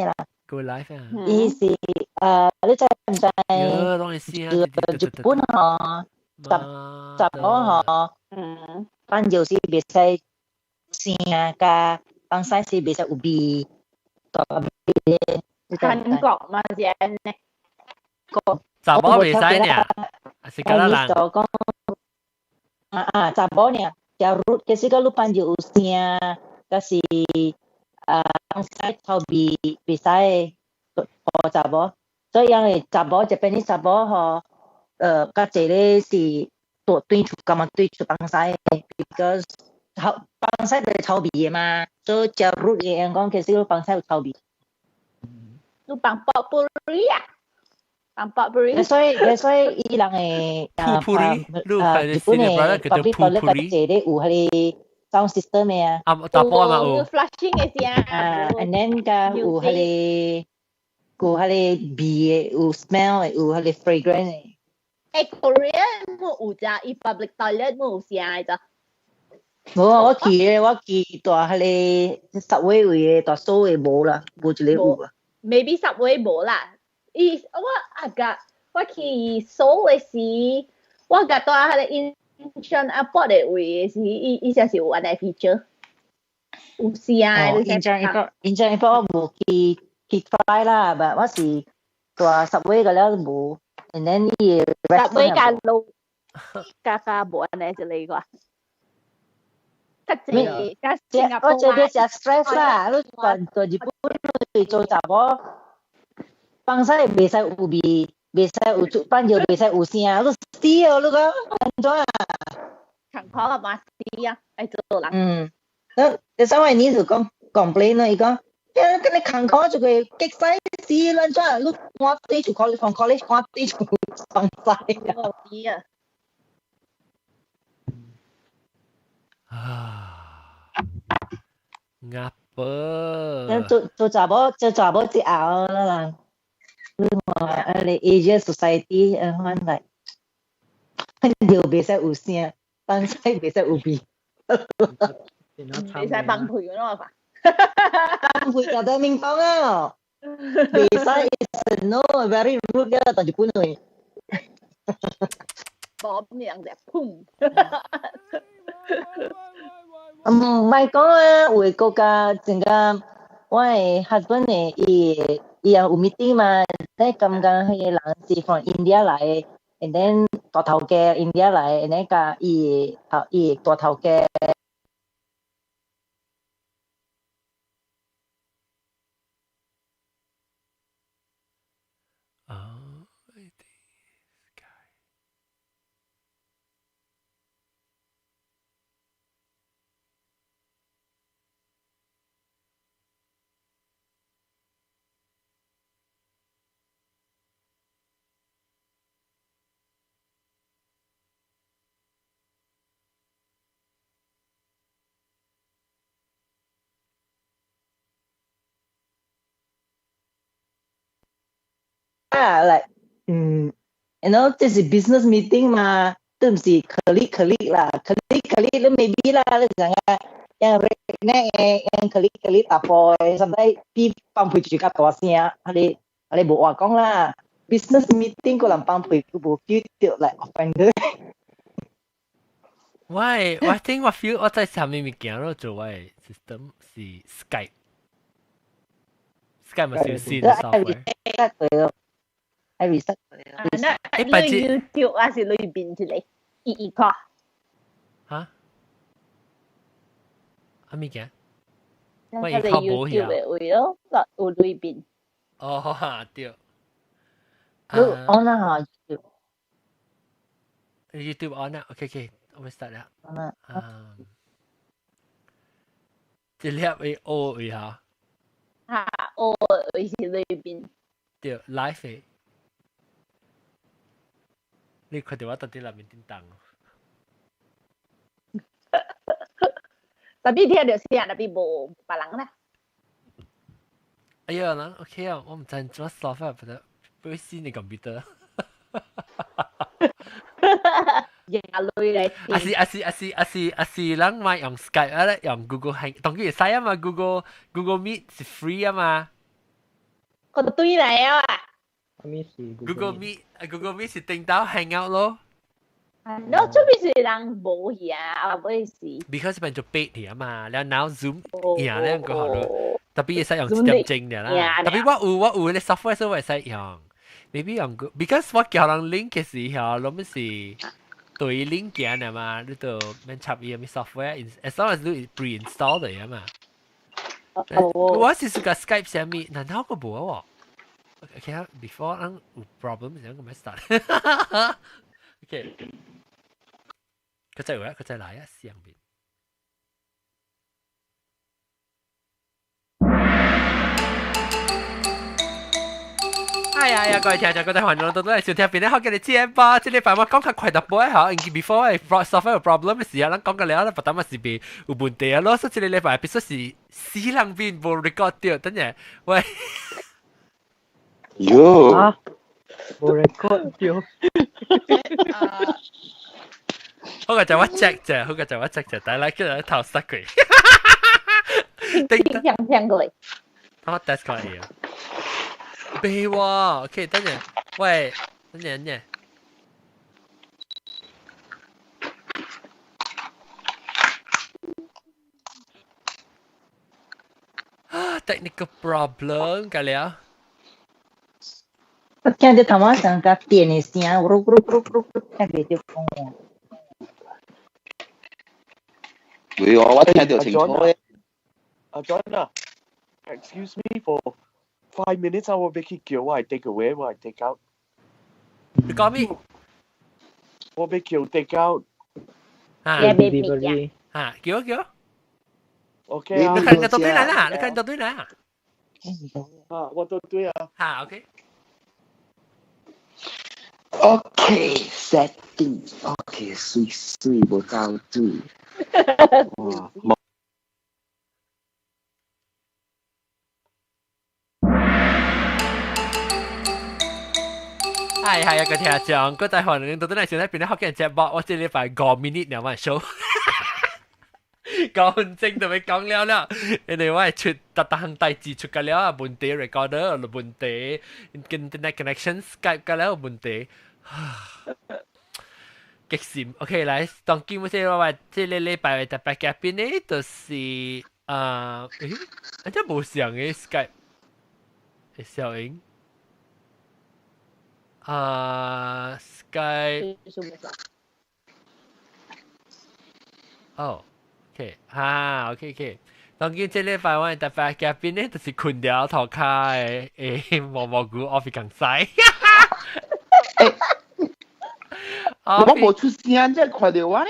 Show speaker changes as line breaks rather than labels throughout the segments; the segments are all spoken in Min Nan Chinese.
啦。
Go live 啊！
伊是你知唔知？
喲，攏會死啊！
日本吼，查查某吼，放尿是袂使聲佮放屎是袂使有味，大味。
韓國嘛是按呢。
查某袂使爾，是敢若人。
講啊啊，查某爾，假如其實講你放尿有聲，抑是啊放屎臭味袂使予查某，所以因為查某這邊的查某吼，較濟咧是蹛對厝，感覺對厝放屎，because 臭放屎就是臭味的嘛，所以食肉的人講其實放屎有臭味。
你放 potpourri 啊？放 potpourri。
所以伊人會啊啊日本的 public toilet 較濟咧有彼个 sound system 的啊。
啊，查埔嘛有。
flushing 的聲。
啊，and then 佮有彼个有彼个味的，有 smell 的，有彼个 fragrance 的。
欸，Korean 無有隻，伊 public toilet 無有聲的咋？
無啊，我去蹛彼个 subway 位的，蹛所的無啦，無一个有啊。
Maybe subway 無啦。伊我啊共我去首爾的時，我共蹛彼个 Incheon Airport 的位的時，伊才是有按呢 feature，有聲的。
Incheon Airport，Incheon Airport 我無去 try 啦，但我是蹛 subway 個了無，and then 伊個
subway 佮路較較無按呢一个啩。較濟較新加坡
我這個誠 stress 啦，你蹛蹛日本去做查某，放屎袂使有味，袂使有出放尿袂使有聲，你死哦！你講按怎啊？
艱苦啊嘛死啊，愛做人。
嗯，那第三位你就講 complain 咯，伊講，跟你艱苦就會激死死，按怎？你趕對厝 college 從 college 趕對厝放屎
啊！死啊！
啊，鴨婆。
做做查某做查某之後啦，你看啊，你 Asia Society 啊，款來，尿袂使有聲，放屎袂使有味。
袂使放屁咯嘛？
放屁就得明講啊！袂使 is no very rude 嘅，但日本話。
無命就砰！
唔係講啊，有的國家陣間我的 husband 的伊伊也有 meeting 嘛，你感覺彼个人是 from India 來的，and then 大頭家 India 來的，and then 佮伊的頭伊的大頭家。
哦，
啊，like，嗯，這是 business meeting 嘛，都毋是 colleague colleague 啦，colleague colleague 你 maybe 啦，你知影，yang redneck 的，yang colleague colleague 查埔的，sometimes 比放屁就較大聲，啊你啊你無話講啦，business meeting 個人放屁佢無 feel 到 like offended。
我我聽我 feel 我在啥物物件咯做我的 system 是 Skype。Skype 嘛是有新的 software。
愛 reset 過
啊，那你 YouTube 還是裏邊一個一一看？
嚇？啊物件？
我依靠無
YouTube
的位咯，有裏邊。
哦，哈對。
你 on 啦嚇
YouTube on 啦，OK OK，我們 start 啦。
on 啦。
啊，這粒會 O 位嚇。
嚇，O 位是裏邊。
對，live 的。你看到我佇內面叮當。
特別聽著聲，特別無別人啦。
哎呀，嗱，OK 啊，我毋知怎 software 不得，不會新的 computer。
廿類嚟。
啊是啊是啊是啊是啊是，人莫用 Skype 啊咧，用 Google Hang，當然會使啊嘛，Google Meet 是 free 啊嘛。
個對來啊！
咩是
Google Meet？Google Meet 是頂到 Hangout 咯。
No，出邊是人無去啊，啊，唔是。
Because 變做 paid 去啊嘛，然後 now Zoom 贏咧個好咯，特別會使用一點鐘嘅啦。特別我有咧 software 所以會使用，maybe 用個，because 我叫人 link 嘅時候，攏是對 link 嘅啊嘛，你就免插伊咩 software，as long as 你 pre-install 嘅啊嘛。我是試過 Skype 上面，難道個無啊？其實 before 咱有 problem 時陣個咩 start？OK。佢再有啊，佢再來啊，上面。哎呀呀，各位聽眾，各位觀眾，都來收聽邊咧，好嘅你節目，這禮拜我講較快淡薄嚇，因為 before software problem 嘅時候，咱講個了，咱不單嘛是別有問題啊，咯，所以這個禮拜必須是死人邊無 record 掉，等下，喂，
喲，
啊，無 record 掉。
好個就我 check 啫，好個就我 check 啫，但係叫人頭塞佢。
聽聽聽過嚟。
我 test 過嚟啊。別喎，OK，等陣，喂，等陣，等陣。啊，technical problem 㗎了。
我聽到頭仔上甲電的聲，咕嚕咕嚕咕嚕咕嚕，聽袂著講話。
喂，我聽到清楚嘅。
阿 John 啊，excuse me for 5 minutes 啊，我欲去叫我 take away，我 take out。
你講咩？
我欲叫 take out。
啊
，delivery
啊，叫叫。
OK 啊。
你看到對來啦，你看到對來啊。
啊，我都對啊。
嚇，OK。
OK setting，OK 水水無走水。哇！
係係啊，個聽眾，個大可能到底係想喺邊咧學嘅節目，我這禮拜5 minute 兩萬 show，5分鐘就欲講了了，因為我係出特單代誌出個了啊，問題 recorder 有問題，internet connection Skype 個了有問題，激心。OK，來，當今我這我這個禮拜特別嘉賓呢，就是啊，誒，這無像嘅 Skype 嘅效應。啊，Skype。哦，OK，哈，OK OK。當今這禮拜我特別嘉賓呢，就是困掉頭卡的誒毛毛菇 office 共西。
我無出聲，這看到我呢？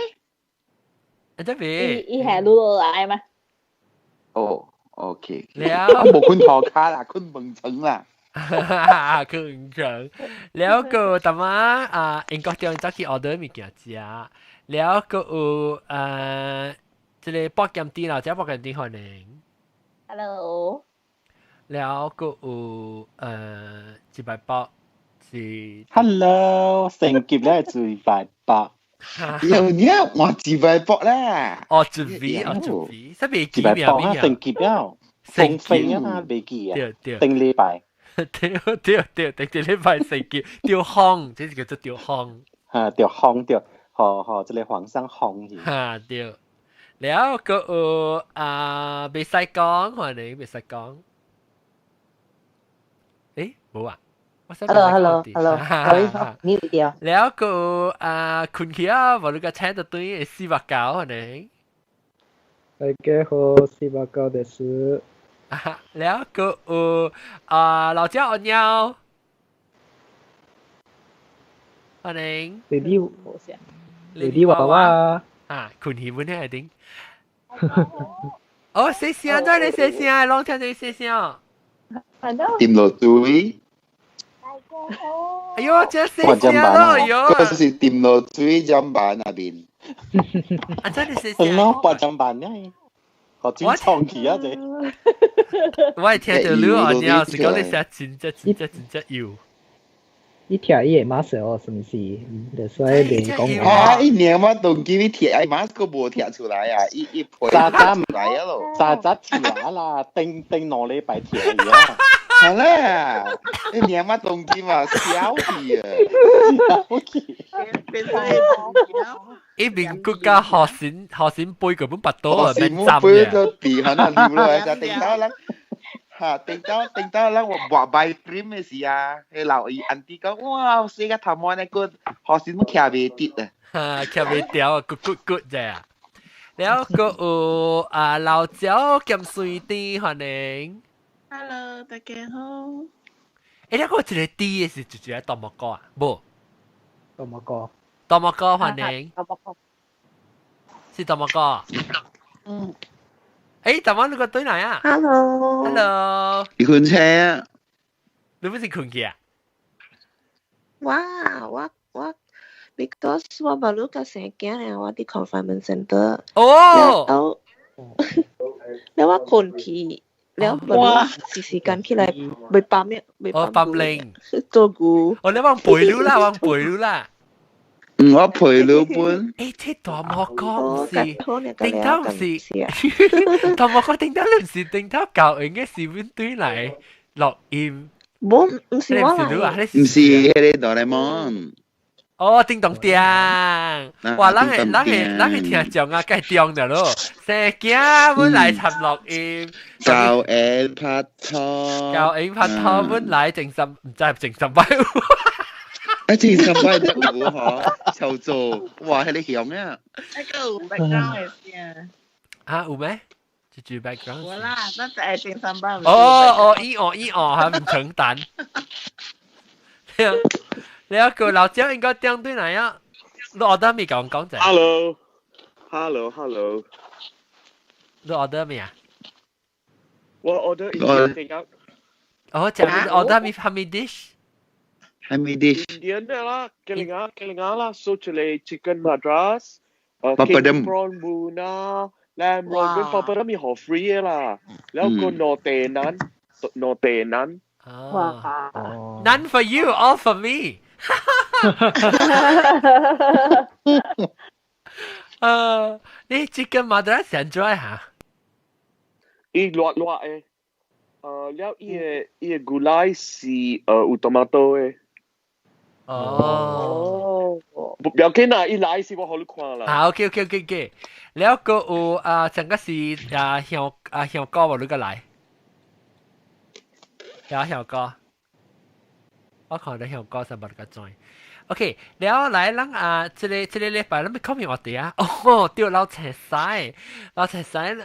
這邊。
伊係錄落來嗎？
哦，OK。
了。
我無困頭卡啦，困門床啦。
困床，了個淡仔啊，英國中早去 order 物件食，了個有啊，這個博劍店啦，這博劍店歡迎。
Hello。
了個有一百八是。
Hello，成結咧係一百八。
又你換一百八啦。
哦，一 V，哦一 V，啥未記
一百八啊，成結了，成飛啊嘛，未記啊，
對對，
頂禮拜。
對對對，頂一禮拜成結，吊風，這是叫做吊風。
嚇，吊風吊，吼吼，這個皇上風去。
嚇對，了個有啊，袂使講，可能袂使講。誒，無啊。
Hello，hello，hello，mute 掉。
了個啊，困起啊，無你個請到對四百九可能。
大家好，四百九です。
了個有啊，老焦阿喵，可能。
你啲你啲娃娃
啊，困起本咧一定。哦，細聲，再你細聲，攏聽你細聲。
掂落水。
哎呦，真細聲咯，哎呦！
嗰是掂落水砧板那邊。
啊，真係細聲。
咯，八砧板呢？學轉創起啊！這。
我係聽到你話，你是講你寫真正真正真正有。
你聽伊個 mask 哦，是毋是？就所以袂講話。
啊！一年我當機你聽，馬斯無聽出來啊！伊伊配
早早
來啊咯，
早早聽啦，頂頂兩禮拜聽啊。
好咧，你娘媽動機嘛，小氣啊！
小氣。
一邊國家學先學先背個本拔刀啊，
免
針
嘅。背個地可能流落來就頂到啦。嚇，頂到頂到啦！我抹白 cream 嘅時啊，迄老伊安迪講，哇，死個頭毛呢個學先徛袂直啊！
嚇，徛袂掉啊，骨骨骨啫。了個有啊，老椒兼水甜歡迎。
Hello，大家好。
欸，你個一個甜的是就就喺大木哥啊？無。
大木哥。
大木哥歡迎。
大木哥。
是大木哥。
嗯。
欸，大媽你個對來啊
？Hello。
Hello。
你困車啊？
你不是困去啊？
我，because 我無路甲生囝咧，我佇 confinement center。
哦。
了我困去。了無時時間起來袂放咩，袂
放零
做牛。
哦，你往陪你啦，往陪你啦。
嗯，我陪你本。
欸，這大魔哥唔是，頂頭唔是，大魔哥頂頭你唔是頂頭教應該是阮對來錄音。
無，唔是我啦，
唔是彼个哆啦 A 夢。
哦，叮咚叮！哇，咱个咱个咱个聽眾啊，該中著咯。生囝本來插錄音，
教緣拍拖，
教緣拍拖本來正十，毋知正十擺有。
啊，正十擺有嗬，操作，哇，彼个強啊！
那個有 background 的聲。
啊，有咩？這句 background。
無啦，咱就愛正三擺。
哦哦，伊哦伊哦，還唔承擔。你一個老椒應該點對嚟啊？你 order 未講講者
？Hello，hello，hello。
你 order 未啊？
我 order Indian take out。
哦，就你 order 咩係咩 dish？
係咩 dish？
Indian 啦，幾零啊，幾零啊啦，so 一個 chicken madras，king prawn buna，lamb roll 跟 papadum 好 free 啦，然後個糯地腩，糯地腩。
哇！None for you, all for me。你 chicken madras 想做下？
伊熱熱的，了伊个牛奶是有 tomato 的。
哦。
不要緊啦，伊來是我予你看啦。
啊，OK OK OK OK。了個有啊，上個是啊香啊香哥無你個來？有香哥。我看到香港是無個轉。OK，了來咱啊，這個禮拜咱欲講咩話題啊？哦，對，老青屎，老青屎，這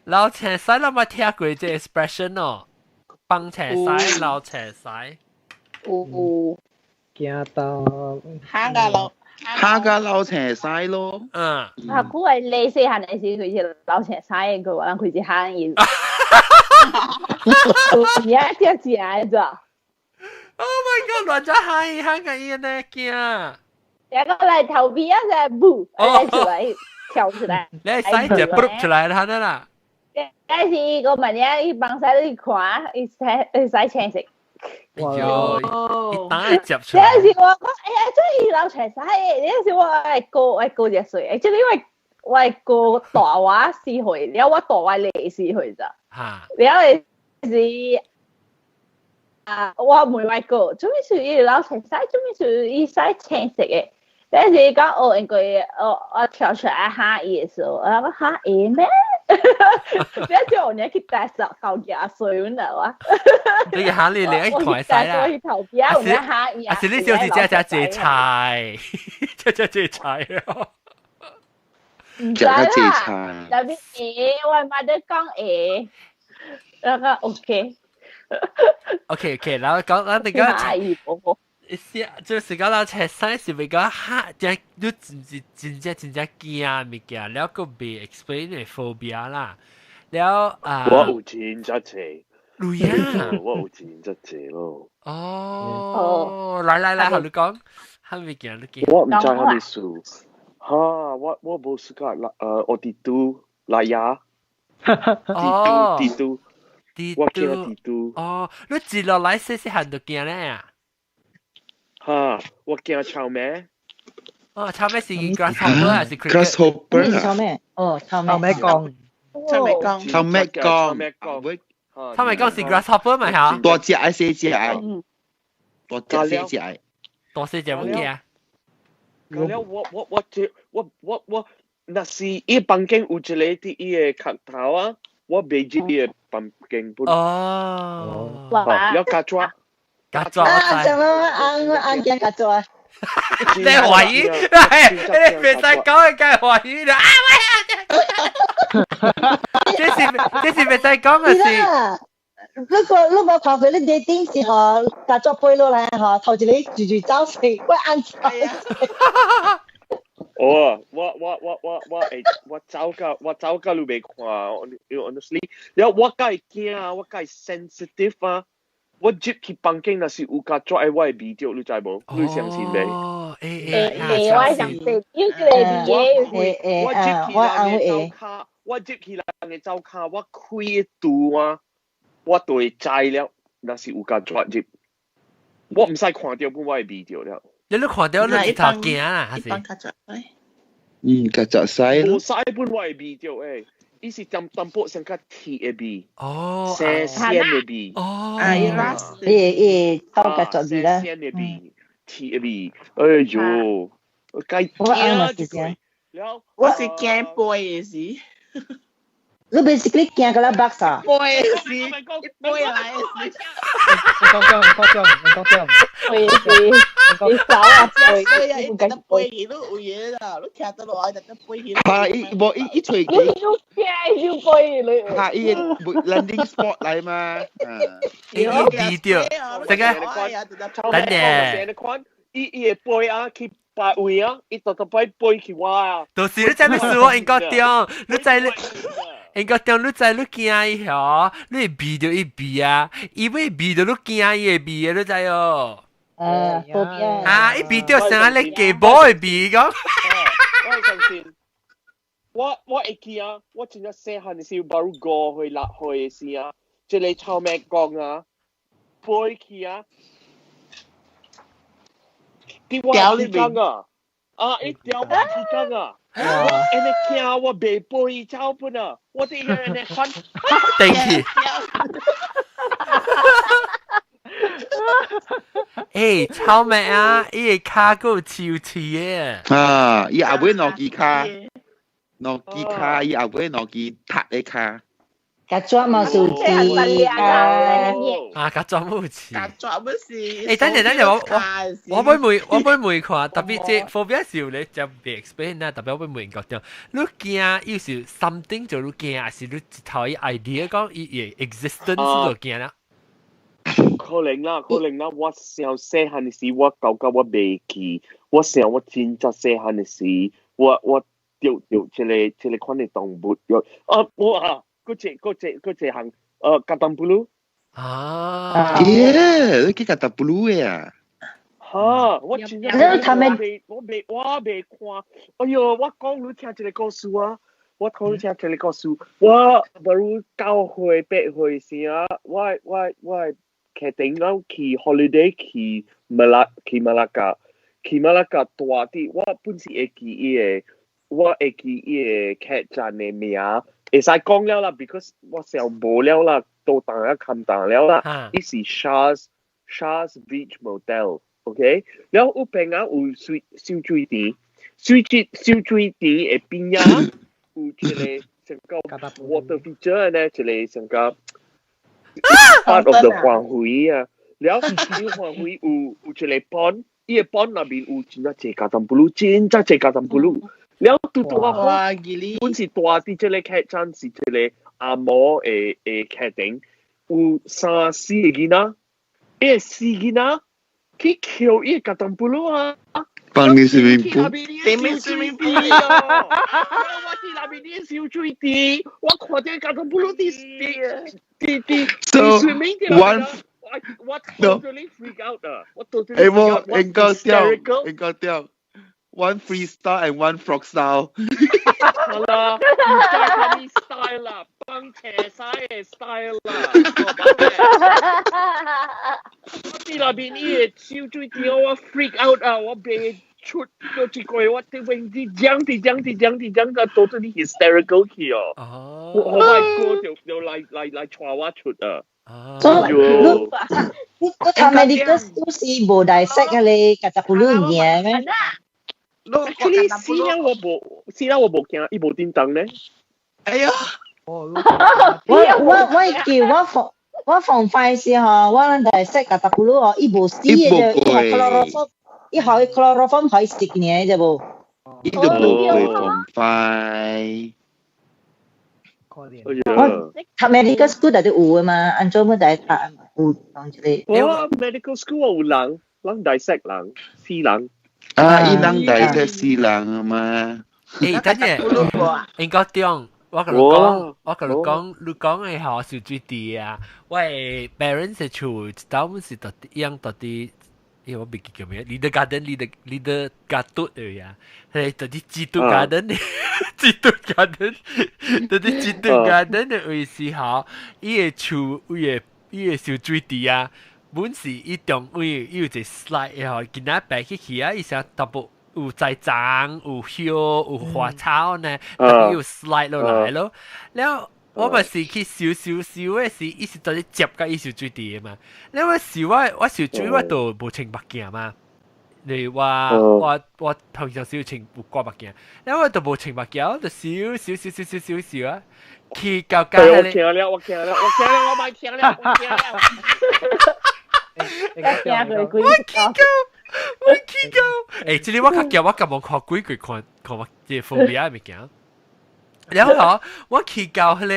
老青屎，咱捌聽過這 expression 哦，放青屎，老青屎。
有。
驚到。
嚇甲老。
嚇甲老青屎咯。
嗯。
啊，古係你細漢的時，佢是老青屎的，佢話人佢是喊伊。有影只食的咋
？Oh my god！亂咗喊喊個伊呢驚。
一個來頭皮啊，就布，出來跳出來。
你使就卜出來啦，啦。
但是個問題，伊幫晒你看，伊使伊使青色。
哇！一打就接出來。
有時我講，哎呀，這伊老青屎，有時我愛過愛過一歲，這因為我過大我4歲，了我大我24歲咋。
嚇！
了是啊，我問我哥，做咩事伊老青屎，做咩事伊使青色的？但是講哦，因為我跳出來嚇伊的時候，我講嚇伊咩？你叫我去帶十九廿歲了哇！
你嚇你你一台使啦！
我去頭邊，我嚇伊
啊！是你小時食食芥菜，食食芥菜哦。
唔知啦，特別會，我媽都講會，那個 OK。
OK OK，然後講咱那個，是就是講咱青屎是咪講嚇，真你真是真正真正驚物件，了閣袂 explain 的 phobia 啦，了啊，
我有真正濟，
對啊，
我有真正濟咯。
哦，來來來，予你講，啥物件你驚？
我毋知啥物事，哈，我無 suka 啦，我蜘蛛來呀，蜘蛛蜘蛛。我驚蜘蛛。
哦，你自落來細細漢就驚咧啊？
哈，我驚臭味。
哦，臭味是 grasshopper 還是
cricket？
臭味，哦，臭
味公，
臭味公，
臭味公，
他咪講是 grasshopper 咪嚇？
大隻愛細隻愛，大隻細隻愛，
大細隻乜嘢啊？
了我這我我我，若是伊房間有一個佇伊个殼頭啊，我袂入伊个房間本。
哦。
了曱甴。
曱甴。
啊！怎麼按按驚曱甴？
你懷疑？你別使講，梗係懷疑啦！啊喂！這是別使講嘅事。
如果看過你 dating 時候，曱甴飛落來吼，頭一個就走死，我按走。
哦，我會我走到你袂看，honestly，了我較會驚啊，我較會 sensitive 啊。我入去房間若是有曱甴的，我會避著，你知無？你相信袂？
哦，
會我相信，有一個
會我入去人的灶跤，我入去人的灶跤，我開櫥啊，我就會知了。若是有曱甴入，我毋使看著，本我會避著了。
你看著你一頭驚啊？還是？
嗯，曱甴使。
無使本我會避著誒。伊是淡淡薄上較鐵的味，
哦，
腥鮮的味，
哦，
啊，伊拉，
伊伊偷曱甴味啦，
腥的味，鐵的味，哎喲，該驚一個，了，
我是驚飛的時，
你 basically 驚個啦 box 啊，
飛的時，飛來的時，
講講講講講講，
飛的時，你走啊飛，
飛啊，伊得飛去，你有嘢啦，你徛得落來就得飛去。
嚇！伊無伊伊隨
機，你驚就飛你。
嚇！伊 landing spot 來嘛。
伊避著，這個等下，
伊伊會飛啊去別位啊，伊特特擺飛去我啊。
到時你知咩事我應該點？你知你。應該當你知你驚伊吼，你會避著伊避啊，伊會避著你驚伊會避的，你知哦？
啊，
啊，伊避著像你雞毛會避講。
我相信，我會記啊，我真正細漢時，baru 5歲6歲的時啊，這個臭麥公啊，飛去啊，佇我耳間啊，啊，伊掉我耳間啊。我按呢驚，我袂飛走本啊！我佇遐按呢翻，
定去。欸，臭咩啊？伊个跤閣有樹刺的。
啊！伊後尾兩支跤，兩支跤，伊後尾兩支踢的跤。
曱甴嘛是有刺啊！
啊，曱甴冇刺。
曱甴不是。
欸，等陣等陣，我欲問看，特別這 phobia 是有咧就袂 explain 啦，特別我欲問個點，你驚有時 something 就你驚，還是你一頭伊 idea 講伊的 existence 就驚啦？
可能啦，可能啦，我想細漢的時，我感覺我袂記，我想我真正細漢的時，我著這個款的動物，啊，我啊。嗰隻行曱甴布魯
啊！
耶，你去曱甴布魯嘅啊？
嚇！我真正我未看，哎喲！我講你聽一個故事啊！我講你聽一個故事，我baru 9歲8歲時啊，我決定講去 holiday 去馬拉加，去馬拉加大啲，我本是會記伊個，我會記伊個客棧的名。會使講了啦，because 我想無了啦，都當啊冚當了啦。伊是 Shahs Beach Motel，OK？了有邊啊有水小水池，水池小水池的邊啊有一個像個 water feature 呢，一個像個 part of the 環回啊。了，伊環回有一個 pond，伊個 pond 內面有真正濟曱甴布魯，真正濟曱甴布魯。了拄拄啊好，本是大佇這個客棧是一個阿嬷的客廳，有三四個囡仔，伊個四囡仔去抾伊個曱甴布魯啊！
幫你 swimming pool，
對面 swimming pool
啊！我佇內面啲小水池，我看著曱甴布魯佇佇佇佇 swimming 佇
one
我 totally freak out 啊！我 totally
欸我應該掉，應該掉。One freestyle and one frog style。
好啦，唔知啥物 style 啦，幫斜晒的 style 啦。我佇內面伊個手水池，我 freak out 啊！我袂出個這個我啲永啲講啲講啲講啲講到到啲 hysterical 去哦。
哦。
我我哥就就來來來帶我出啊。
所以你你讀 medical school 是無 dissect 嘅咧，夾雜不論嘢咩？
Actually，死啦我無，死啦我無驚，伊無叮當咧。
哎呀！
我我我叫我防我防範是吼，我 dissect 夾雜不論哦，伊無死嘅就，伊學 chloroform，伊學 chloroform 可以食呢，就無。
伊都無會防範。
我
讀 medical school 就有啊嘛，按怎麼就讀有當一個。
我 medical school 有人，人 dissect 人，死人。
啊，伊人 dissect 死人啊嘛。
誒，等陣，應該點？我甲你講，我甲你講，你講的吼是最低啊。我的 parents 的厝，一當是到底樣到底，因為我袂記叫咩，Little Garden，Little Little Garden 對呀，係到底基督 Garden，基督 Garden，到底基督 Garden 的位是吼，伊的厝，伊的伊的小水池啊，本是伊中位伊有一個 slide 吼，今仔白去去啊，伊成淡薄。有栽種，有葉，有花草呢，特別有 slide 落來咯。了我咪是去燒燒燒的時，伊是到底接甲伊受水池的嘛。了我燒我我受水我都無穿目鏡嘛。你我我我平常時穿有掛目鏡，了我都無穿目鏡，我就燒燒燒燒燒燒燒啊，去到甲
我驚了，我驚了，我驚了，我莫聽了，我驚了。
我去到。我去到，欸，這裡我較驚，我較無看鬼鬼看看我這個 phobia 的物件。然後吼，我去到彼個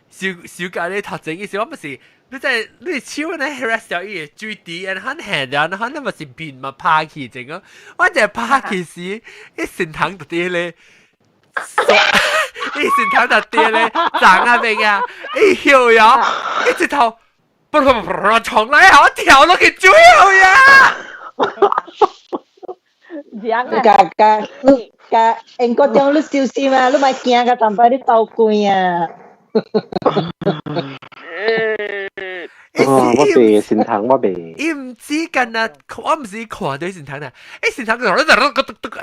小小家咧頭前，伊時我毋是，你在你手咧 harass 掉伊的水池，然後下然後那咪是面嘛拍去整個，我就拍去時，伊身頭就佇咧，伊身頭就佇咧長啊邊啊，伊笑呀，伊一頭，噗噗噗衝來啊，我跳落去水呀！
加加你加，英國中你小心啊！你莫驚甲淡薄你走開啊！
哦，我袂心疼，我袂。
伊毋知干那，我毋是看到心疼啊！伊心疼就按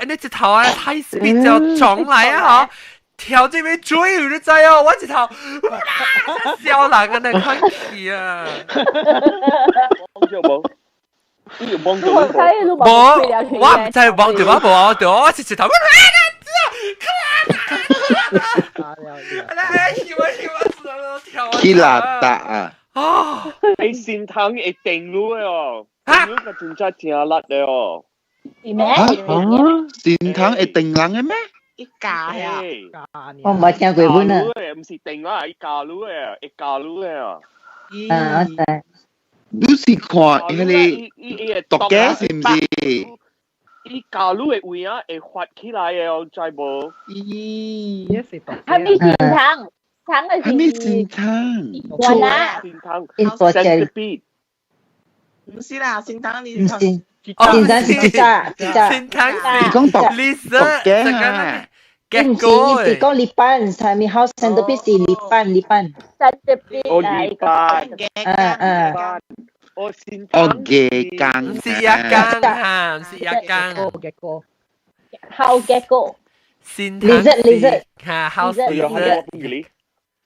呢一頭啊，太 speed 就撞來啊！嗬，跳這邊追你知哦，我一頭笑人啊，那看起啊！
有無？
無，
我毋知望著我無望著，我是一頭。
去邋遢啊！
哦，
你善堂會定路的哦，定路個真正真力的哦。
是咩？
善堂會定人的咩？
一架呀！
我毋捌聽過本啊。
毋是定啊，一架路的，一架路的啊。
啊，我知。
你是看彼個毒雞是毋是？
伊教路的位啊會發起來的哦，知無？
咦，
係咪善堂？堂的
係咪善堂？
我啦，
善堂
，centipede。
毋是啦，善堂你
毋是，善堂是一隻一隻。
善堂
是講毒
毒
雞啊！
毋是，伊是講禮拜，係咪 house centipede 是禮拜禮拜。
centipede
哦，禮拜。
嗯嗯。
哦，善
哦，雞羹，
毋是一羹嚇，毋是一羹。
好結果。
善
堂是
嚇，house lizard。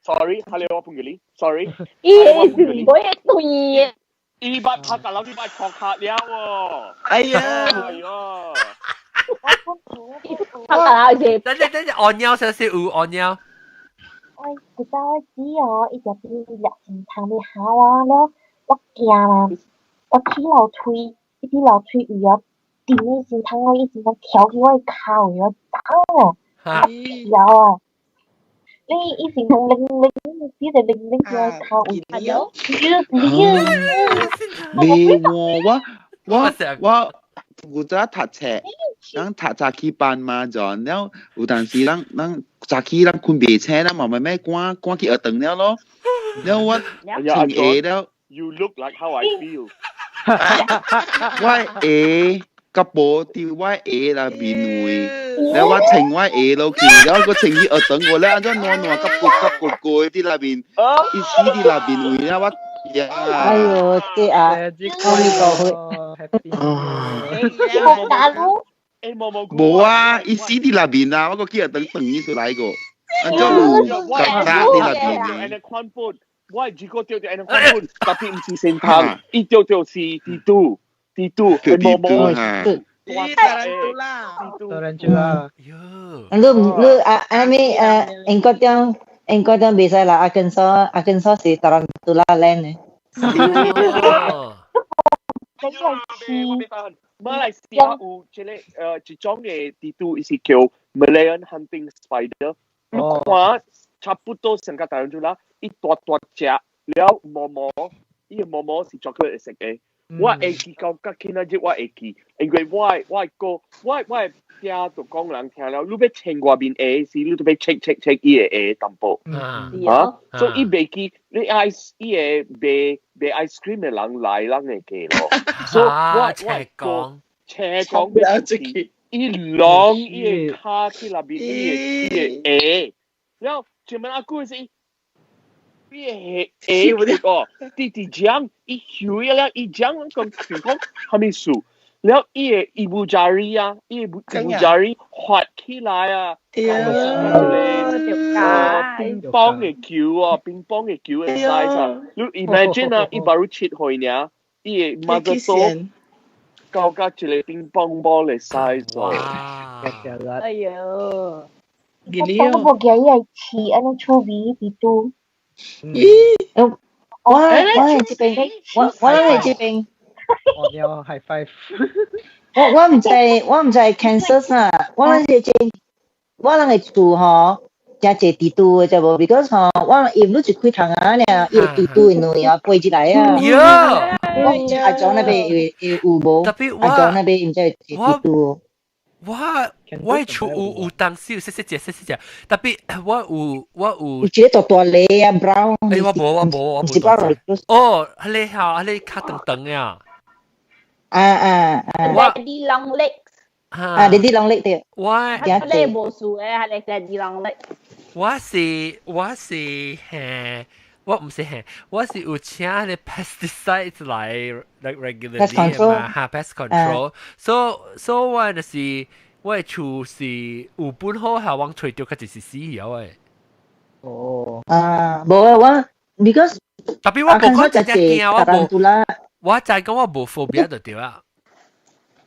Sorry，哈你我半句，sorry。
伊是唔會對。
伊捌拍架樓，你捌錯卡了喎。
哎呀！
哎呀！
拍架樓是。
等陣等陣，按尿少少有按尿。
我古早我知哦，伊就比熱煎湯的好啊了，我驚嘛，我起樓梯，伊佇樓梯位哦，頂的煎湯我一直講跳起我的跤位哦，走哦，我跳啊！你以前同零零，只係零零我的跤位，
哎呦，
未喎，我我我古早讀冊，咱讀早起班嘛，就了有當時咱咱早起咱睏袂醒，咱嘛慢慢趕趕去學堂了咯。了我穿鞋了。
You look like how I feel。
我鞋甲無佇我鞋內面位，了我穿我鞋落去，了我穿去學堂過了，按怎爛爛甲骨甲骨骨佇內面，伊死佇內面位了我。
哎呦，這啊，阿彌陀佛。
好打路。
毛毛菇。
無啊，伊死佇內面啊，我個記得等等伊出來個，按怎有曱甴佇內面
安尼款本，我係如果掉掉安尼款本，特別毋是仙湯，伊掉掉是蜘蛛，蜘蛛係毛毛。
咦，tarantula。
Tarantula。
你你啊啊咩啊？英國點英國點袂使啦？阿根索阿根索是 tarantula land 嘅。
馬來西亞有這個一種嘅蜘蛛，是叫 Malayan hunting spider。你看差不多成個 tarantula，伊大大隻，了毛毛，伊個毛毛是巧克力色嘅。我會記到甲今仔日我會記，因為我我個我我的聽就講人聽了，你欲穿外面鞋時，你都欲 check check check 伊的鞋淡薄。啊，所以伊袂記你 ice 伊會賣賣 ice cream 的人來，人會記咯。所以我我講斜講欲出去，伊攏伊的跤去內面，伊的伊的鞋，了前面阿久是。伊鞋哦，弟弟講，伊休了，伊講講講蝦米事，了伊的 ibu jari 啊，伊的 ibu jari 發起來啊，一個乒乓的球啊，乒乓的球的 size 啊，你 imagine 啊，伊 baru 7歲爾，伊的媽祖到甲一個乒乓波的 size 哦。
哎喲，
我無驚伊會飼按呢趣味蜘蛛。
咦？
我我喺這邊，我我喺這邊。
我要 high five。
我我毋知我毋知 Kansas 啊，我咱這我人的厝吼，誠濟蜘蛛的知無？because 吼，我因為你一開窗仔爾，伊會蜘蛛的卵啊飛入來啊。我毋知阿莊那邊會會有無？阿莊那邊毋知有蜘蛛。
我我厝有有當時有細細隻細細隻，特別我有我有。
有一個大大螺啊，brown。
欸，我無我無我無。哦，彼個吼，彼個較長長的啊。
啊啊啊！
我
Daddy long legs。
啊，daddy long leg 對。
我
你無數的，彼個 daddy long leg。
我是我是嘿，我毋是嘿，我是有請彼個 pesticides 來 like regularly 嘛，哈 pest control。So so 我就是我的厝是有本好下往揣著較濟是死去的。
哦。
啊，無啊，我 because
特別我無講真正驚，我無，我知講我無 phobia 就對啦。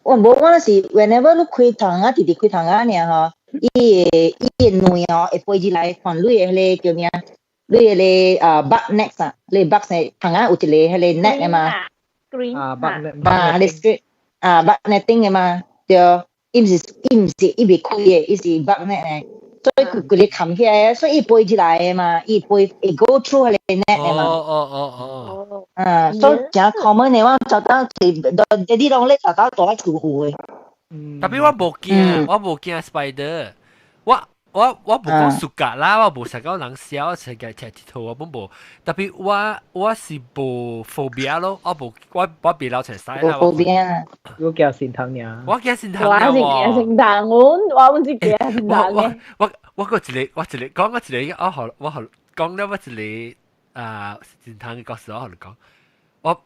我無，我那是 whenever 你開窗仔，直直開窗仔爾吼，伊會伊的卵吼會飛入來，看你的彼個叫咩？你的彼個啊 bug net 啊，你 bug 呢窗仔有一個彼個 net 的嘛？
啊，bug net
啊，你 screen 啊 bug netting 的嘛，對，伊毋是伊毋是伊袂開的，伊是 bug net 的，所以佢規個冚起來，所以伊飛入來的嘛，伊飛會 go through 彼個 net 的嘛。
哦哦哦哦。
啊，所以誠 common 的，我找到是，你攏咧找到大厝有的。
特別我無驚，我無驚 spider，我我我無講 suka 啦，我無想講人笑，成個食鐵頭我本無。特別我我是無 phobia 咯，我無我我袂老成使啦。
phobia。
我驚仙蟲爾。
我驚仙蟲
我是驚仙蟲，我我毋是驚仙蟲
我我我個一個我一個講我一個我予我予講了我一個啊仙蟲的故事我予你講。我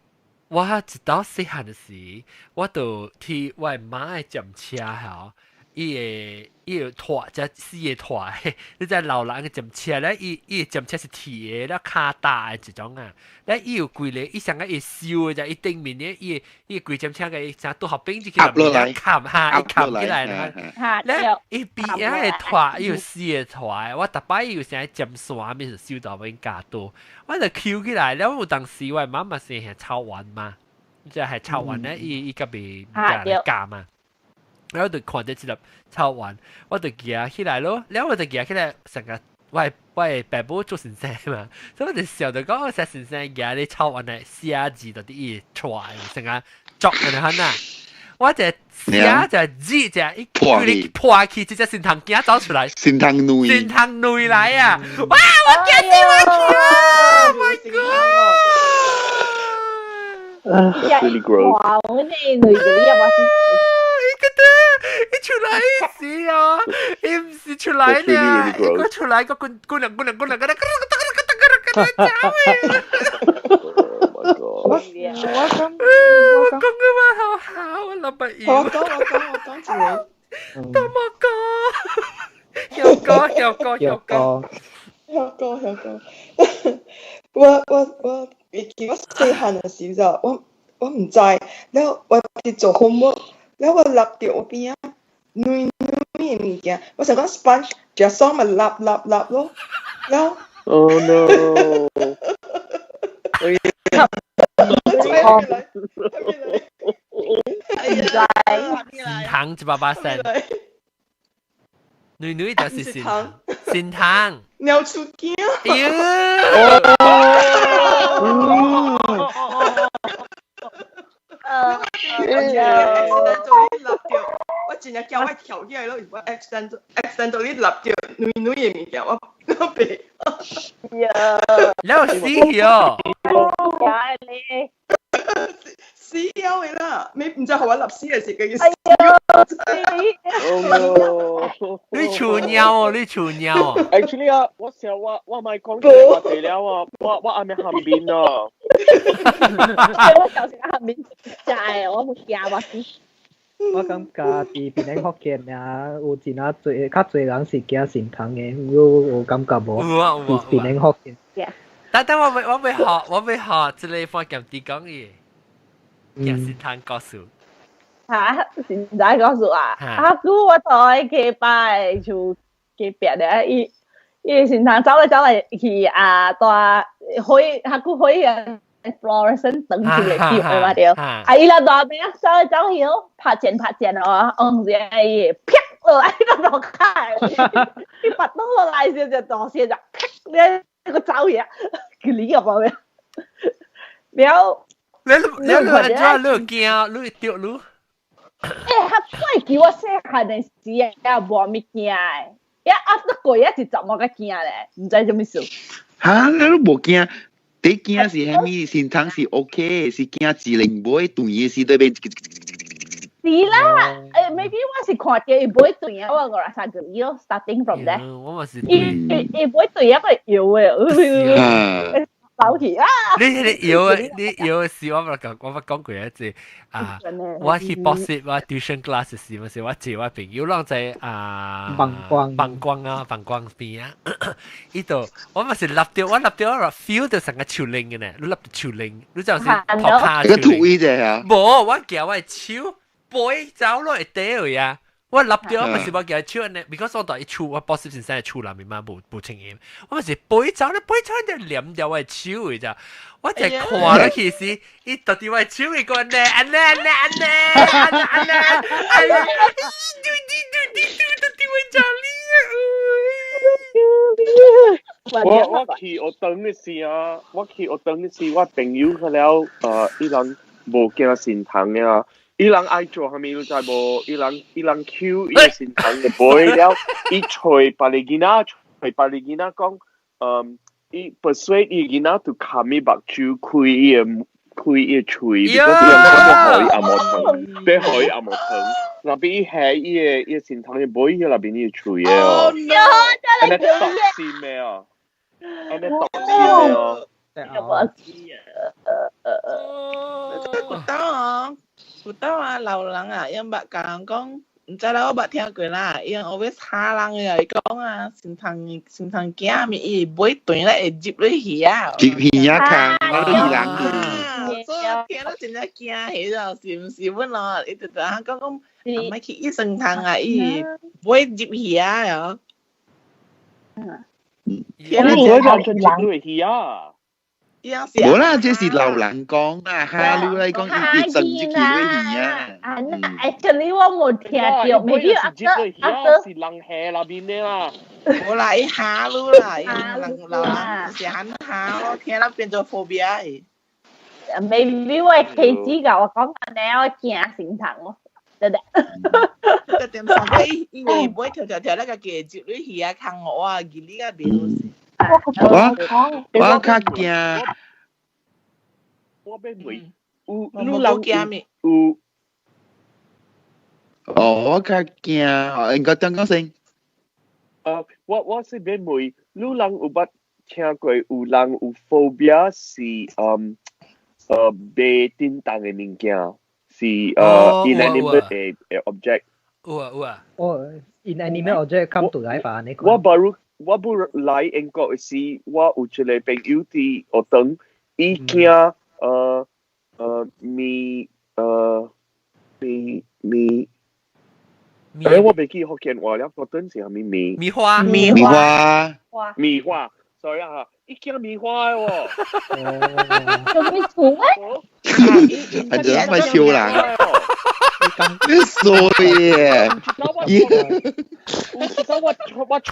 我一到細漢的時，我就替我媽的踮車吼。伊會伊會拖只四個拖，你知老人的踮車咧，伊伊的踮車是鐵的，了跤大的一種啊。咧伊有規個，伊上個會收的，伊頂面咧，伊伊規踮車個像拄好變入去內面冚哈，伊冚起來啦。咧伊邊仔的拖，伊有四個拖的，我逐擺伊有啥針線，面是收到變加多，我就抾起來了。有當時我媽媽是係草原嘛，即係草原咧，伊伊佮袂教教嘛。然後就看到這粒草原，我就舉起來咯。了我就舉起來，成個我我的爸母做先生嘛，所以我就笑著講，我寫先生舉咧草原的寫字就佇伊出來，成個作按呢款啊。我就寫就字就一破去破去，這隻仙蟲仔走出來，
仙蟲卵，
仙蟲卵來啊！哇！我驚死我去啊！Oh my god！
Really gross。
哇！我呢女嘅你我是。
覺得伊出來時啊，伊毋是出來呢，伊個出來個滾滾兩滾兩滾兩個，個個個個個個
我
我講
我講個嘛好好，我老闆
我講我講我講一個，
曉講曉講。
曉講曉講。我會記我細漢的時候，我毋知，了我佇做 homework，了我擸著我邊仔軟軟的物件，我想講 sponge 食爽咪擸擸擸咯，了。
Oh no！
哎呀，
唔知。
糖180仙，女女就是善糖，善糖。
尿出鏡。
哎呀！
我真正驚我跳起來咯，我 accidentally 擸著軟軟的物件，我袂。
呀！
你有死哦！
呀你！
死了的啦，你毋知予我擸死的是個
死。
Oh no！
你處貓哦，你處貓哦。
Actually 啊，我想我咪講這個話題了啊，我阿咩含面啊。
我就是含面食的，我冇驚我死。
我感覺佇檳城福建爾有真啊濟較濟人是驚神蟲的，你有感覺無？
有啊有啊。
佇檳城福建。
等等，我欲學，這个番劍弟講伊，驚神蟲故事。
嚇，神蟲故事啊！啊，久我在隔壁厝隔壁咧，伊伊神蟲走來走來去啊，大火，較久火啊！fluorescent 燈出來掉的嘛對，啊伊若大邊走來走去哦，拍箭拍箭哦，往時伊啪落來就落開，伊拔倒落來時就大聲就啪，你個走去啊，佢你個冇咩？了，
你你按怎你驚你著你？
欸，較怪記我細漢的時啊，無物驚的，一 after 過一直就無較驚咧，毋知啥物事。
哈，你都無驚？你驚是啥物？神蟲是 OK，是驚自然尾斷的時對邊。
是啦，欸，maybe 我是看著伊尾斷啊，我五十三個咯，starting from there。
我嘛是。
伊伊尾斷啊，個搖的，走去啊！
你搖的，你搖的時，我捌講過一次啊，我去補習我 tuition class 時，嘛是我坐我朋友攏在啊，
膀胱
膀胱啊，膀胱邊啊，伊度我嘛是擸著，我擸著我 feel 到成個樹靈的呢，你擸著樹靈，你就是頭卡
樹靈。個者啊？
無，我舉我的手背走落會底位啊。我擸著，我嘛是無舉手呢，because 我佇厝，我補習先生佇厝內面嘛，無清音。我嘛是背走咧，背走就黏著我的手的咋。我就看落去時，伊到佇我的手的個呢，按呢按呢按呢按呢按呢按呢，嘟嘟嘟嘟嘟到佇我這裡
啊！我去學堂的時啊，我去學堂的時，我朋友去了，伊人無驚神蟲的啊。伊人愛做啥物你知無？伊人搝伊個神蟲的尾了，伊揣別个囡仔，揣別個囡仔講，伊 persuade 伊囡仔就含伊目睭開伊個喙，because 伊人講欲予伊紅毛糖，欲予伊紅毛糖，若比伊下伊個神蟲的尾彼內面伊個喙的哦，按呢毒心的哦，按呢毒心的哦。
我知啊，
古道啊，古道啊，老人啊，伊捌講講，毋知啦，我捌聽過啦。伊 always 嚇人的，伊講啊，神蟲神蟲囝物伊尾斷咧會入落去啊。
入耳仔空，我都耳人。
啊，所以我聽了真正驚，彼個是毋是阮咯？伊就就講講，莫去醫生蟲啊，伊尾入去啊，喲。
聽了真正入落去啊！
無啦，這是老人講啦，哈，你來講伊伊整入去落耳啊。
啊，actually 我無聽著，maybe after after
是人下內面的啦。
無啦，伊嚇你啦，伊人老人是很嚇，我聽了變做 phobia。
Maybe 我的妻子共我講按呢，我驚神蟲咯，對不對？
個點上伊伊會尾跳跳跳那個雞入落去啊，空我啊，記你個袂好勢。
我較驚，
我欲問有
你人驚咩？
有。
哦，我較驚，應該點講先？
我是欲問，你人有捌聽過有人有 phobia 是袂振動的物件，是inanimate 的 object。
有啊有啊。
哦， Inanimate object come to life 啊！你
我 baru 我不來英國時，我有一個朋友佇學堂，伊驚米米米，我袂記福建話了，嗰陣是啥物米？
米花，
米花，
米花，sorry 啊，伊驚米花的喎。
做咩做啊？
係就咪笑人，你傻耶！
有時我我衝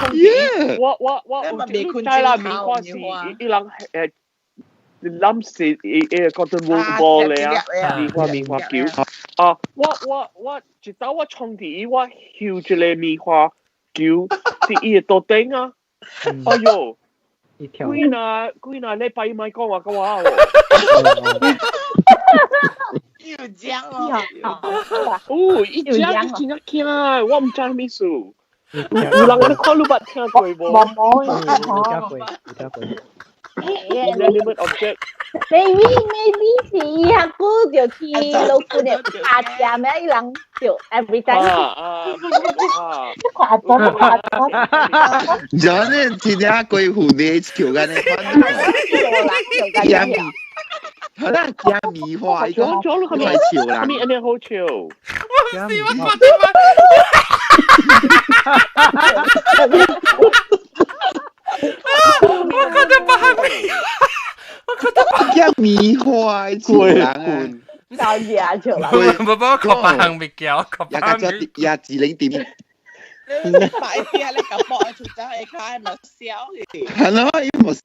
我我我有你知啦，米花是伊人諗是伊伊個 cotton wool ball 咧啊，棉花棉花球啊！我我我一早我衝佇伊，我睺一個棉花球佇伊的桌頂啊！哎喲，幾若幾若禮拜伊莫講話佮我哦。
有講哦，
哦，伊講伊真正驚，我毋知啥物事。有人按呢看你捌聽過無？
無無，
有聽過，有聽過。
Inanimate object.
Maybe maybe 是伊較久就去老姑的拍食咩？伊人就 every time。
啊啊！
誇張誇張。
然後呢，真正鬼虎的笑緊呢，驚可能驚米花，伊講太笑啦。
咩按呢好笑？
我唔是我看到我看到白米，我看到
驚米花，笑人啊！
搞嘢笑啦！
無無，我看別項物件，我看
別項。也一零點。
你擺啲啊！你咁搏出走，你開咪笑去。
係咯，伊冇死。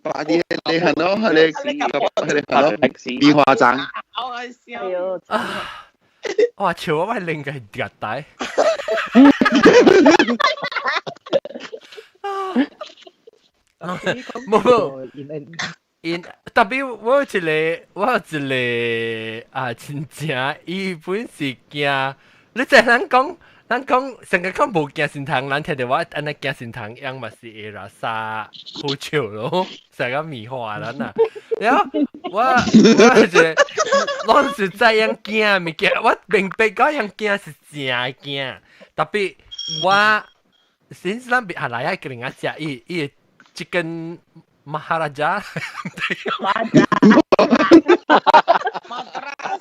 白啲你係咯，係你係你係咯，米花爭。
我笑。
哇！笑我咪另個日底。冇冇，因特別我有一個，我有一個啊親戚，伊本是驚，你知咱講，咱講成個講無驚神童，咱聽著我按呢驚神童樣嘛是會拉沙好笑咯，成個米花咱啊，然後我我一個，我是知樣驚物件，我明白講樣驚是正驚，特別我。先咱別下來啊，叫人家食伊伊 chicken Maharaja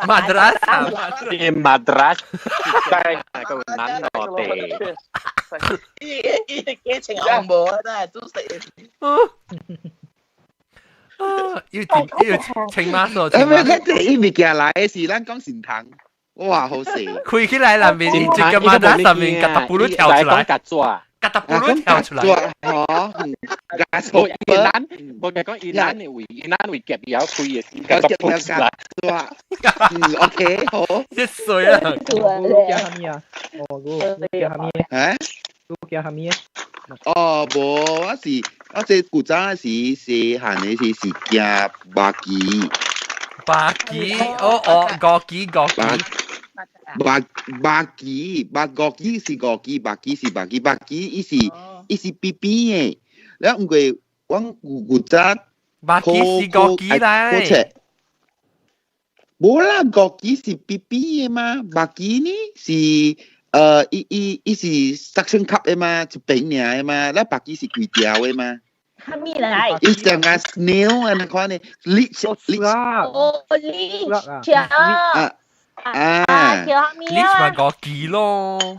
Madras
Madras 個南我哋
伊伊幾情紅無真係都食。
要要清馬數。
因為佢哋伊物件來的是咱講神堂。哇，好食！
開起來內面，這個馬達上面，嘎達布魯跳出來。嘎達布魯跳出來。
哦，
伊蘭，我講伊蘭的位，伊蘭位夾了開的是嘎達布魯出來。
嗯，OK，好。
一歲啊！
你驚啥物啊？哦，你驚啥物？
啊？
你驚啥物？
哦，無，我是我這古早時細漢的時是驚白雞。
白雞，哦哦，五雞五雞。
白白雞，白五雞是五雞，白雞是白雞，白雞伊是伊是扁扁的。了毋過，阮古古早
白雞是五雞來。
無啦，五雞是扁扁的嘛，白雞呢是伊伊伊是 suction cup 的嘛，一柄爾的嘛，了白雞是規條的嘛。
啥物來？
伊像個 snail 按呢款呢，leech leech。
哦，leech 啊！
啊，
叫啥物
啊？leech 咪五雞咯。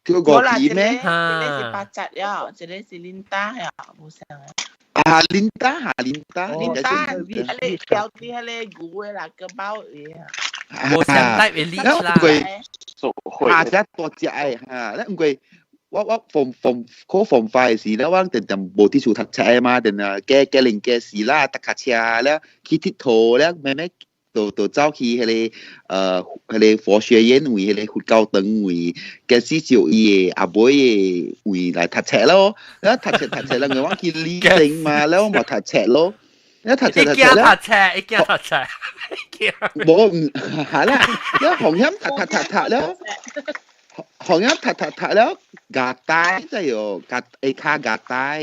叫五雞咩？
一個是八隻呀，一個是 lintah 呀，無相的。
啊，lintah 哈，lintah，
lintah，迄個標啲迄個牛的啦，個包魚啊。
無相 type 的 leech 啦。
啊，只大隻的哈，咱毋過。我我放放考放快時咧，我定定無佇厝讀冊嘛，定定加加零加時啦，搭卡車了，去𨑨迌了，慢慢就就走去彼個彼個佛學院位，彼個佛教堂位，開始就伊的阿妹的位來讀冊咯，了讀冊讀冊了，我去旅行嘛，了我嘛讀冊咯，了讀冊讀冊
了，讀冊，伊驚讀冊，
無毋係啦，了紅險讀讀讀讀了。紅險讀讀讀了，牙帶真係喲，牙下骹牙帶，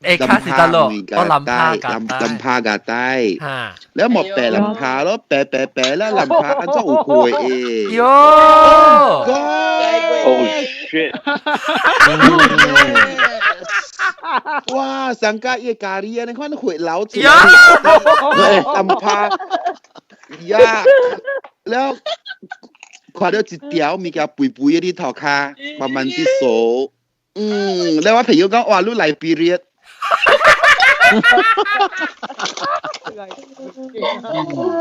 誒，卡是得咯，我林帕
林帕架低，你一莫白林帕咯，白白白啦，林帕安怎有血嘅？
喲
！Oh shit！
哇！上家伊咖喱啊，你看血流出來，林帕呀，了看到一條物件肥肥的佇塗跤，慢慢佇掃。嗯，了我朋友講，哇，你來 period。
欸，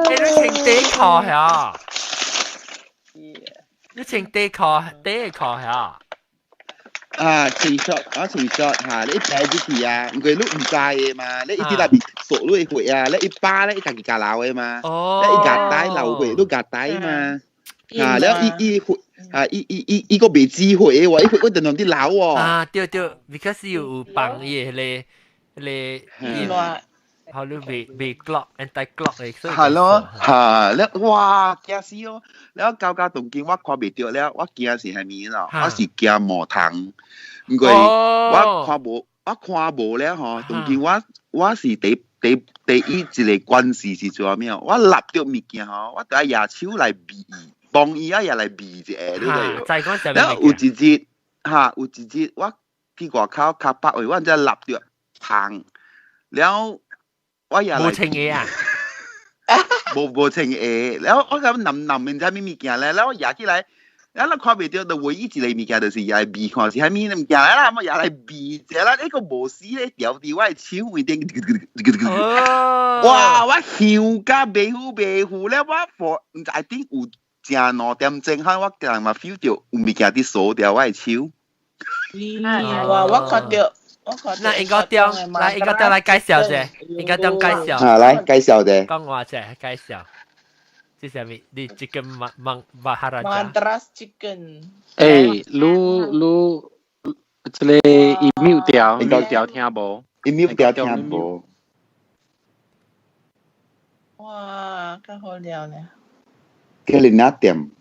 你穿底褲呀？你穿底褲，底褲呀？
啊，穿 short，我穿 short 嚇，你一擺入去啊，因為你毋知的嘛，你一直內面索你的血啊，你一巴咧，伊家己家流的嘛，你伊夾帶流血，你夾帶嘛，啊，了伊伊血啊，伊伊伊伊個袂止血的喎，伊血我定定佇流哦。
啊，對對，because 有放伊個個，好你未未 clot anti clot 的，所以。
係咯，嚇，了哇驚死哦！了到到當今我看袂著了，我驚是蝦米咯？我是驚毛蟲，因為我看無，我看無了吼。當今我我是第第第一一個關係是做咩？我立著物件吼，我著愛舉手來避伊，幫伊啊也來避一下，你知無？了有一日哈，有一日我去外口跤北位，我毋知立著香，了我也
無穿鞋啊！
無無穿鞋，了我感覺淋淋毋知啥物物件咧，了我舉起來，了咱看袂著，就唯一一個物件就是也來味看是啥物物件啦，我也來味一下啦，那個無死咧掉佇我的手面頂，哇！我香甲袂赴袂赴了，我 for 毋知頂有成兩點鐘，哈，我個人嘛 feel 著有物件佇掃掉我的手。
哇！我看著。
那應該點？來應該點來介紹者，應該點介紹？
啊，來介紹者。
講話者介紹。這是啥物？你 chicken mang Maharaja。
Madras chicken。
欸，你你這個伊 mute 掉，mute 掉聽無？
伊 mute 掉聽無？
哇，較好料呢。
叫你哪點？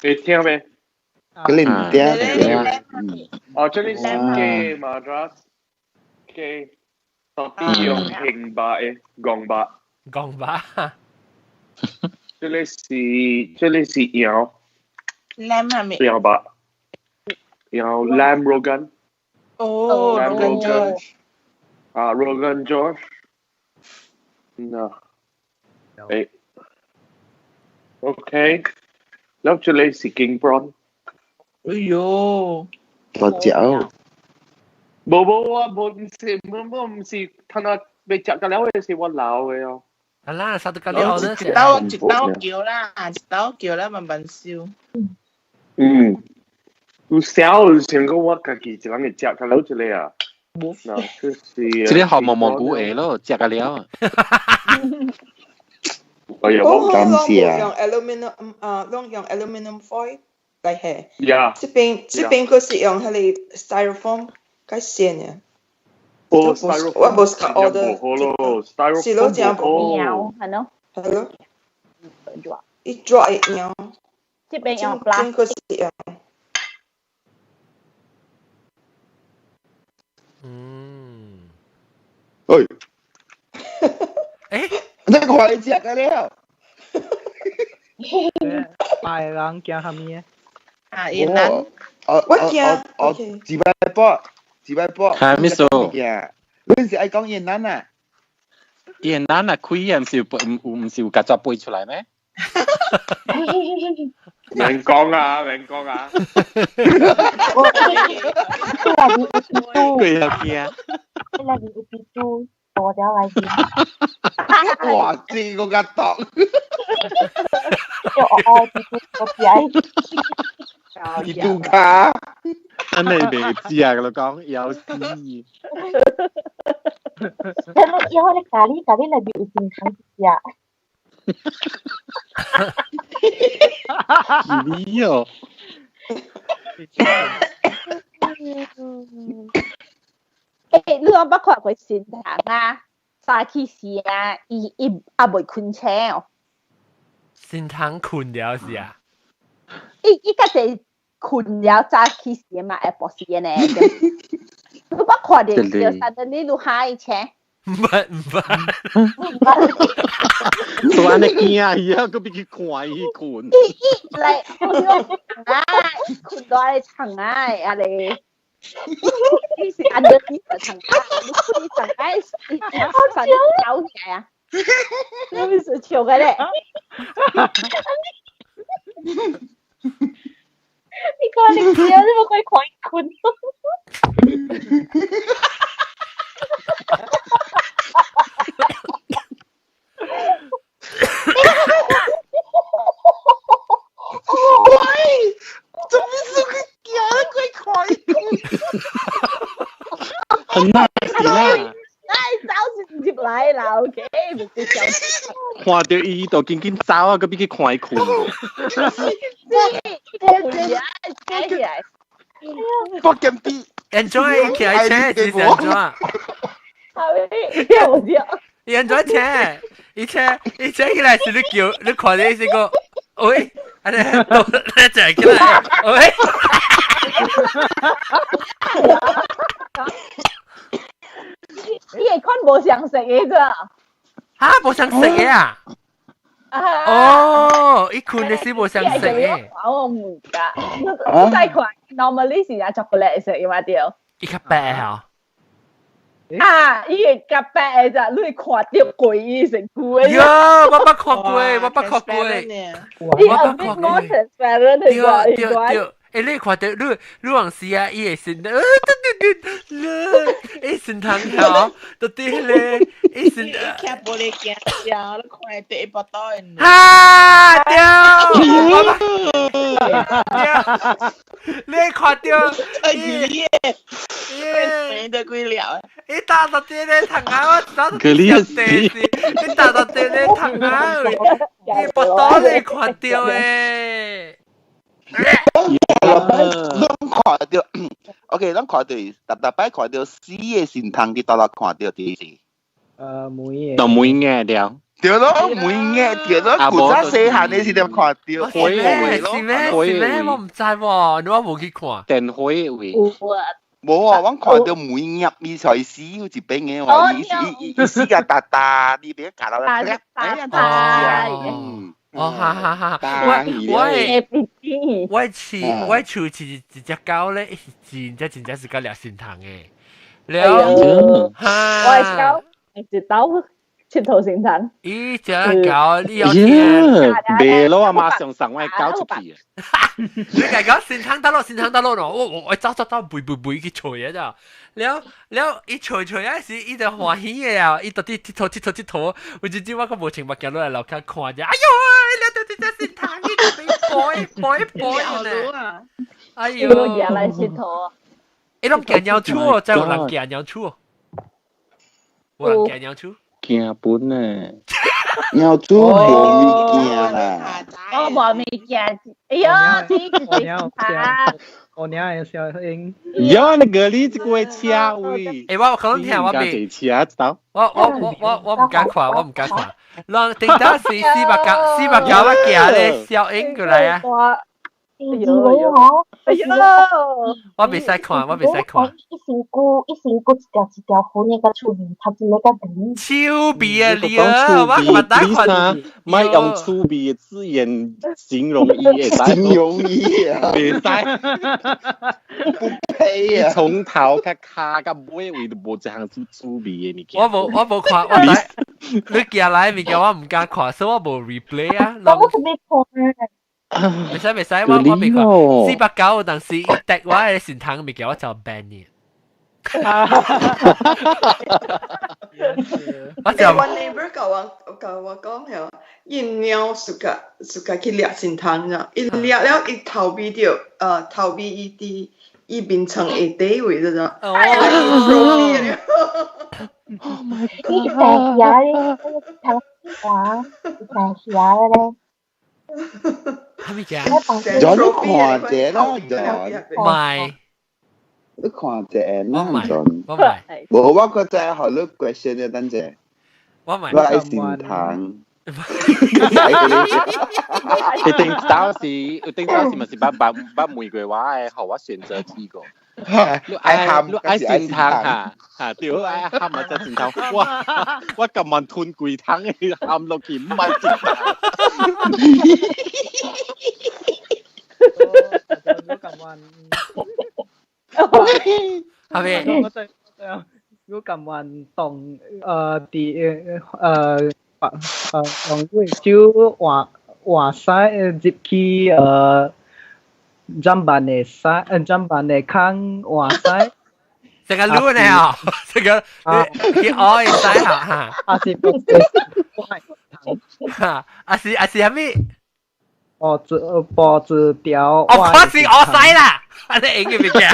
你聽未？
叫你唔聽？
哦，這裡是雞 Madras 雞，特別用興白的戇白。
戇白。
這裡是這裡是羊。
Lamb 係咪？
羊白。羊 lamb rogan。
哦
，lamb rogan。啊，rogan josh。嗱，誒，OK，然後這裡是 king prawn。
哎喲，
多嚼。
無無我無毋是無無毋是，他那未食個了的是我老的哦。
啊啦，殺到咖喱我
一刀一刀叫啦，一刀叫啦，慢慢燒。
嗯，有燒成個我家己一人會食個了一個啊。嗱，這是。
這個好毛毛菇會咯，食個了。
哎呀，我
感謝。
用 aluminum 啊，攏用 aluminum foil 來下。
呀。
這邊這邊閣是用彼个 styrofoam 較鮮的。
哦，
我無是 order。
是
咯，真
無好。係咯。
係咯。伊抓會搖。
這邊用
plastic。這邊閣是用。
嗯。
喂。
欸？
你看你食個了。
白人驚啥物？
啊，越南。
我驚。
我自擺波，自擺波。
係咩數？
你是愛講越南啊？
越南啊，開啊，毋是毋毋是有曱甴飛出來咩？
免講啊，免講啊。
佢又驚。
你那邊有蜘蛛，多條來邊。
哇！這個較毒。
就哦哦，蜘蛛我起來。
蜘蛛卡。
真係未知啊！我講有詩。
但係以後你咖喱咖喱內邊有真香食。
你哦。
欸，你有捌看過神童啊？早起時啊，伊伊猶未睏醒哦。
神童睏了是啊？
伊伊較濟睏了早起時嘛，會博時呢。你捌看著就 suddenly 你嚇伊車。
唔捌唔捌。
做按呢驚伊啊，閣欲去看伊睏。
伊伊來，啊，伊睏在咧床啊，按呢。伊是 underneath 個床啊，你睏床啊，伊床走起來啊。你咪是笑個咧？
你看你笑，你無可以看伊睏。
喂，做咩事佢驚佢看伊睏？
很 nice 啦。
哎，走是入來啦，OK，唔是笑。
看著伊就緊緊走啊，閣欲去看伊睏。
對，起來。
我咁啲
，enjoy 起來車是安怎？
係咪？我知。
伊按怎車？伊車伊車起來是你叫你看著伊是個，喂，按呢你坐起來，喂。
伊會看無相識的咋？
哈，無相識的啊？哦，伊睏的是無相識的。
我毋敢，你再看，normally 是啊 chocolate 色的嘛對？
伊較白吼。
啊！伊會較白的咋？你會看著過伊身軀的。
喲，我捌看過，我捌看過。
伊 a bit more transparent 的咋？
對對對。欸，你看著你，你往時啊，伊會先，對對對，伊先通吼，到底彼個，伊先。
徛玻璃鏡了，你看第一巴肚的。
哈，對，對，你看著，
哎耶，伊得幾粒？
伊打到底咧糖啊，我打到底你打到底咧糖啊，伊巴肚你看著的。
攏看著，OK，攏看著，逐逐擺看著死的神童佇佗落看著佇是？
每
就每眼了。
對咯，每眼對咯，古早細漢的時陣看著。
是咩？是咩？是咩？我毋知喎，你我無去看。
電火位。
有啊。
無啊，我看著每眼伊才死有一邊的話，伊伊伊死甲沓沓，你別夾落來，哎呀，
哦，哈哈哈！我我我飼我厝飼一隻狗咧，是真正真正是較掠心痛的。了，哈！
我的狗一刀切頭心痛。
咦，隻狗你有聽？
袂咯，我馬上送我的狗出去。
你家講心痛得落，心痛得落咯！我我走走走，背背背去揣啊咋？了了，伊揣揣啊時，伊就歡喜的啊！伊到底佚佗佚佗佚佗，有一日我閣無穿目鏡落來樓跤看者，哎喲，你到底隻心痛，伊就被背背背呢！哎喲，
行來佚佗。
伊攏行鳥鼠哦，真有人行鳥鼠哦，有人行鳥鼠。
驚本呢？
鳥鼠無物件啦。
我無物件，哎呀，這是
我娘的小英。
呀，那個你這個車位。
欸，我可能聽我未。
車走。
我我我我我毋敢看，我毋敢看。人頂當時490我行咧，小英過來啊。
哎呦，
哎呦，
我袂使看，我袂使看。
一身軀一身軀一條一條粉的，甲厝面頭一個甲魚。
臭味啊你啊！我唔打看。
莫用趣味的字眼形容伊會使。
形容伊啊，
袂使。
不配啊！
從頭到跤到尾位都無一項是趣味的物件。
我無我無看，我你寄來的物件我毋敢看，所以我無 replay 啊。
我特別看。
袂使袂使，我我未看。490有當時伊滴我的神通物件，我就 ban 你。我就
我 neighbor 共我共我講了，伊貓 suka suka 去掠神通咋，伊掠了伊頭尾著，頭尾伊佇伊眠床下底位著咋。
哦。
Oh my
伊生遐咧，頭黃，生遐咧。
係咪嘅？
John 你看者啦，John。
唔係。
你看者啦，John。
我唔係。
無，我個仔學你 question 嘅等者。
我唔係。
我愛心疼。
一定當時，一定當時嘛是捌捌捌問過我的，予我選擇幾個。你愛你愛神湯嚇嚇，對，愛喊啊隻神湯，我今晚吞規湯嘅喊落去唔係神湯。
係咪？
我對我今晚當佇用手換換屎入去砧板的屎，砧板的空換屎。
這個路呢哦，這個你愛屎嚇嚇。
啊是不？
嚇，啊是啊是啥物？
脖子脖子條。
我是我屎啦，啊你影嘅物件。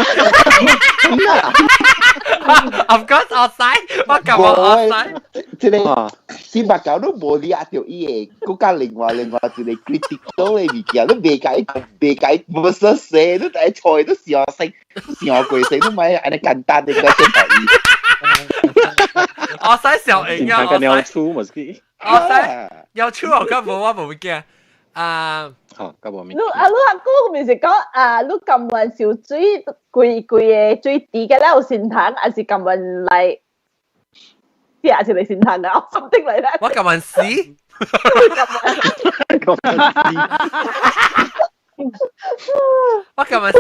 Of course 我屎，我撳我我屎。
這個四百九都無掠到伊個，閣加另外一個 critical 的物件，你袂解袂解無說說，你第菜都上升，上過升，你咪按呢簡單的個先頭伊。
我屎上影啊！
我尿出咪是？
我屎尿出我根本我無驚啊！
好，咁無
你啊，你阿哥咪是講啊，你甘願受水規規個水池個了有神湯，還是甘願來食一個神湯啊？something like that。
我甘願死。我甘願死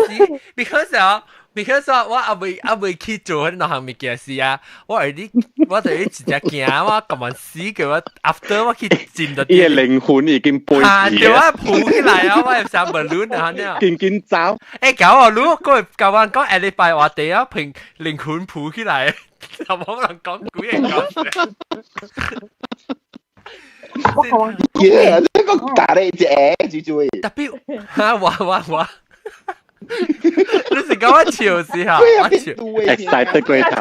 ，because 啊。because 我還未去做彼兩項物件時啊，我係你，我就一直驚，我甘願死嘅我 after 我去進到。
伊個靈魂已經飛
去。對啊，浮起來啊，我會想 balloon 啊，呢。
緊緊走。
欸，搞我你，嗰個舊晚講下禮拜話地啊，憑靈魂浮起來，就冇人講鬼嘢講。
我講。
耶！呢個咖喱啫，豬豬。
特別嚇，我。你是講我笑死嚇，我笑。
excited 過頭。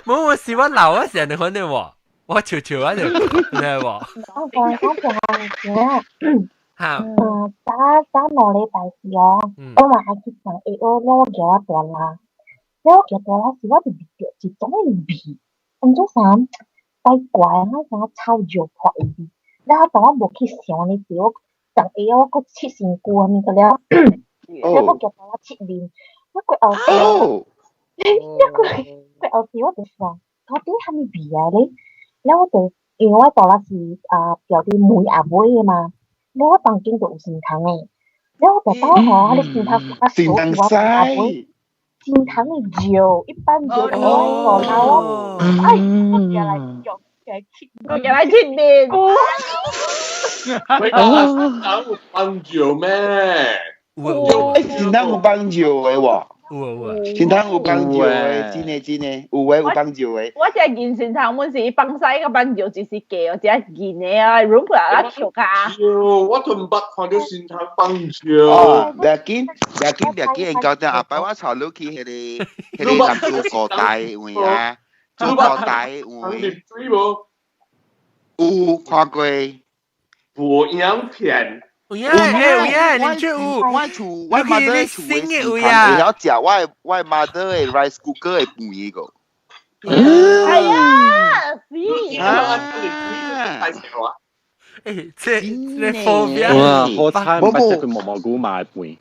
冇我是我老嗰時，你可能喎，我笑笑啊就，你係喎。
我講講就係
嚇。
早早兩禮拜時哦，我嘛愛去上下學，了我舉我大啦，了我舉大啦時，我就聞著一種的味，毋知啥怪怪，我啥臭尿破的味。了後我無去想呢，對，我上下我閣拭身軀啥物個了。了我舉大啦拭面，我過後時，了過過後時我就想，到底啥物味啊咧？了我就因為我大啦是啊住佇門仔尾的嘛。了我房間就有神堂的，了我就到吼，彼個神堂啊，
神堂屎，
神堂的尿，一般尿佇我五樓，哎，我舉來用，舉來拭，
舉來拭面。
喂，神堂有放尿咩？
有，神堂有放尿的喎。
有
有，神堂有放尿的，真的真的，有的有放尿的。
我只見神堂，阮是放屎個放尿，只是假，只見的啊，room 啊，跳卡。
我都毋捌看著神堂放尿。
哦，袂緊，袂緊，袂緊，到陣後擺我帶你去彼個南珠高大位啊，珠高大位。
水無？
有看過。
無影片。
有影，有影，你去有。
我厝，我 mother 厝的時會曉食我 mother 的 rice cooker 的飯個。
哎呀，是。
啊！
欸，這這方便。
哇，好彩唔捌食佢毛毛菇買飯。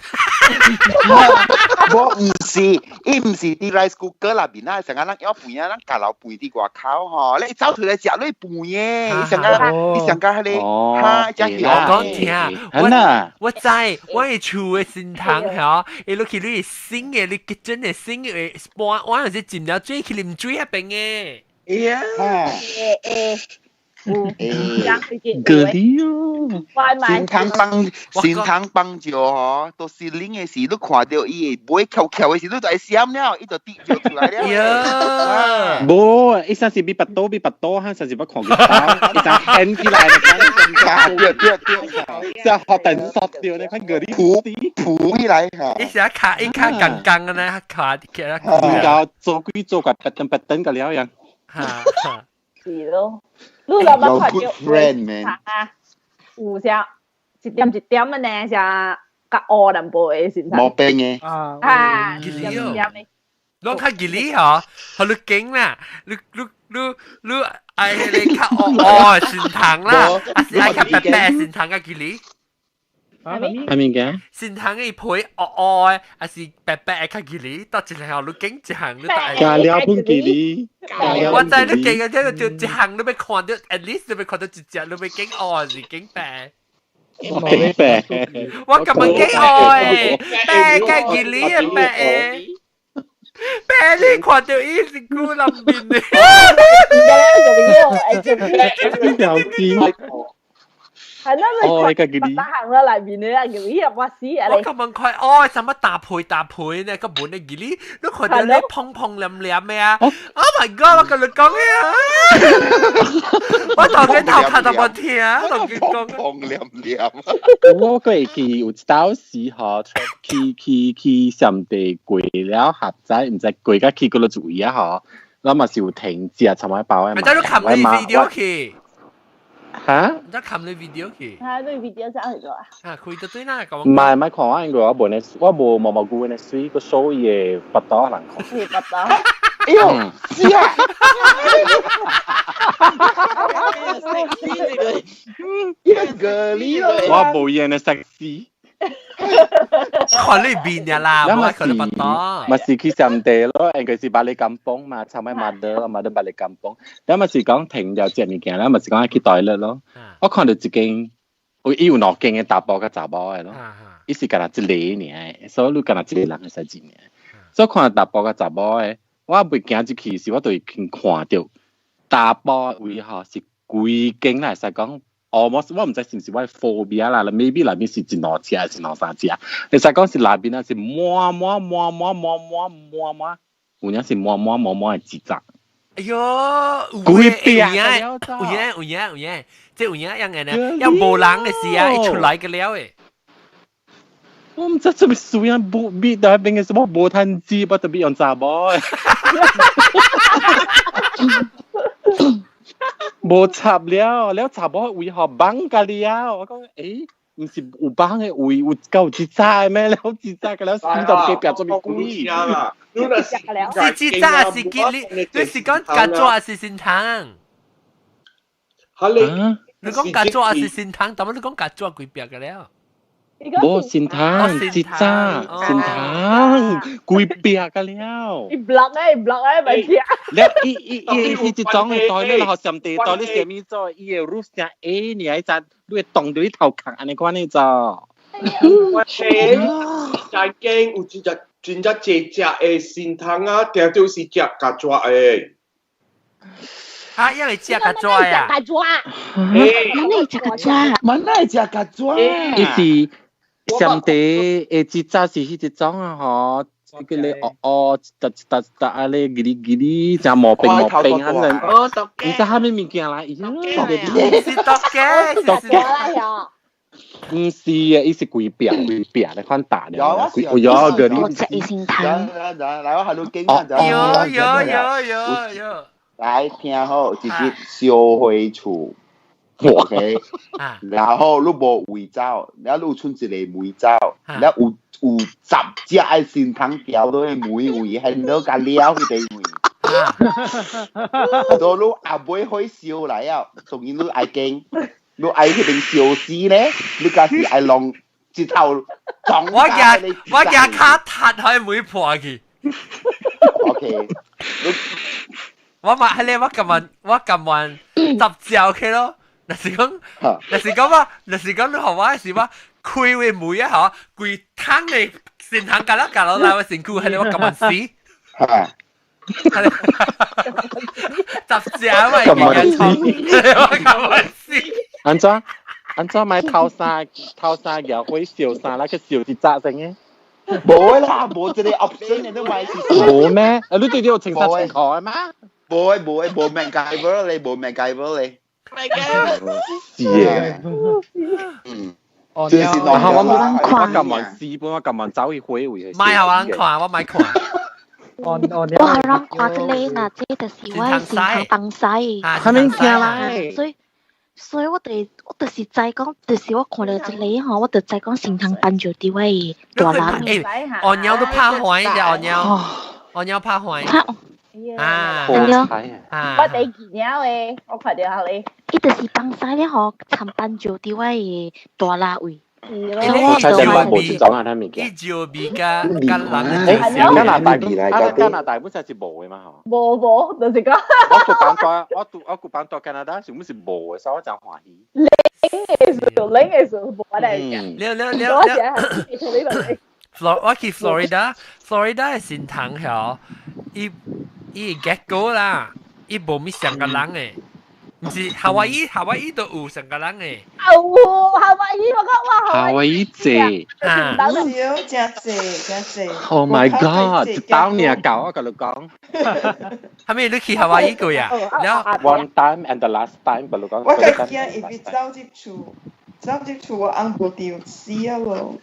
我毋是，伊毋是佇 rice cooker 內面啊，成日咱要飯啊，咱家樓飯佇外口吼，你一走出來食你飯的，伊上個伊上個彼個哈，只
我講聽，我知，我的厝的神堂吼，伊落去你新的，你結真的新的，半碗是浸了水去啉水彼邊的。
哎呀，
欸。
嗰啲哦，
神堂放神堂放尿吼，都是啉的時，你看著伊會尾翹翹的時，你就會閃了，伊就滴尿出來了。
呀，
無，伊上是比巴肚比巴肚，哈，上是捌看過包，伊上掀起來，
對對對，
就學等索掉那款嗰啲
浮浮起來哈。
伊是卡伊卡剛剛的呢，卡起來。
然後做鬼做怪，白等白等個了樣。
哈，
是咯。你若捌看著
啊，
有啥一點一點的呢？啥較烏淡薄的是
無變的
啊，一點一點的。
你較吉利吼，予你驚啦，你愛彼個較烏烏的神堂啦，還是愛較白白的神堂較吉利？
係咪嘅？
善堂嘅皮惡惡，還是白白嘅較吉利，到一項你經一項你大。
加了半吉利。
我知你經嘅這個就一項你欲看到，at least 你欲看到一隻，你欲經惡是經白。
經白。
我根本經惡誒，白嘅吉利嘅白誒。白你看到伊是孤男面的。
呢條筋。
係啦，
哦，
你個行啦，內面你啊，叫伊我死啊！
我咁問佢，哦，什麼搭配搭配呢？個門的吉利，你看到你碰碰黏黏的啊！Oh my god！我跟你講呀，我頭先頭看到冇聽，同佢講。
碰黏黏。
我過記有一道時吼，去去去上地過了合仔，毋知過甲去過了注意啊吼，咱嘛是有停食尋仔包的嘛。
啊，你冚你 video 去。
嚇？
你冚你 video 去？
嚇，你 video 真係個啊？
啊，開到對啦，講。
唔係唔係看我，因為我無呢，我無毛毛菇呢水個手伊的腹肚人看。
是腹肚。
哎呦，是啊！一個你咯。
我無伊呢 sexy。
看你面啦，
我
看你腹肚。
嘛是去上地咯，應該是百里金邦嘛，尋咪馬德馬德百里金邦。แล้ว嘛是講停掉食物件，แล้ว嘛是講去 toilet 咯。我看到一間，我伊有兩間的查埔佮查某的咯，伊是干焦一个爾，所以你干焦一個人會使入爾。所以看到查埔佮查某的，我未行入去時，我就已經看到查埔位吼是規間啦，會使講。哦，我我毋知是毋是我 phobia 啦，maybe 內面是一兩隻，是兩三隻。會使講是內面啊是滿滿滿滿滿滿滿滿，有影是滿滿滿滿的一隻。
哎喲，
規壁
有影有影有影有影，這有影樣嘅呢，要無人的時啊，伊出來個了的。
我毋知做咩事啊，無味到彼邊嘅什麼無趁錢，我特別用查某的。無插了，了查某位吼綁甲了，我講欸，毋是有綁的位有夠一紮咩？了一紮個了，死到隔壁做咩鬼？
是一紮是吉利，你是講曱甴還是新塘？你講曱甴還是新塘？但係你講曱甴規壁個了。
無新塘，一紮新塘，規壁個了。
伊 block 誒，block 誒，咪聽。
了，伊伊伊伊一種的袋，你學上地袋，你啥物做？伊的 roof 成矮爾，一隻你會動到你頭殼按呢款的做。
我在間有真只真只濟隻的新塘啊，定都是食曱甴的。
啊，因為食曱甴啊！
曱甴。
哪會食曱甴？
哪會食曱甴？
伊是。上地的一早是彼一種啊吼，這個咧哦哦，一搭一搭一搭啊咧，叽哩叽哩，誠毛病毛病啊陣，毋知啥物物件來，伊
是毒嘅，
毒嘅，毋是啊，伊是規壁規壁咧款大咧，規有個
你。我食醫生湯。
來來，我還錄經啊！
有有有有有。
來聽好，一日燒火厝。OK，然後你無位走，了你有剩一个門走，了有有十隻的新湯條落去門位，現落共了彼個位。所以你後尾火燒來了，當然你愛驚，你愛彼邊燒死咧，你敢是愛弄一頭撞。
我驚我驚跤踢開門破去。
OK，
我嘛彼个我今晚我今晚十招去咯。若是講，若是講我，若是講你予我是我開個門啊，吼，規桶的新塘夾落夾落來我身軀，彼个我甘願死。十隻嘛，
甘願
死，我甘願死。
按怎按怎買頭衫頭衫舉火燒衫，來去燒一紮先嘅？
無啦，無這個 option 你都買是。
無咩？啊，你對你有穿衫穿褲的嗎？
無的無的無 MacGyver 咧，無 MacGyver 咧。
是的，
嗯，這是
我我甘願死本，我甘願走去火位。
莫予人看，我莫看。
我予人看這個若這就是我的心頭東西。
啥物件來？
所以所以我就我就是知講，就是我看著這个吼，我就知講心頭放著佇我的大腦。
欸，鱷鳥都拍橫隻鱷鳥，鱷鳥拍橫。啊，
對
啊，
我第見了的，我看著下咧。
伊就是放屎咧吼，摻斑石佇我的大腦位。
我睇成班無這種啊，睇物件。
伊就味加加人
誒，加拿大加拿大本身是無的嘛吼。
無無，就是講。
我舊版帶，我拄我舊版帶加拿大是毋是無的，所以我真歡喜。
冷嘅時候，冷嘅時候無嚟嘅。
了了了了。我去 Florida，Florida 的神堂吼，伊伊結果啦，伊無咪上個人的。毋是夏威夷，夏威夷都有上個人的。
啊有夏威夷，我講哇
夏威夷濟
啊，
少真濟真濟。
Oh my god！一刀爾夠，我共你講。
係咪你去夏威夷過呀？了
One time and the last time，共你講。
我較驚伊會走入厝，走入厝我翁無著死啊咯。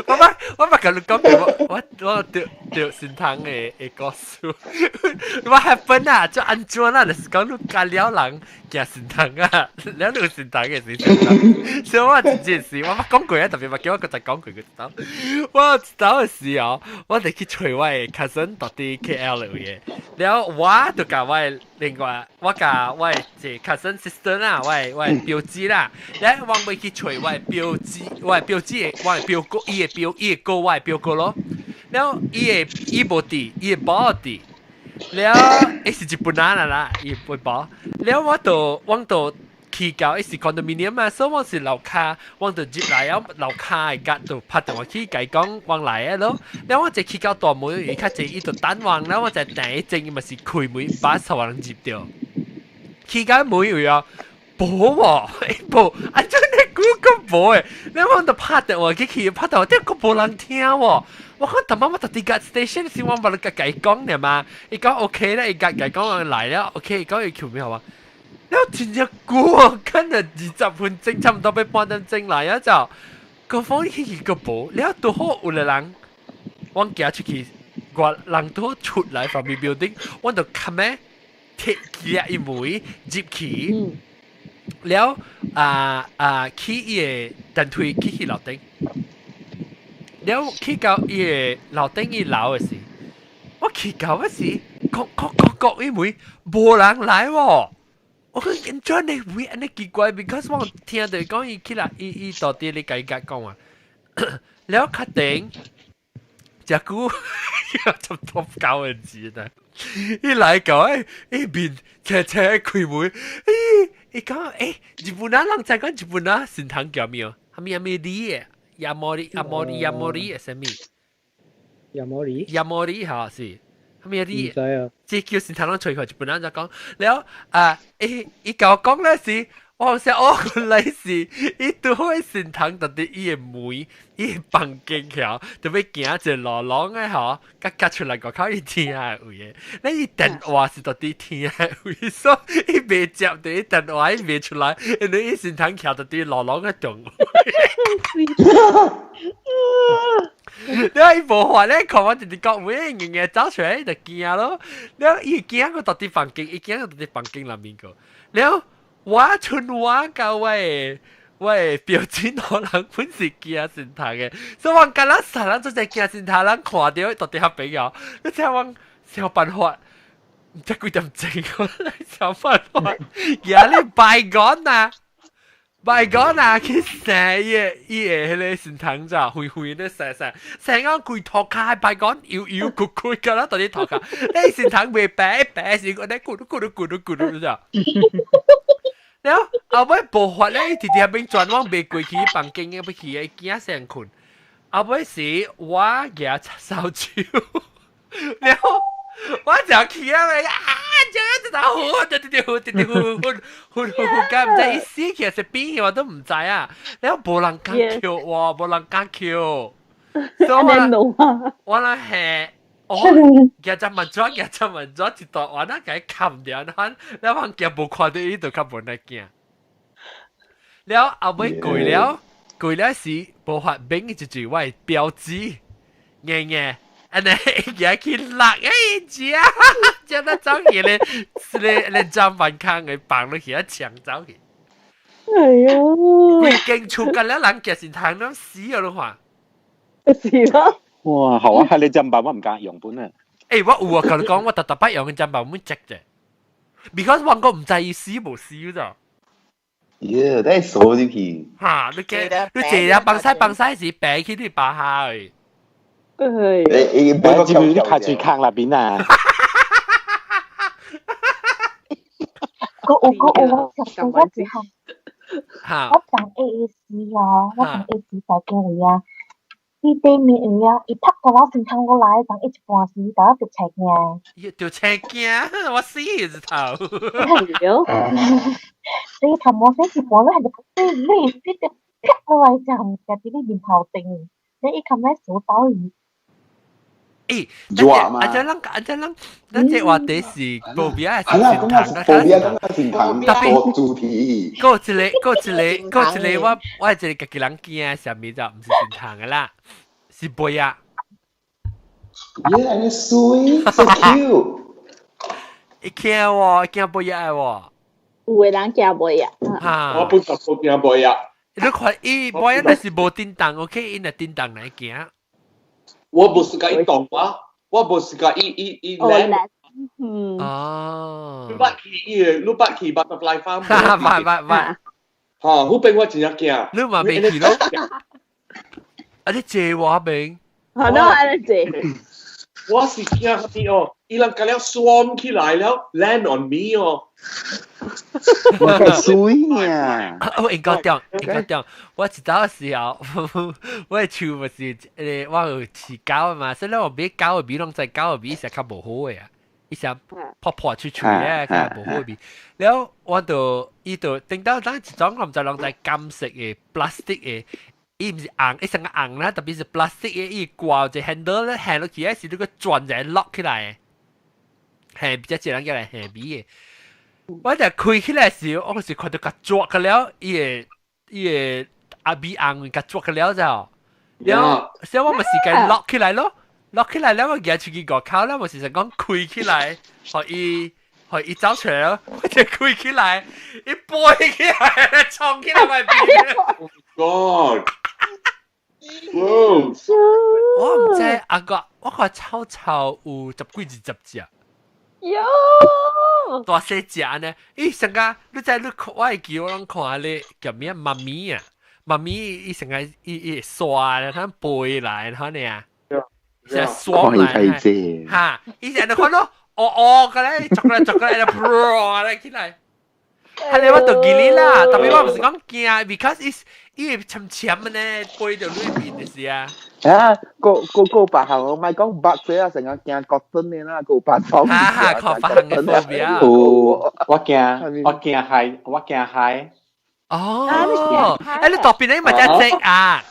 我捌我捌共你講過，我我著著神堂的的故事。我 happen 啊，就按怎啦？就是講你加了人行神堂啊，了你有神堂的時陣，所以我真正是我捌講過啊，特別捌叫我閣再講過，閣一道。我一道的時候，我就去揣我的 cousin 佇佇 KL 的，了我就共我的另外，我共我的一個 cousin sister 啦，我的我的表姊啦，了我欲去揣我的表姊，我的表姊的我的表哥，伊的表伊的哥，我的表哥咯。了伊的伊無佇，伊的某佇。了伊是日本人啦啦，伊會某。了我就我就去到伊是 condominium 嘛，所以我是樓跤，我就入來了樓跤的角就拍電話去共伊講我來啊咯。了我就去到大門，伊較濟伊就等我，了我就等一陣，伊嘛是開門把所有人入著。去到門位啊，無喎，無，啊真的久閣無的，了我就拍電話去去，拍電話，點閣無人聽喎。我講逐擺我佇佇 gas station 時，我無咧共伊講爾嘛，伊講 OK 咧，伊共伊講來了 OK，伊講伊求咩好啊？了真正久啊，可能20分鐘，差毋多欲半點鐘來啊就，個風去去閣無，了拄好有個人，阮行出去，我人拄好出來 from the building，阮就較咩提起伊門入去，了啊啊去伊个電梯去去樓頂。了去到伊个樓頂伊樓的時，我去到的時，叩叩叩叩伊門，無人來喎。我講按怎呢會按呢奇怪，because 我聽著講伊起來，伊伊到底咧共伊講話，了確定，遮久差不多9個字啦。伊來到誒，伊面斜斜開門，咦，伊講欸，日本仔人知講日本仔神堂叫咩？啥物啥物里的？亞摩里亞摩里亞摩里的啥物？
亞摩里？
亞摩里吼是，啥物里？
毋知啊。
這叫神堂攏揣看日本人就講了啊！伊伊共我講咧是，我想哦，原來是伊拄好神堂佇佇伊的門，伊的房間徛，就欲行一個路廊的吼，佮夾出來外口伊聽的位的。你伊電話是佇佇聽的位，所以伊袂接佇伊電話，伊袂出來，因為伊神堂徛佇佇路廊的中。了伊無法咧，看我直直講話，硬硬走出來就驚咯。了伊驚閣佇佇房間，伊驚閣佇佇房間內面個。了我賰我佮我的我的表姊兩人本是驚神堂的，所以我敢若啥人做者驚神堂人看著佇佇遐朋友，你聽我想辦法，毋知幾點鐘我來想辦法，舉咧拜講啊！拜講啊，去生伊个伊個彼個神堂咋，灰灰咧生生生到規塗跤拜講油油骨骨，敢若佇咧塗跤，你神堂袂白白是個咧咕嚕咕嚕咕嚕咕嚕咋？了後尾無法咧，伊直直遐邊轉，我袂過去房間，欲去伊驚先睏。後尾時我舉掃帚，了我就去啊！啊，這個就呼，就直直呼，直直呼呼呼呼呼，敢毋知伊死去還是變去，我都毋知啊。了無人敢叫我，無人敢叫。所以我我若係哦，舉隻物紙，舉隻物紙，一道我若共伊冚掉，咱了我驚無看著伊就較無奈驚。了後尾過了，過了時無法免就是我的表姊，硬硬。按呢，伊去落欸，食，食得走去咧，咧咧砧板空的放落去啊，搶走去。
哎喲！
規間厝甲了人夾是通攏死了，你看。
是咯。
哇，好啊，係你砧板我毋敢用本啊。
欸，我有啊，共你講，我逐逐擺用的砧板，阮check 者，because 我閣毋知伊死無死咋。
耶，都係鎖入去。
嚇！你驚你坐啊，放屎放屎時白去你巴下去。
誒誒，
我知唔知卡住坑那邊啊？
個有個有，我想講一項。
嚇！
我上 A A C 哦，我上 A C 在家裡啊。伊對面位啊，伊拍到我身空過來，人伊一半時就我著車鏡。
伊著車鏡，我死一頭。
所以頭毛洗一半，你係就你你就啪落來，就唔食佇你面頭頂，你伊冚來數到伊。
誒，
熱嘛？
啊！這咱啊這咱咱這話題是 phobia
係啦，講下 phobia，講下神堂做主題。
嗰一個，嗰一個，嗰一個，我我一個家己人驚，啥物就毋是神堂的啦，是杯啊。
耶，按呢媠，so cute。
會驚喎，會驚杯仔喎。
有的人驚杯仔。
嚇！
我本來無驚杯仔。
你看，伊杯仔若是無叮當，OK，伊若叮當來驚。
我無是共伊動我，我無是共伊伊伊
攔。
嗯。哦。
你捌去伊個，你捌去 Butterfly Farm？
哈哈，捌捌捌。
嚇，彼邊我真正驚。
你嘛袂去咯？啊！你坐我邊。
好，那按呢坐。
我是驚啥物哦？伊人共了 swarm 起來了，land on me 哦。
我夠媠呢！
我應該掉，應該掉。我一早時候，我的厝毋是我有飼狗嘛，所以咧我買狗的味攏知狗的味是較無好的啊，伊是破破脆脆的，較無好的味。了我就伊就頂到咱一種我毋知攏知金色的 plastic 的，伊毋是紅，伊成個紅啦，特別是 plastic 的，伊掛一 handle 咧，行落去的時，你個轉一落起來，嘿，比較一人叫來下味的。我就開起來時，我是看到共抓個了，伊個伊個阿味紅共抓個了就，了，所以我咪是共落起來咯，落起來了我行出去外口了，我是想講開起來，予伊予伊走出來咯，我就開起來，伊飛起來，衝起來外邊。
God！
我毋知阿哥，我看臭臭有十幾二十隻。
喲，
大細隻呢？伊成個你知你看，我會記我攏看咧叫咩媽咪啊？媽咪伊成個伊伊會刷咧，佢飛來，佢呢啊，成刷來，哈！伊成日看到哦哦個咧，捉過來捉過來，噗咧起來。係你我就記你啦，特別我毋是講驚，because 伊伊會沉沉的呢，飛到裏面就是啊。
啊，個個個白行我咪講白水啊，成日驚 cotton 的啦，個白糖。
哈哈，靠白行嘅 phobia。
有，我驚，我驚海，我驚海。
哦，誒，你大邊你咪只隻啊？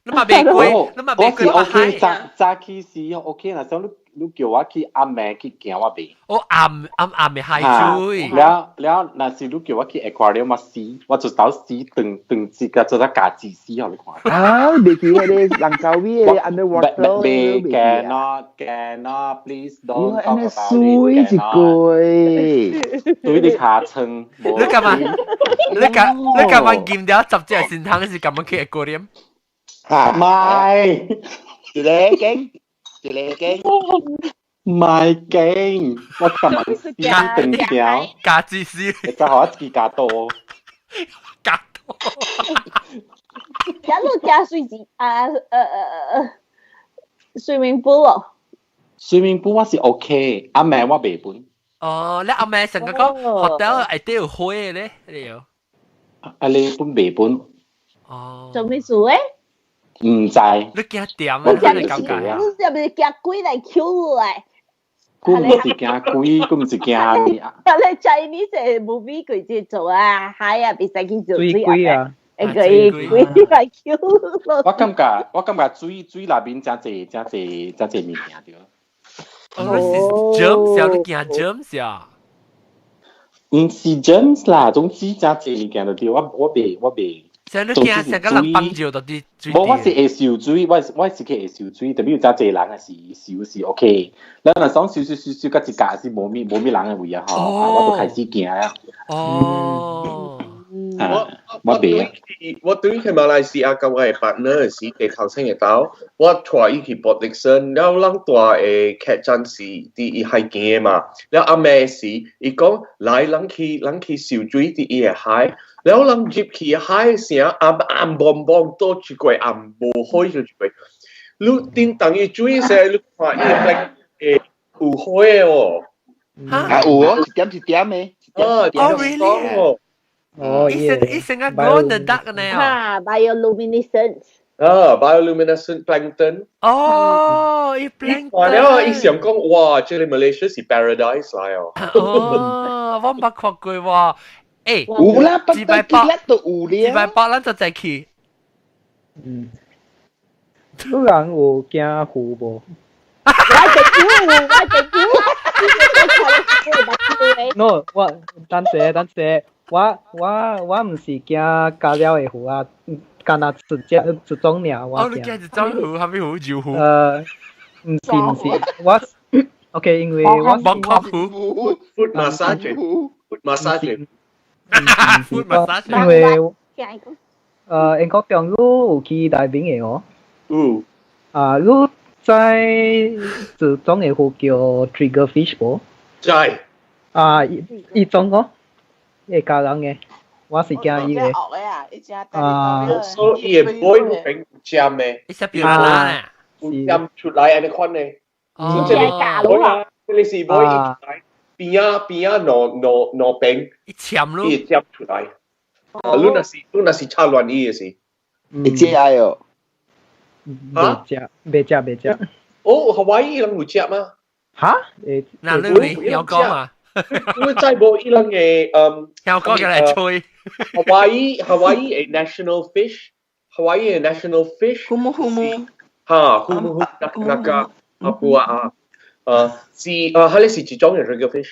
你嘛袂過，你嘛袂過
我是 OK，早早起時 OK 啦，所以你你叫我去暗暝去行，我袂。
哦，暗暗暗暝海水。
了了，若是你叫我去 aquarium 我死，我就走死，斷斷一個做得家己死，予你看。
啊，袂記得咧，人家位的 underwater。
袂 cannot cannot please don't talk about it。
水一句。
對你尻川。
你幹嘛？你幹你幹嘛？兼掉十隻善堂是幹嘛去 aquarium？
嚇！
唔係，
一個驚，一個驚，
唔係驚，我琴日死定條，
加知識，
就好一支加多，
加多。
假如加水池啊，swimming pool 咯。
swimming pool 我是 OK，阿妹我袂本。
哦，你阿妹成個講 hotel 內底有火咧，你有？
啊，你本袂本？
哦。
做咩事咧？
毋知。
你驚點啊？
你
你感覺啊？
你是毋是驚鬼來搝來？
佢毋是驚鬼，佢毋是驚啥物啊？
啊！你 Chinese 的 movie 佢就做啊，海啊，袂使去做
水鬼啊！
會個鬼來搝。
我感覺我感覺水水內面誠濟誠濟誠濟物件對。
哦，是 germs 啊！你驚 germs 啊？
毋是 germs 啦，總之誠濟物件就對，我我袂我袂。
成你驚成個人幫照到啲水。
無，我是會受水，我我是去會受水，特別有誠濟人也是受是 OK。咱若講受受受受到一格是無物無物人的位啊吼，我就開始驚啊。
哦。
我
我袂啊。
我對去馬來西亞佮我的 partner 是第頭先嘅兜，我帶伊去 Port Dickson，了咱蹛的客棧是佇伊海邊的嘛，了暗暝時，伊講來咱去咱去游水佇伊的海，了咱入去海時暗暗濛濛倒一個暗無火就一個，你頂當伊水時，你看伊的會有火的哦。
啊有哦，一點一點的。
哦
哦，really？
哦，
伊成伊成個 glow in the dark 呢哦。
哈，bioluminescence。
啊，bioluminescent plankton。
哦，伊 plankton。
看了伊想講，哇，這個 Malaysia 是 paradise 來哦。
哦，我毋捌看過喎。欸，
有啦，
一百八
都有
咧。一百八，咱就再去。
嗯。你人有驚虎無？
我隻虎，我隻虎。
No，我等陣等陣，我我我毋是驚咬了的虎啊，敢若一隻一種爾我
哦，你驚一種虎，啥物虎？肉虎？
毋是毋是，我 OK，因為我
芒果虎
，foot massage，foot massage，
foot massage。
因為英國中你有去大明的哦？
有。
啊，你知一種的虎叫 trigger fish 無？
知。
啊，伊伊種哦，會咬人的，我是驚伊個。
啊，所以伊的尾變尖的，
伊隻變啦咧，
有尖出來按呢款的。
哦，
這個這個是尾一出來，邊仔邊仔兩兩兩邊，
伊鉗咯，
伊會尖出來。啊，你若是你若是插亂伊的是，
會食哦。
袂食，袂食，袂食。
哦，夏威夷人有食嗎？
哈？
嗱，你你有講嘛？
我知無伊人的
有講嘅來吹。
Hawaii Hawaii 的 national fish Hawaii 的 national fish
humu humu
哈 humu humu 那個阿布啊啊，是啊，彼个是一種的 trigger fish。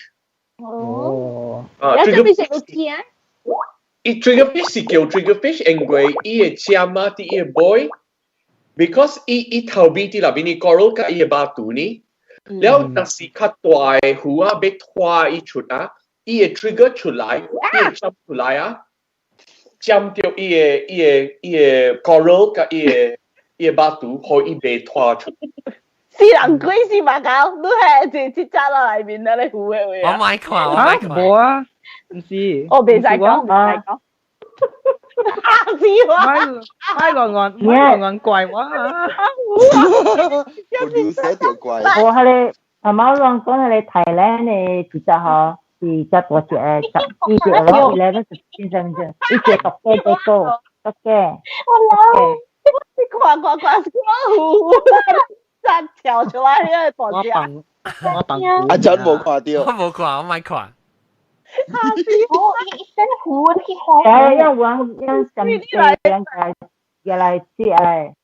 哦。
啊
，trigger fish 有驚？
伊 trigger fish 是叫 trigger fish，因為伊的尖仔佇伊的尾，because 伊伊頭尾佇內面的 coral 佮伊的肉肚呢。了，若是較大的魚仔欲拖伊出啊，伊會 trigger 出來，伊會針出來啊，針著伊的伊的伊的 coral 佮伊的伊的肉肚，予伊袂拖出。
死人鬼死馬狗，你係一一隻落內面啊！你虎的話。
我莫看，我莫看。
無啊，毋是。
我袂使講，袂使講。嚇死我！
莫亂亂，莫亂亂怪我啊！
我流血就怪。
我彼个阿媽亂講彼个台灣的一隻吼，是隻大隻的，十二隻咯，11十先生啫，一隻獨雞一個，獨雞。
我老，你看看看，我虎，真跳出來那個大隻。
我放
阿真無看著，
我無看，我莫看。
嚇死我！
伊真虎去看。
哎，要往要上飛兩個入來接來。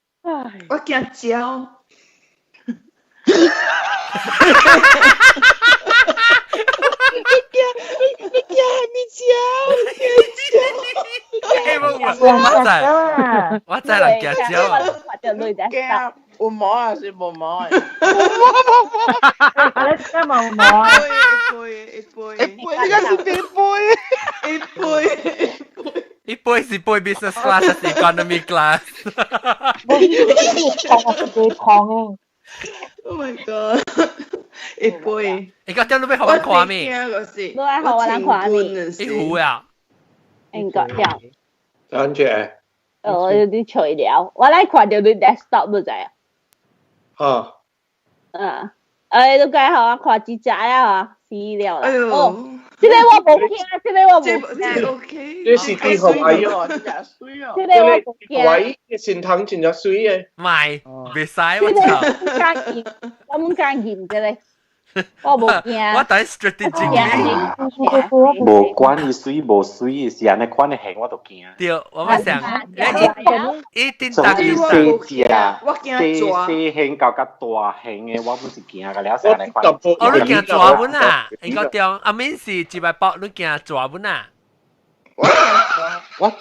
我驚鳥。你驚你你驚你鳥？
我知，我知人驚鳥。
驚有毛還是無毛？
有毛無毛？你真無毛啊？
一杯一杯
一杯，你個是一杯
一杯
一杯是杯 business class 還是 economy class？
我是最胖的。
Oh my god！一杯。
你講點都欲予我看咩？
你愛予我人看咩？
一壺啊！
應該對。
等住。
哦，有啲除了，我來看著你 desktop 你知啊？
嚇！
嗯，哎，你該予我看幾隻啊？死了啦！
哎呦，
哦，這個我無驚，這個我無驚。
這 OK。
這是佇夏威夷
哦，真水哦。
這個我無驚。
夏威夷神湯真正水的。
唔係，袂使我操！
我毋敢認這個，我無驚。
我等 strategic。
無管伊水無水，是按呢款的型我都驚。
對，我咪想，一定
從伊細隻，細細型到較大型的，我本是驚個了，是按呢款。
哦，你驚蛇本啊？應該對，阿敏是180，你驚蛇本啊？
我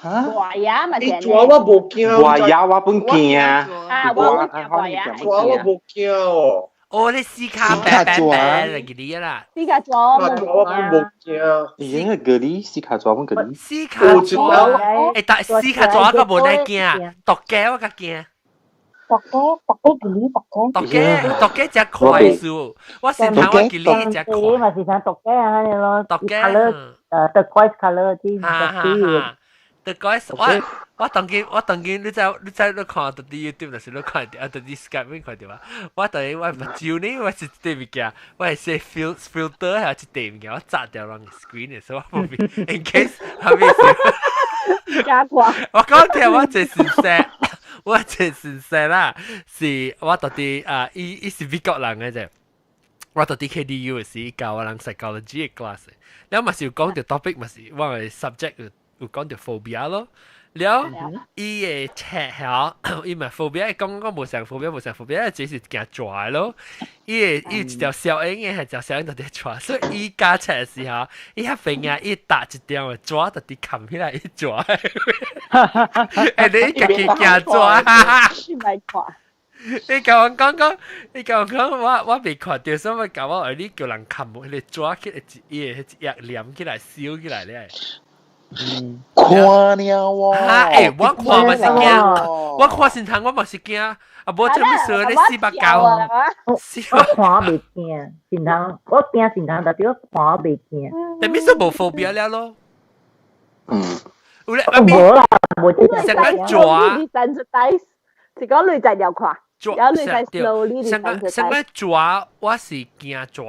哈？
蛇牙嘛，
蛇我無驚。
蛇牙我本驚。
啊，我驚蛇牙。
蛇我無驚哦。
哦，你四卡白白白嚟嗰啲啦。
四卡左
我我冇驚。
咦，嗰啲四卡左嗰啲。
四卡左，誒，但四卡左個無得驚，獨家我較驚。
獨家獨家嗰啲獨
家。獨家獨家只快速，我先頭我記得只
快。嘛是想獨家啊，你咯。
獨家。
turquoise colour 啲。
哈哈。turquoise 我當今你知你看到啲 YouTube 就是你看到啊，到啲 Skype 看到啊。我當我目睭呢，我是一塊物件，我係寫 filter 係一塊物件，我砸掉人 screen 嘅，所以我無變，in case 係咩事？
加看。
我講聽我這是說，我這是說啦，是我到底啊，伊是美國人嘅啫。我到底 KDU 嘅時教我人 psychology 嘅 class，了嘛是有講到 topic 嘛是我嘅 subject 有講到 phobia 咯。了，伊嘅冊嚇，伊咪 phobia 講講無像 phobia 無像 phobia，只是驚蛇咯。伊嘅伊一條小影嘅係條小影就佇蛇，所以伊教冊嘅時候，伊遐邊啊，伊搭一條嘅紙就佇冚起來，伊蛇。欸，你家己驚蛇？
你咪看。
你甲我講講，你甲我講，我未看到，所以我甲我你叫人冚彼個紙起來，伊個一頁黏起來，燒起來咧。
看了喎！
欸，我看嘛是驚，我看現場我嘛是驚，啊，無這麼說你四百九，
我看未驚，現場我驚現場，但係我看未驚。
但係說無 phobia 了咯？
嗯。
有咧，
無啦，無這
成個蛇。
是講女仔有看，有女仔 slowly
成個蛇，我是驚蛇，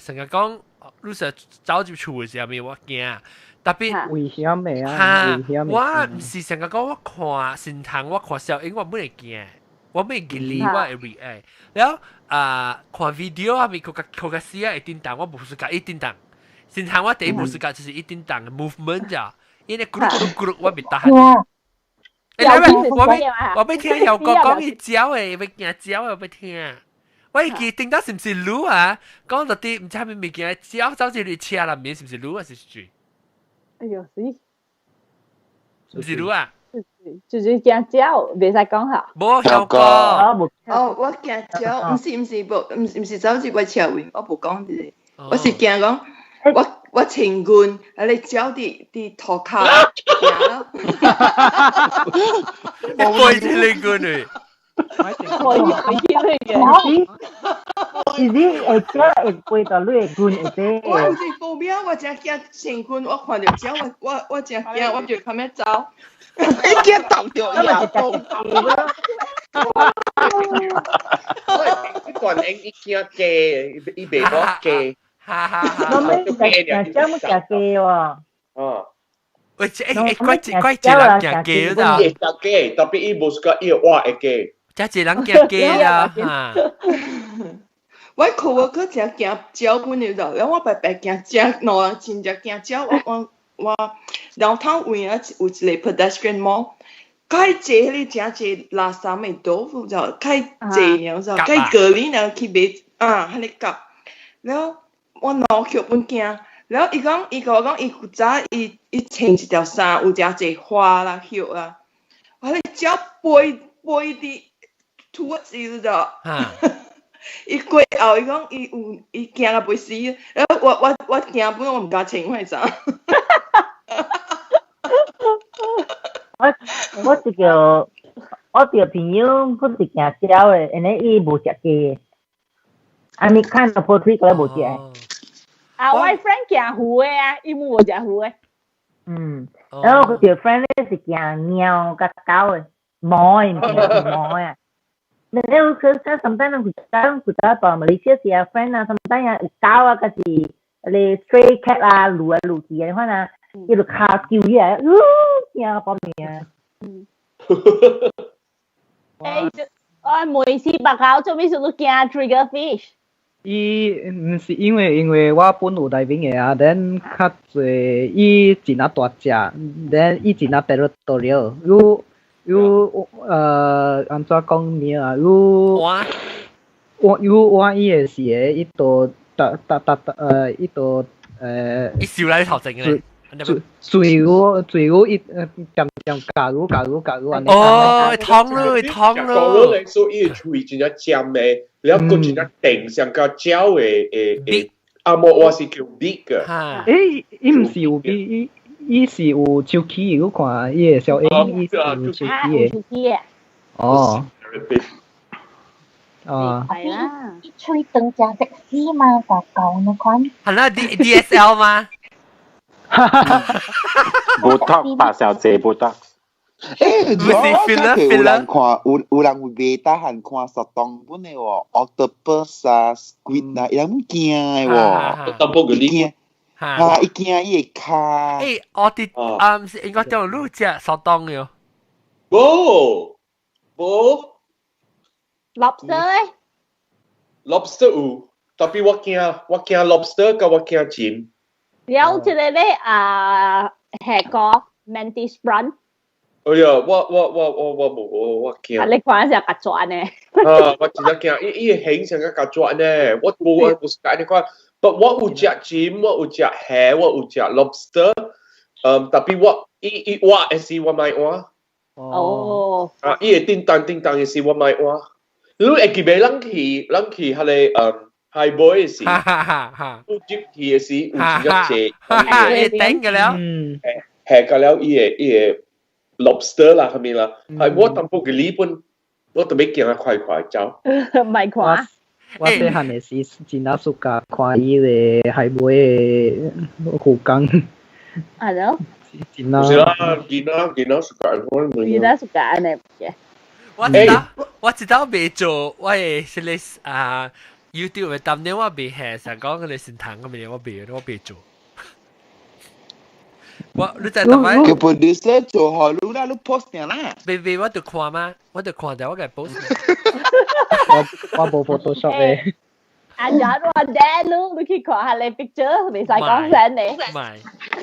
成個講，你說走入厝嘅時候，我驚。特別
危險嘅啊！
我毋是成日講我看現場，我看小影，我本會驚，我會記哩，我會 react。了啊，看 video 啊，咪佢較死啊，會叮當，我無是甲伊叮當。現場我第一無是甲就是伊叮當 movement 咋，因為咕嚕咕嚕咕嚕，我袂得閒。欸，我欲聽曉哥講伊鳥的，欲驚鳥的，我欲聽。我會記叮當是毋是鷺啊？講到底毋知啥物物件，鳥走入去車內面是毋是鷺啊？是水？
哎呦死！
毋是鷺啊？
就是驚鳥，袂使講哈。
無曉哥。
哦，我驚鳥，毋是無，毋是走入我車位，我無講這個，我是驚講，我穿軍，啊你鳥佇塗跤行。
你背起你軍嘞？
可以可以嘅。
是你會鳥會飛到你的軍會底。
我毋是 phobia，我真驚穿軍，我看著鳥，我真驚，我就較欲走。
你驚揼著牙痛。
你慣英伊驚雞，伊袂好雞。
哈哈哈！
我們驚鳥，冇驚雞喎。
哦。
喂，欸怪怪一人驚雞咋？
伊會食雞，特別伊無是講伊會活的雞。
這一人驚雞啦，哈！
我 coworker 真驚鳥本了就，然後我白白驚鳥，兩人真正驚鳥。我然後頭位啊有一個 pedestrian mall，較濟彼個真濟垃圾的豆腐就較濟爾就，較隔離爾去買啊，彼個夾。然後我腦殼本驚，然後伊講伊共我講伊古早伊穿一條衫有誠濟花啦葉啦，我彼鳥飛飛佇 towards 伊就。伊過後，伊講伊有伊驚到袂死，然後我驚本我毋敢穿，我知。
我一個朋友，佢是驚鳥的，因為伊無食雞的，啊你看到 poultry 佢無食。
啊，我 friend 驚魚的啊，伊無食魚的。
嗯，然後佢條 friend 咧是驚貓佮狗的，貓的，毋是貓的。你有可能 sometimes 有當到馬來西亞 friend 啊，sometimes 有狗啊，還是你 stray cat 啊，擼來擼去的，你看啊，伊就跤揪起來，驚搏命。
欸，我每次白口做咩事都驚 trigger fish。
伊毋是因為我本有來邊的啊，then 較濟伊真啊大隻，then 伊真啊 territorial，有有按怎講呢啊？有我有我伊的時個，伊都逐逐逐逐伊都
伊笑來頭前咧。
水我水我伊漸漸加入加入加入按呢。
哦，燙咯，燙咯。
所以伊喙真正尖的，了個真正定上個鳥的的的，阿莫我是叫 beak 嘅。
誒，伊毋是有伊伊是有手起，你看伊的小影，伊是有手起的。哦。啊。
係啦。伊喙長誠セク嘛，狗狗那款。
係啦，D DSL 嗎？
Botox 白小姐 Botox。
誒，我有人看，有有人會袂得閒看雪凍本的喎，octopus 啊，squid 啊，伊人驚的喎，
淡薄個
驚，啊，伊驚伊的跤。
誒，我哋啊，毋是應該叫你食雪凍的。
無無。
Lobster 咧
？Lobster 有，tapi 我驚，我驚 lobster 佮我驚鱔。
有一個咧啊，係個 mantis prawn。
哎呀，我我我我我無我我驚。
你看是甲抓呢？
啊，我真正驚，伊伊個形像個甲抓呢，我無我無是解你看，but 我有食鱔，我有食蝦，我有食 lobster，嗯，tapi 我伊伊挖的時我莫挖。
哦。
啊，伊會叮當叮當的時我莫挖。你會記袂？咱去咱去彼個嗯海尾的時，有入去的時有真正濟，
伊頂個了，
下個了伊個伊個 lobster 啦，係咪啦？係我淡薄嘅呢本，我特別驚啊，快快走。
唔係看。
我細漢的時真正 suka 看伊個海尾的魚缸。
係咯。
真啊。
是啦，囡仔囡仔 suka 看。
囡仔 suka 按呢嘅。
我知道，我知道未做，我係是咧啊 YouTube 的當年我未係想講佢哋神堂咁樣，我未我未做。我你知道咩？
叫 producer 做好你啦，你 post 定啦。
未未，我就看嘛，我就看到我嘅 post。
我我無 Photoshop 嘅。
阿 John 話爹你，你去看下你 picture，未使講聲你。
唔係。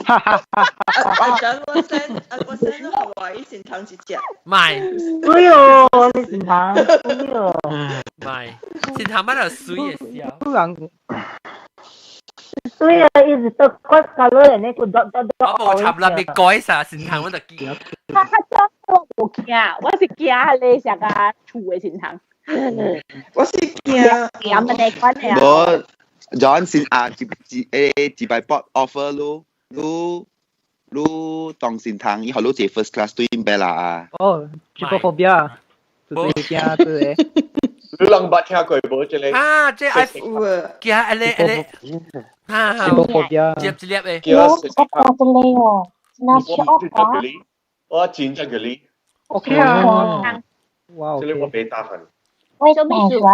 阿 John 我 send 我 send 咗我以前糖一隻。
唔係。
哎呦，你神堂，哎呦。
唔係，神堂乜就水嘅時候。
人。
所以一直都我搞落嚟，那個都都都。
我無插入去改啥神堂，我就驚。
他他裝我無驚，我是驚你上個厝的神堂。
我是驚
驚乜你關係啊？
無，John 先啊，一一誒一擺博 offer 你，你你當神堂，以後你坐 first class 對唔啦啊？
哦，trypophobia，就是驚這個。
你人捌聽過無？這個
啊，這愛驚愛咧愛咧，啊，
trypophobia，
接一粒的。
我我看這個哦，那是我看。
我真正個你。
OK 啊。哇，
這個我袂打算。
我做咩事？我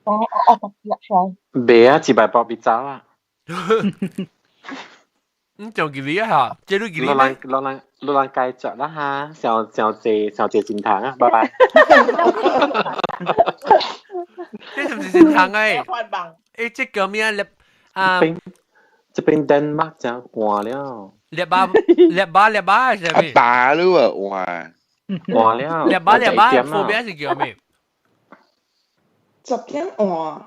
我我特出來。
袂啊，一擺包比走啊。
你做幾哩啊？這你幾哩？
老人老人老人繼續啦哈，上上謝上謝神堂啊，拜拜。
這是唔是神堂誒？誒，這個咩粒啊？
這邊丹麥就換了。
列巴列巴列巴係咩？
阿爸咯喎，換。
換了。
列巴列巴，後邊是叫咩？
10點換。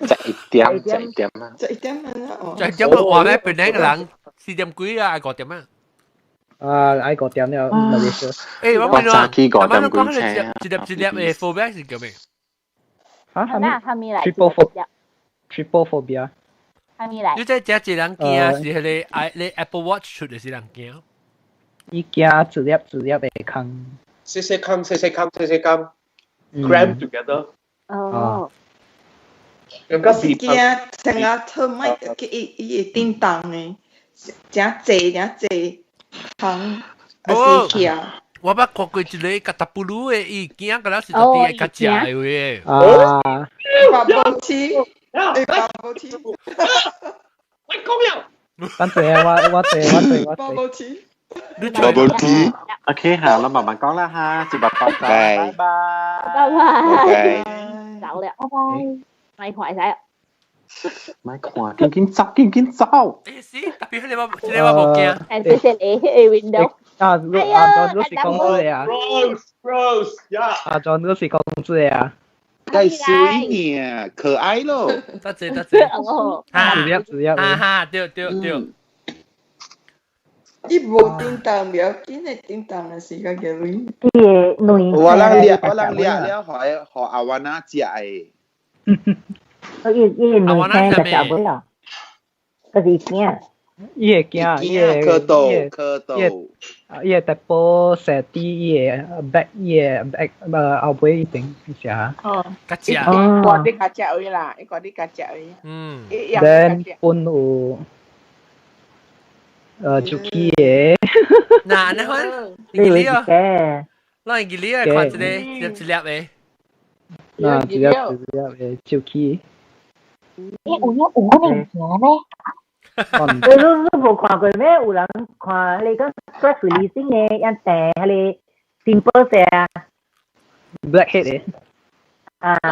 11點，11點啊！
11點啊！
11點都換咩？本來個人4點幾啊，5點啊。
啊，愛5點了，唔係說。
誒，我問你啊，
早起5點幾
車啊？一粒一粒誒，phobia 是叫咩？
嚇？
係咩？係咩嚟
？Trypophobia。
係咩嚟？
你這這一人驚是彼個 i 你 Apple Watch 出的是人驚？
伊驚一粒一粒的空。
細細空，細細空，細細空，cram together。
哦。
我是驚成個 termite 去伊伊會叮當的，誠濟誠濟空，還是遐。
我捌看過一個甲達布魯的，伊驚個了是特地會較食的話。
啊！
八寶翅，八寶翅。
我講了。
等陣我我坐我坐我
坐。八寶翅。
八寶翅。
OK，好，啦，慢慢講啦哈，一百八，拜拜。
拜拜。走了，
拜拜。
咪看使。
咪看，緊緊走，緊緊走。
欸是，特別你話你話無驚。
誒，謝謝你，window。
啊，阿 John 你是講這個啊
？Rose Rose 呀。
阿 John 你是講這個啊？
太水呢，可愛咯。
多謝多謝。
哦。
一粒一粒。
哈哈，對對對。
伊無叮當，不要緊的叮當的時間嘅女。
伊個女。
我人掠，我人掠了，予予阿婉仔食的。
伊伊個女生就食不了，這是伊囝。
伊個囝，伊個
蝌蚪，蝌蚪。
伊個大波射佇伊個 back，伊個 back 後尾一邊食。
哦，
較食。
掛啲較食位啦，伊掛啲較食位。
嗯。
Then 本有。手機的。
嗱，你看，你記啊？咱記你啊，看一個一粒一粒的。
嗱，一粒一粒的手機。
欸，有影有可能物件咩？
你你無看過咩？有人看彼個 stress releasing 的，一訂彼個 simple 些啊。
Blackhead 的。
啊啊。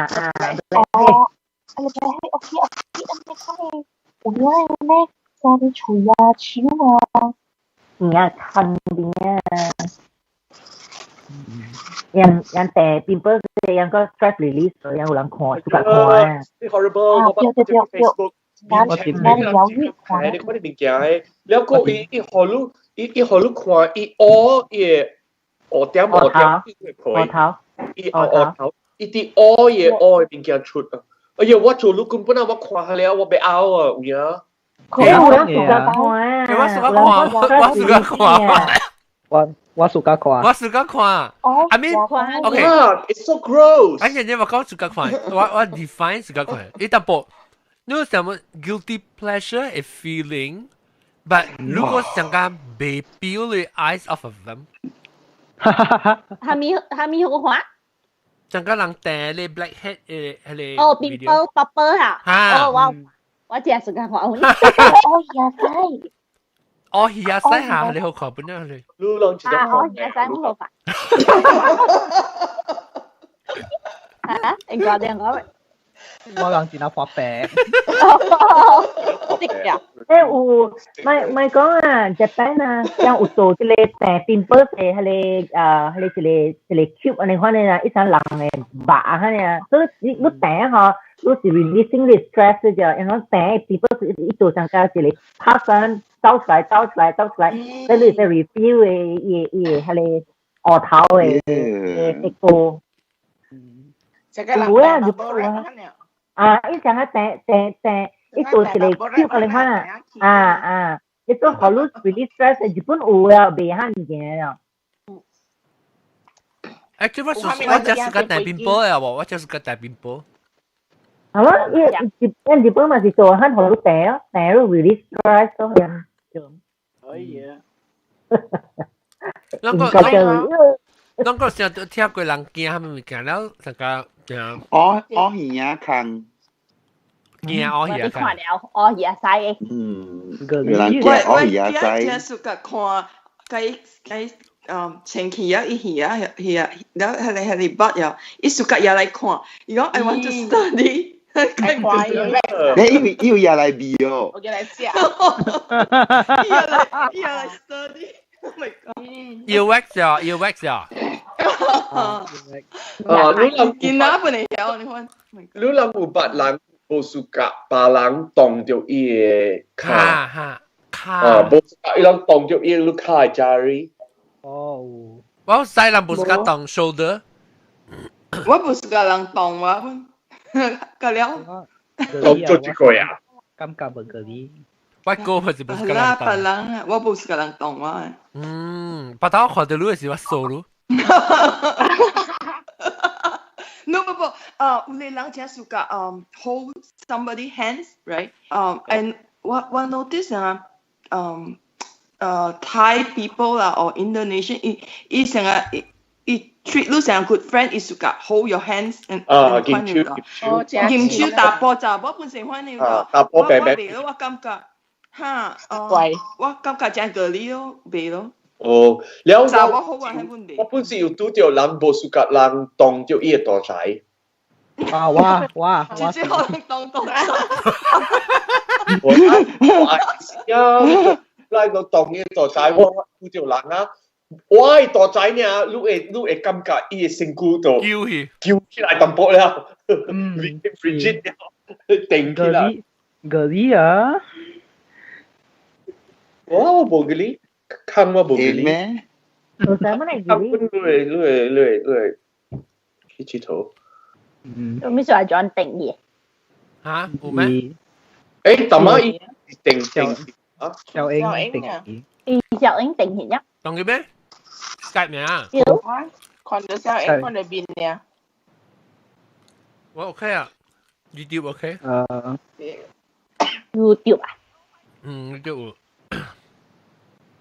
哦，啊，blackhead OK OK，按呢看的有影的咩？生佇喙啊、手啊，
耳啊、thân邊啊。人人訂 pimple 人個 stress release，人有人看，suka 看啊。
Horrible！我
對對對對。
我
咱療愈看。
你看啲物件的，了個伊伊予你，伊伊予你看，伊烏伊個烏點烏點，
烏頭，
伊烏頭，伊佇烏伊個烏的物件出啊！哎呀，我做你根本啊，我看了我欲嘔啊，有影。
欸，有人 suka 看啊！
我 suka 看，我 suka 看。
我我 suka 看。
我 suka 看。I mean, okay.
It's so gross.
哎，你我講 suka 看，我我 define suka 看，伊淡薄。你有什麼 guilty pleasure a feeling，but 如果想講被 peel the eyes off of them，
係咪係咪好看？
想講人訂咧 blackhead 誒，彼個
哦，pimple popper 哈，哦，我我真係 suka 看。
哦，耳仔。
哦，耳仔下你好看本啊你。
你攏知道
啊，我耳仔唔好看。嚇？應該點講？
我人真係發白。
識㗎。
欸，有，咪咪講啊，Japan 啊，像有做這個訂 pimple 的，彼個啊，彼個一個一個 cube 按呢款的啊，一層人的肉按呢啊，所以你你訂吼，你是 releasing the stress 就，因為訂 pimple 伊做成個一個拍身走出來，走出來，走出來，所以你是 refill 的伊伊個彼個額頭的的的膏。有啊，日本啊，啊，伊上個訂訂訂。伊做一個 cube 個你看啊，啊啊，伊做予你 release stress，日本有啊，袂罕見啊。
欸，這我我只是個大冰波啊，我只是個大冰波。
係咯，伊日日本嘛是做罕予你訂啊，訂你 release stress 咯，樣。
可以啊。
啷個啷個成日聽過人驚啥物物件了，大家聽。
我我耳仔空。
驚我耳
仔看了，我耳仔的。
嗯，有人驚我耳仔。
我 suka 看，佮佮前期啊，伊耳啊耳啊，了彼个彼个筆啊，伊 suka 也來看，伊講 I want to study。
你因為伊有也來味哦。
我叫來食。
伊也來伊也來 study。Oh my god！
Earwax 啊，earwax 啊。
哦，
你人
見哪本會曉？你看。
你人有捌人無 suka 別人動著伊的跤？
哈跤。
啊，無 suka 伊人動著伊個跤的 jari。
哦。
我西人無 suka 動 shoulder。
我無 suka 人動我，個了。
動做這個呀？
感覺無個你。
我哥咪是無 suka
人動。別人啊，我無 suka 人動我。
嗯，別頭看到你的時我掃你。
No, 不不，有個人真 suka hold somebody hands, right? And 我我 notice 啊，Thai people 啦，or Indonesian，伊伊成日伊伊 treat 你成 good friend，伊 suka hold your hands and
啊，金手
金手打波查某本身反應
啊，打波白白。
我我感覺，哈，我感覺真個理咯，袂咯。
哦，了
我
我本是有拄著人無 suka 人動著伊的大仔。
啊，我我
我，直接可能動動。
我我呀，來個動伊大仔，我拄著人啊，我的大仔呢，你會你會感覺伊的身軀就
揪起，
揪起來淡薄了，rigid 了，定起來。
個理啊！
我無個理。坑我無記
咩？
有啥物來
坑你會去佚佗。
嗯。
做咩事係轉定義？
嚇，有咩？
誒，大媽伊定定啊？
小英定義。
伊小英定義啊？
當佢咩？Skype 咩啊？
看到小英，看到面呢？
我 OK 啊，YouTube OK。YouTube
啊？
嗯，YouTube。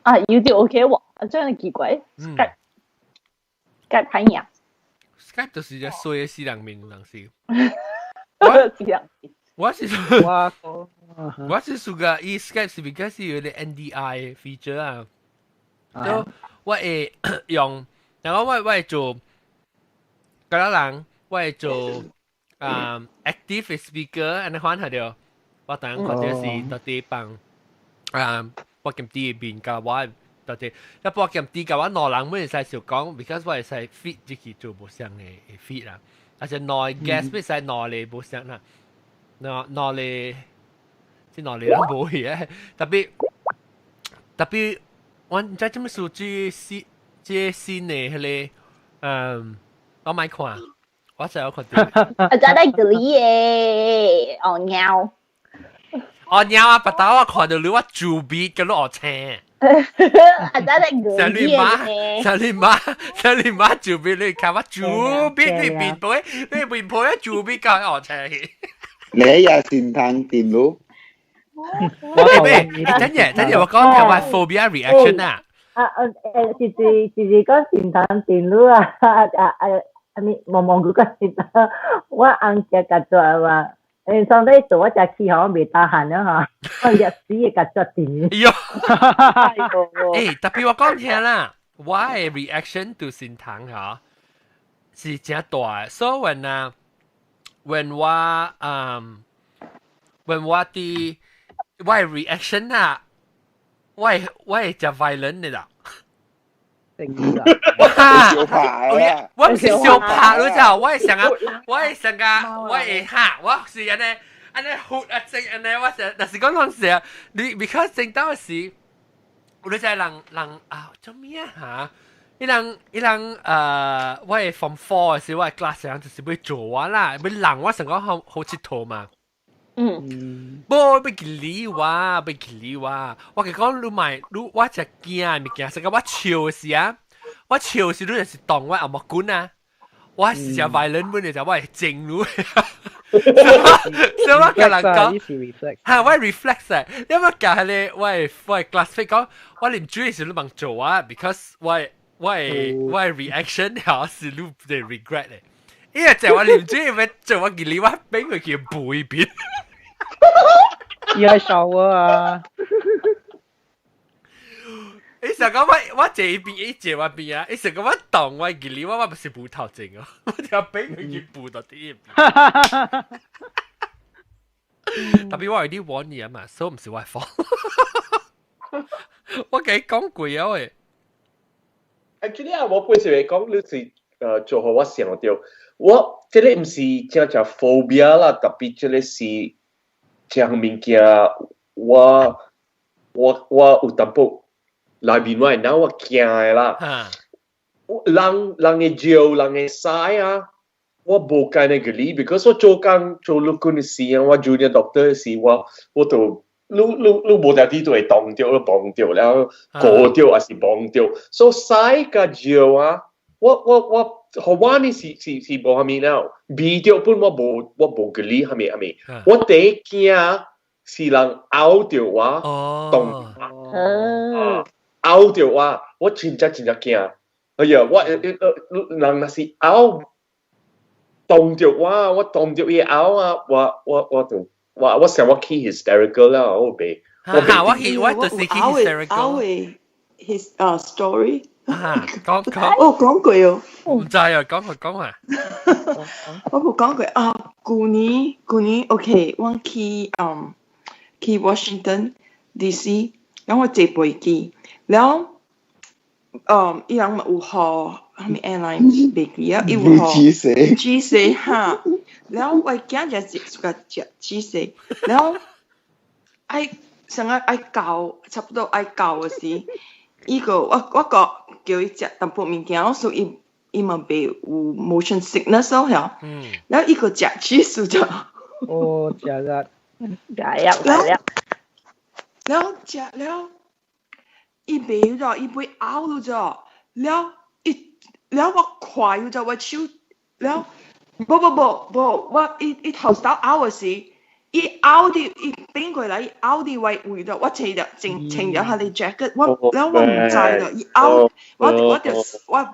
啊，YouTube OK 喎，真係奇怪。Skype Skype 歹贏。
Skype 就是隻衰嘅死人面，有陣時。
我
是
我
我是屬個伊 Skype 是 because 有個 NDI feature 啊，就我會用，然後我會做，個人我會做啊 active speaker，按呢款係著，我等或者是到底幫啊我兼啲面甲我到底，一我兼啲甲我兩人每使少講，because 我會使 feed 入去做無相嘅 feed 啦，而且兩 guest 會使兩個無相啦。兩兩個，這兩個人無去啊！特別特別，我毋知這麼數據新這新的彼個，嗯，我莫看，我知我看到。
啊，真係佢嘅，哦貓。
哦貓啊！別打我看到你，我豬鼻跟你學青。
啊，真係佢
像你媽，像你媽，像你媽豬鼻，你看我豬鼻，你面皮，你面皮豬鼻夠學青去。
你也善嘆電腦？
喂，等陣，等陣，我講條話 phobia reaction 啊！
啊啊誒，是是是是講善嘆電腦啊啊啊！啊咪望望佢個善嘆，我翁只甲做話，誒上底做我只氣候未得閒啦嚇，我日死會甲做電。
哎喲！誒，特別我講聽啦，我的 reaction to 善堂嚇是真大，所以 when 啊，when 我嗯，when 我啲我的 reaction 啊，我會真 violent 的啦。
哇！小拍啊！
我毋是小拍，你知道？我會想啊，我會想啊，我會嚇，我是按呢按呢呼啊正按呢，我是，但是講講時啊，你 because 正當時，你知人人啊做咩啊嚇？伊人伊人我係 form four 嘅時，我嘅 class 人就是欲做我啦，欲人我想講好好𨑨迌嘛。無欲去理我，欲去理我。我共講你莫，你我真驚物件，是講我笑時啊，我笑時你就是當我紅毛棍啊，我是真 violent 本嚟就我會整你。所以我共人講，嚇我 reflex 啊，因為共彼个我 classmate 講，我啉水時你茫做我，because 我 reaction 了是你會 regret 的。因為就我啉水欲做我記你我俾佢叫背邊。
伊愛 shower 啊！
伊想講我我坐一邊，伊坐我邊啊！伊想講我當我記你我我不是葡萄精哦，我就俾佢去補到啲。特別我有啲玩嘢嘛，所以毋是我 fault。我共伊講過啊喂。
Actually 啊，我本身講你是做予我想著，我這个毋是真正 phobia 啦，特別這个是這項物件，我有淡薄內面我會腦我驚的啦。人人的尿，人的屎啊，我無干的個理，because 我做工做陸軍的時啊，我 junior doctor 的時，我就你你你無條啲都會動著，你碰著，然後過著還是碰著，所以屎佮尿啊，我予我呢是是是無啥物了，味著本我無個理啥物啥物，我第一驚是人咬著我，動咬著我，我真正真正驚。哎呀，我人若是咬動著我，我動著伊咬啊，我就我想我起 hysterical 啦，我袂。
我去我就是起 hysterical。
his story。
啊，講講。
哦，講過哦。
毋知啊，講下講下。
我無講過啊，舊年舊年 OK，我去去 Washington DC，然後我坐飛機，然後伊人嘛有予啥物 airline 飛機啊，伊有予煮食哈，然後我囝就喜歡食煮食，然後愛想愛愛到差不多愛到的時，伊個我個叫伊食淡薄物件，我所以伊嘛袂有 motion sickness 咯，嚇。然後伊個食 cheese 就。
哦，食啦。
解藥解藥。
然後食了，伊袂咗，伊袂嘔咗，了伊了我看咗我手，了，無無無無，我伊伊頭先嘔嘅時。伊拗啲，伊變過來，伊拗啲位位度，我穿著穿穿著佢哋 jacket，我了我唔知啦，伊拗，我我就我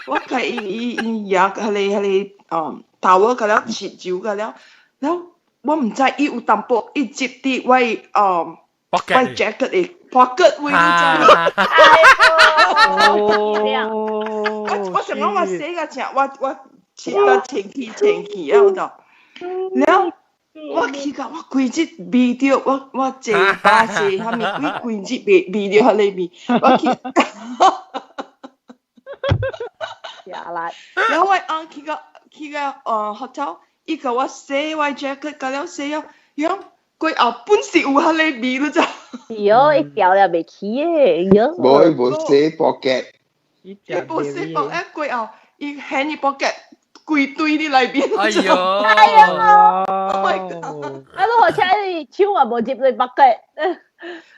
我計伊伊伊也佢哋佢哋嗯頭個了切酒個了，了我唔知伊有淡薄，伊接啲位嗯位 jacket 嘅 pocket 位，你知？我我想講我寫個正，我我切到清氣清氣啊，我就。了，我去到我規日味著，我我坐巴士，啥物規規日味味著彼个味，我去。
食力。
了我翁去到去到hotel，伊共我洗我 jacket，甲了洗了，伊講過後本是有彼个味你知？
是哦，伊掉了袂起的，喲。
無伊無洗 pocket。
伊無洗 pocket，過後伊掀伊 pocket。規堆佇內面。
哎喲！
哎呀！Oh my god！啊，你好彩你手也無入去 pocket。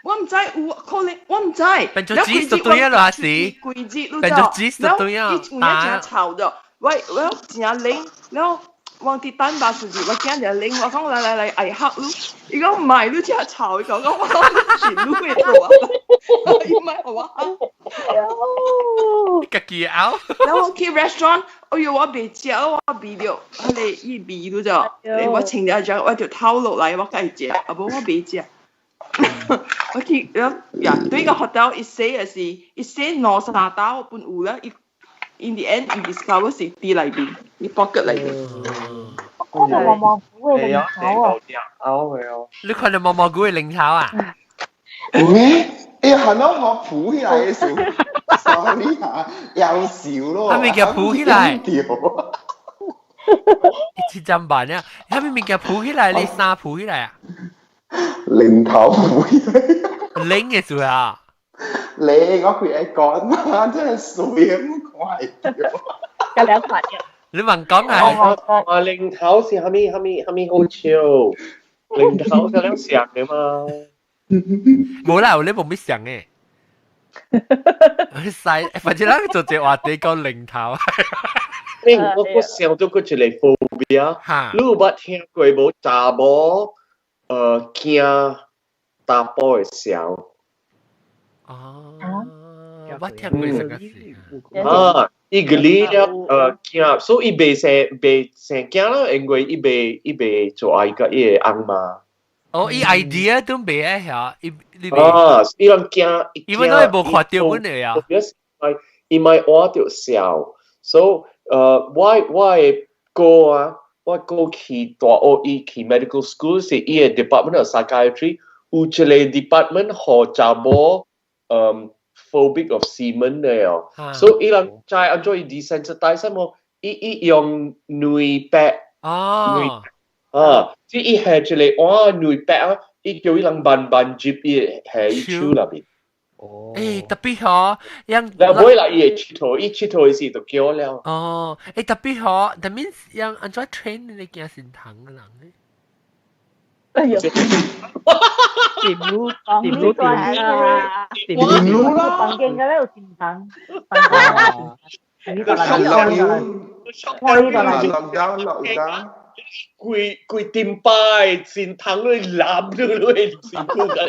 我毋知有可能，我毋知。
變做紙就對啊，還是？
規日，
變做紙就對啊。
伊有影誠臭的，我我誠冷，了我佇等巴士時，我驚誠冷，我講來來來，愛黑你，伊講毋係，你誠臭，伊講我講是你會做啊，伊毋係我。
家己拗。
然後我去 restaurant，哎喲，我袂食，我味著，彼個伊味你知，我穿了只，我就偷落來，我家己食，啊無我袂食。我去了呀，對個 hotel 伊洗的是，伊洗兩三道本有了，伊 in the end 伊 discover 是佇內面，伊 pocket 內面。
我看到毛毛菇的零頭啊！
你看到毛毛菇的零頭啊？
有咩？哎呀，係咯，我抱起來的時候，sorry 嚇，又笑咯。
係咪叫抱起來？一針板啊！係咪物件抱起來？你衫抱起來啊？
零頭抱起來。
零嘅時啊？
你我佢愛講嘛，真係水咁快。
咁兩款
你問講係？
啊，零頭是蝦米蝦米蝦米好笑？零頭就兩想嘅嘛。
冇啦，你冇咩想嘅。細，反正咱做這話題講零頭。
你我我想到過一個 phobia，你有捌聽過無？查某驚查埔的痟。
哦，我聽過這個字。
啊，伊個哩了驚，所以伊袂生袂生驚咯，因為伊袂伊袂做愛佮伊的翁媽。
哦，伊 idea 都袂愛曉，伊你
啊，伊人驚，
伊們都係無看到阮的呀。
伊咪活著痟，所以我我的哥啊，我哥去大學，伊去 medical school 是伊的 department of psychiatry，有一個 department 予查某phobic of semen 的哦，所以伊人知按怎伊 desensitize 麼？伊伊用兩百
哦。
啊！即伊下一個碗兩百啊，伊叫伊人慢慢入伊下伊手內面。
哦。欸，特別好，樣。
แล้ว尾來伊會𨑨迌，伊𨑨迌的時就叫了。
哦，欸，特別好，但面樣按怎 train 你驚神糖的人咧？
哎呦！
點路點路點
點路啦！
房間嗰度有神糖。
落雨，落雨落雨。
規規頂擺神糖你攬住你辛苦㗎。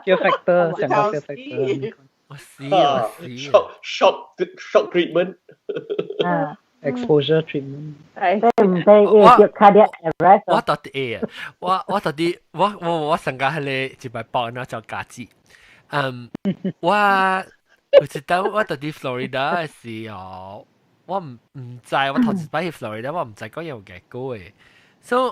叫 factor，成個叫 factor。
我死我死。
Shock shock shock treatment。
Exposure treatment。
對唔對？伊叫 cardiac arrest。
我到底啊！我我到底我我我上個迄個一擺報那叫家己。嗯，我有一當我到底 Florida 的時候，我毋毋知，我頭一擺去 Florida，我毋知講有結果的。所以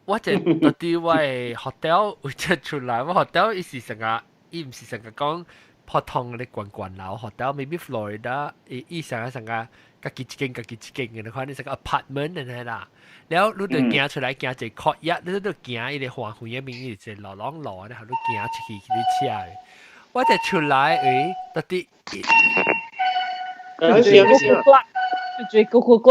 我就到底我的 hotel 有一出來，我 hotel 伊是成個，伊毋是成個講普通的懸懸樓 hotel，maybe Florida 伊伊成個成個家己一間家己一間嘅，你看你成個 apartment 咁啦。了你就行出來行一個 courtyard，你就行伊個花園面，伊一個路廊路，然後你行出去去你車。我就出來誒，到底。
最咕咕呱。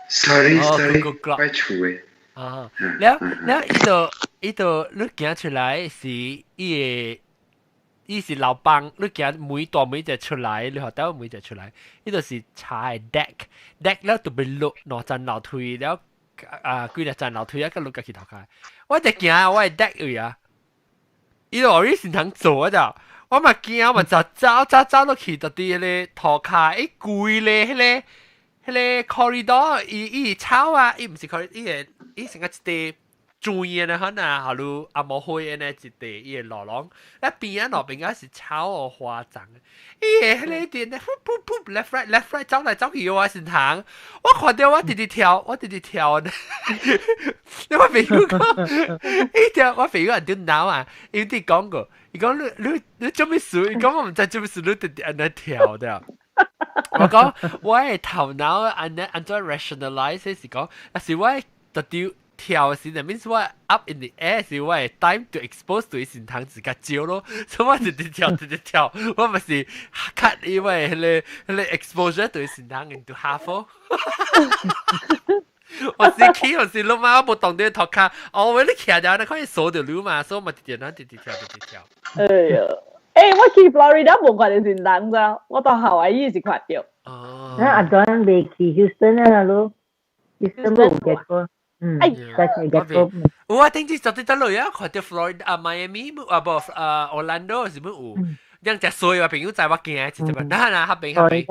Sorry sorry，我厝的。
啊，了了，伊就伊就你行出來是伊會，伊是樓房，你行每大每隻出來，你學到每隻出來，伊就是柴 deck，deck 了就被落兩層樓梯了，啊幾個層樓梯啊，佮落個去頭開。我就行我的 deck 位啊，伊就予先通做啊，我嘛驚，我嘛就走走走落去到佇彼個塗跤，伊規個彼個。彼個 corridor 伊伊草啊，伊毋是 corridor，伊個伊成個一塊磚的可能，好如阿毛灰的一塊伊個路廊，那邊啊路邊啊是草哦花叢，伊個彼個電咧，噗噗噗 left right left right 走來走去我先行，我看到我直直跳，我直直跳，你我朋友講，伊條我朋友人點鬧啊，伊啲講過，伊講你你你做咩事？伊講我毋知做咩事，你直直按呢跳的。我講我的頭腦按呢按怎 rationalize 是講，啊是我特丟跳時，that means 我 up in the air 是我的 time to expose 對身體自較少咯，所以我直直跳直直跳，我咪是 cut 因為彼個彼個 exposure 對身體 into half 咯。我是起我是攏嘛，我無動啲頭殼，哦，我你徛著，你可以鎖著你嘛，所以我咪直直直直跳直直跳。
哎呀！欸，我去 Florida 無看到神人咋，我到夏威夷是看到。
哦。
那阿端未去 Houston 啊，你 Houston 無結過。嗯，在結過。
有啊，頂次昨日得落啊，看到 Florida 啊，Miami 啊，無啊，Orlando 是毋有？兩隻衰我朋友載我行，一隻嘛，那那較邊較邊。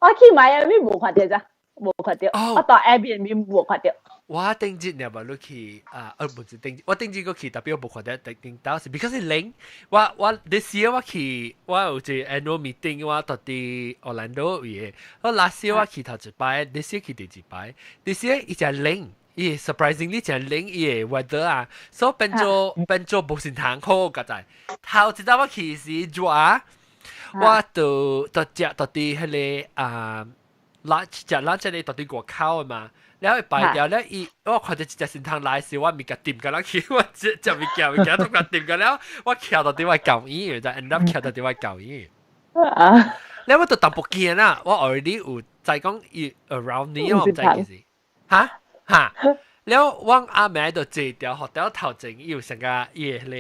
我去 Miami 無看到咋，無看到。我到 Airbnb 無看到。
我頂日你無去啊？毋是頂，我頂日閣去，特別我無看到頂頂到是，because 是冷。我我 this year 我去，我有一個 annual meeting，我到佇 Orlando 位。我 last year 我去頭一擺，this year 去第二擺。this year 伊誠冷，伊 surprisingly 誠冷伊個 weather 啊，所以變做變做無神通好個在。頭一道我去時熱，我就就食到佇彼個啊 lunch 食 lunch 咧到佇外口的嘛。了伊排掉了，伊我看到一隻神通來時，我物件掂個落去，我食食物件物件都共掂個了，我徛到佇我舊醫院，就 end up 徛到佇我舊醫院。
啊！
了我就淡薄驚啦，我 already 有知講伊 around 你，我毋知幾時。哈哈，了我阿妹就坐條學條頭前，伊有成個伊個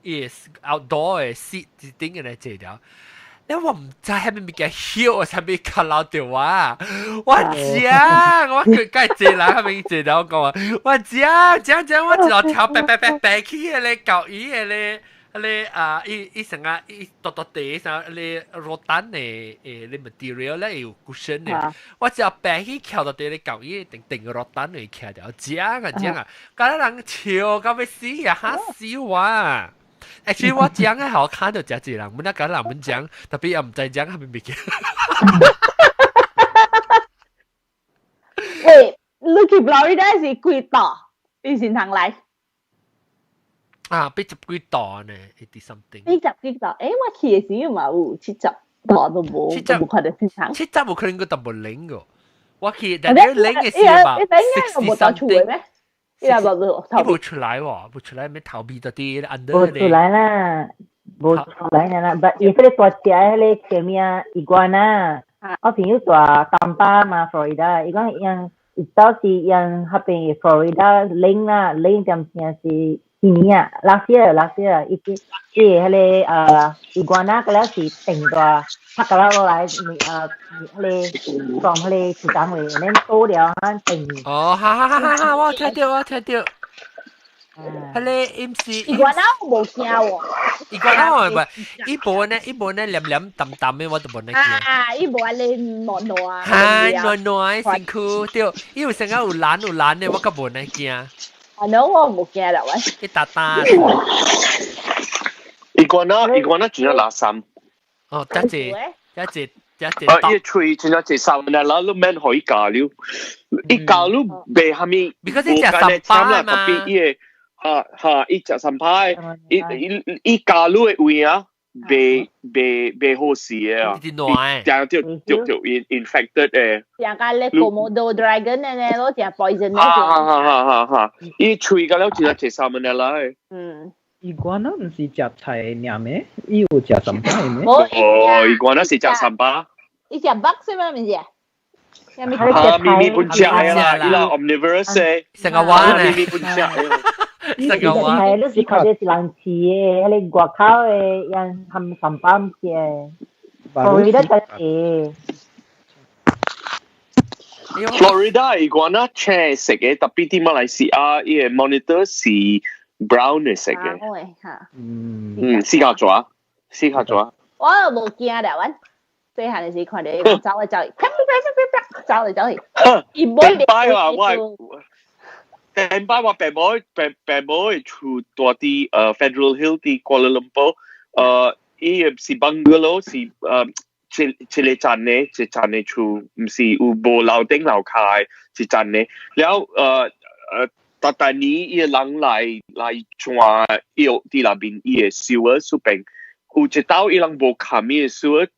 伊個 outdoor 的 seat 一頂個來坐條。因為我毋知係咪物件曉，啥物卡撈著我，我講，我佢梗係坐人，係咪坐了我講話，我講講講，我一路跳白白白白去迄個舊椅迄個，彼個啊，伊伊成個伊獨獨地啥，彼個 rattan 的誒，你 material 咧有 cushion 的，我只白去翹到佇咧舊椅定定個 rattan 嚟徛掉，講啊講啊，敢若人笑到欲死啊，嚇死我！Actually 我講嘅好看到真濟人，本來講人們講，特別又毋知講係咪物件。
喂，你去 Florida 是幾度？你先通來？
啊，80幾度呢，80 something。
80幾度？欸，我去的時嘛有70度都無，都無看到先通。
70無可能閣淡薄冷個，我去但係冷嘅時候60 something。
伊也無
伊無出來喎，無出來咩逃避到啲 under
無出來啦，無出來啦，but 伊彼個大隻彼個叫咩 iguana，我朋友住丹巴嘛，Florida，伊講𪜶伊倒是𪜶彼邊 Florida 冷啦，冷點正是去年啊，last year last year，伊伊彼個iguana 個了是定大，拍個了落來，彼個從彼個池塘位，恁倒了啊定。
哦，哈哈哈哈哈！我聽到，我聽到。彼個毋是。
iguana 我無驚喎。
iguana 唔係，伊無呢，伊無呢，黏黏淡淡的，我都無呢驚。
啊，伊無按呢軟軟。
哈，軟軟的身軀，對，伊有成個有爛有爛的，我較無呢驚。
啊，喏，我無驚啦喂。
一沓沓。
iguana iguana 真正垃圾。
哦，得隻，得隻，得隻。
啊，伊喙真正濟三啦，你免予伊咬了，伊咬了袂蝦米，
無干
忝啦，特別伊個。哈哈，伊食三排，伊伊伊咬你的位啊，袂袂袂好勢的啊，定就就就 infected 的。
像個咧 Komodo dragon 呢，攞食 poison
哈哈哈哈哈！伊喙個了真係食 salmonella 的。
嗯。
Iguana 毋是食菜爾咩？伊有食什麼咩？
哦，iguana 是食三巴。
伊食 bug 是嗎？毋是啊？
啊，咪咪本食嘅啦，伊啦 omnivorous 嘅，
成個碗
咪咪本食嘅。
成個碗。
係，你是看到是人飼嘅，彼個外口嘅人含三巴唔食。Florida 就係。
Florida iguana 青色嘅，特別啲馬來西亞伊個 monitor 是 brown 嘅色嘅。
嚇。
嗯，試下做啊，試下做啊。
我無驚啦，阮細漢時看到伊走來走去，啪啪啪啪啪走來走去。伊無
頂擺話我，頂擺我爸母爸爸母會厝住佇Federal Hill 佇 Kuala Lumpur，伊個是 bungalow 是一個層的，一層的厝，毋是有無樓頂樓跤的，一層的。了逐逐年伊個人來轉藥佇內面，伊個 sewer 出邊，有一道伊人無冚伊個 sewer，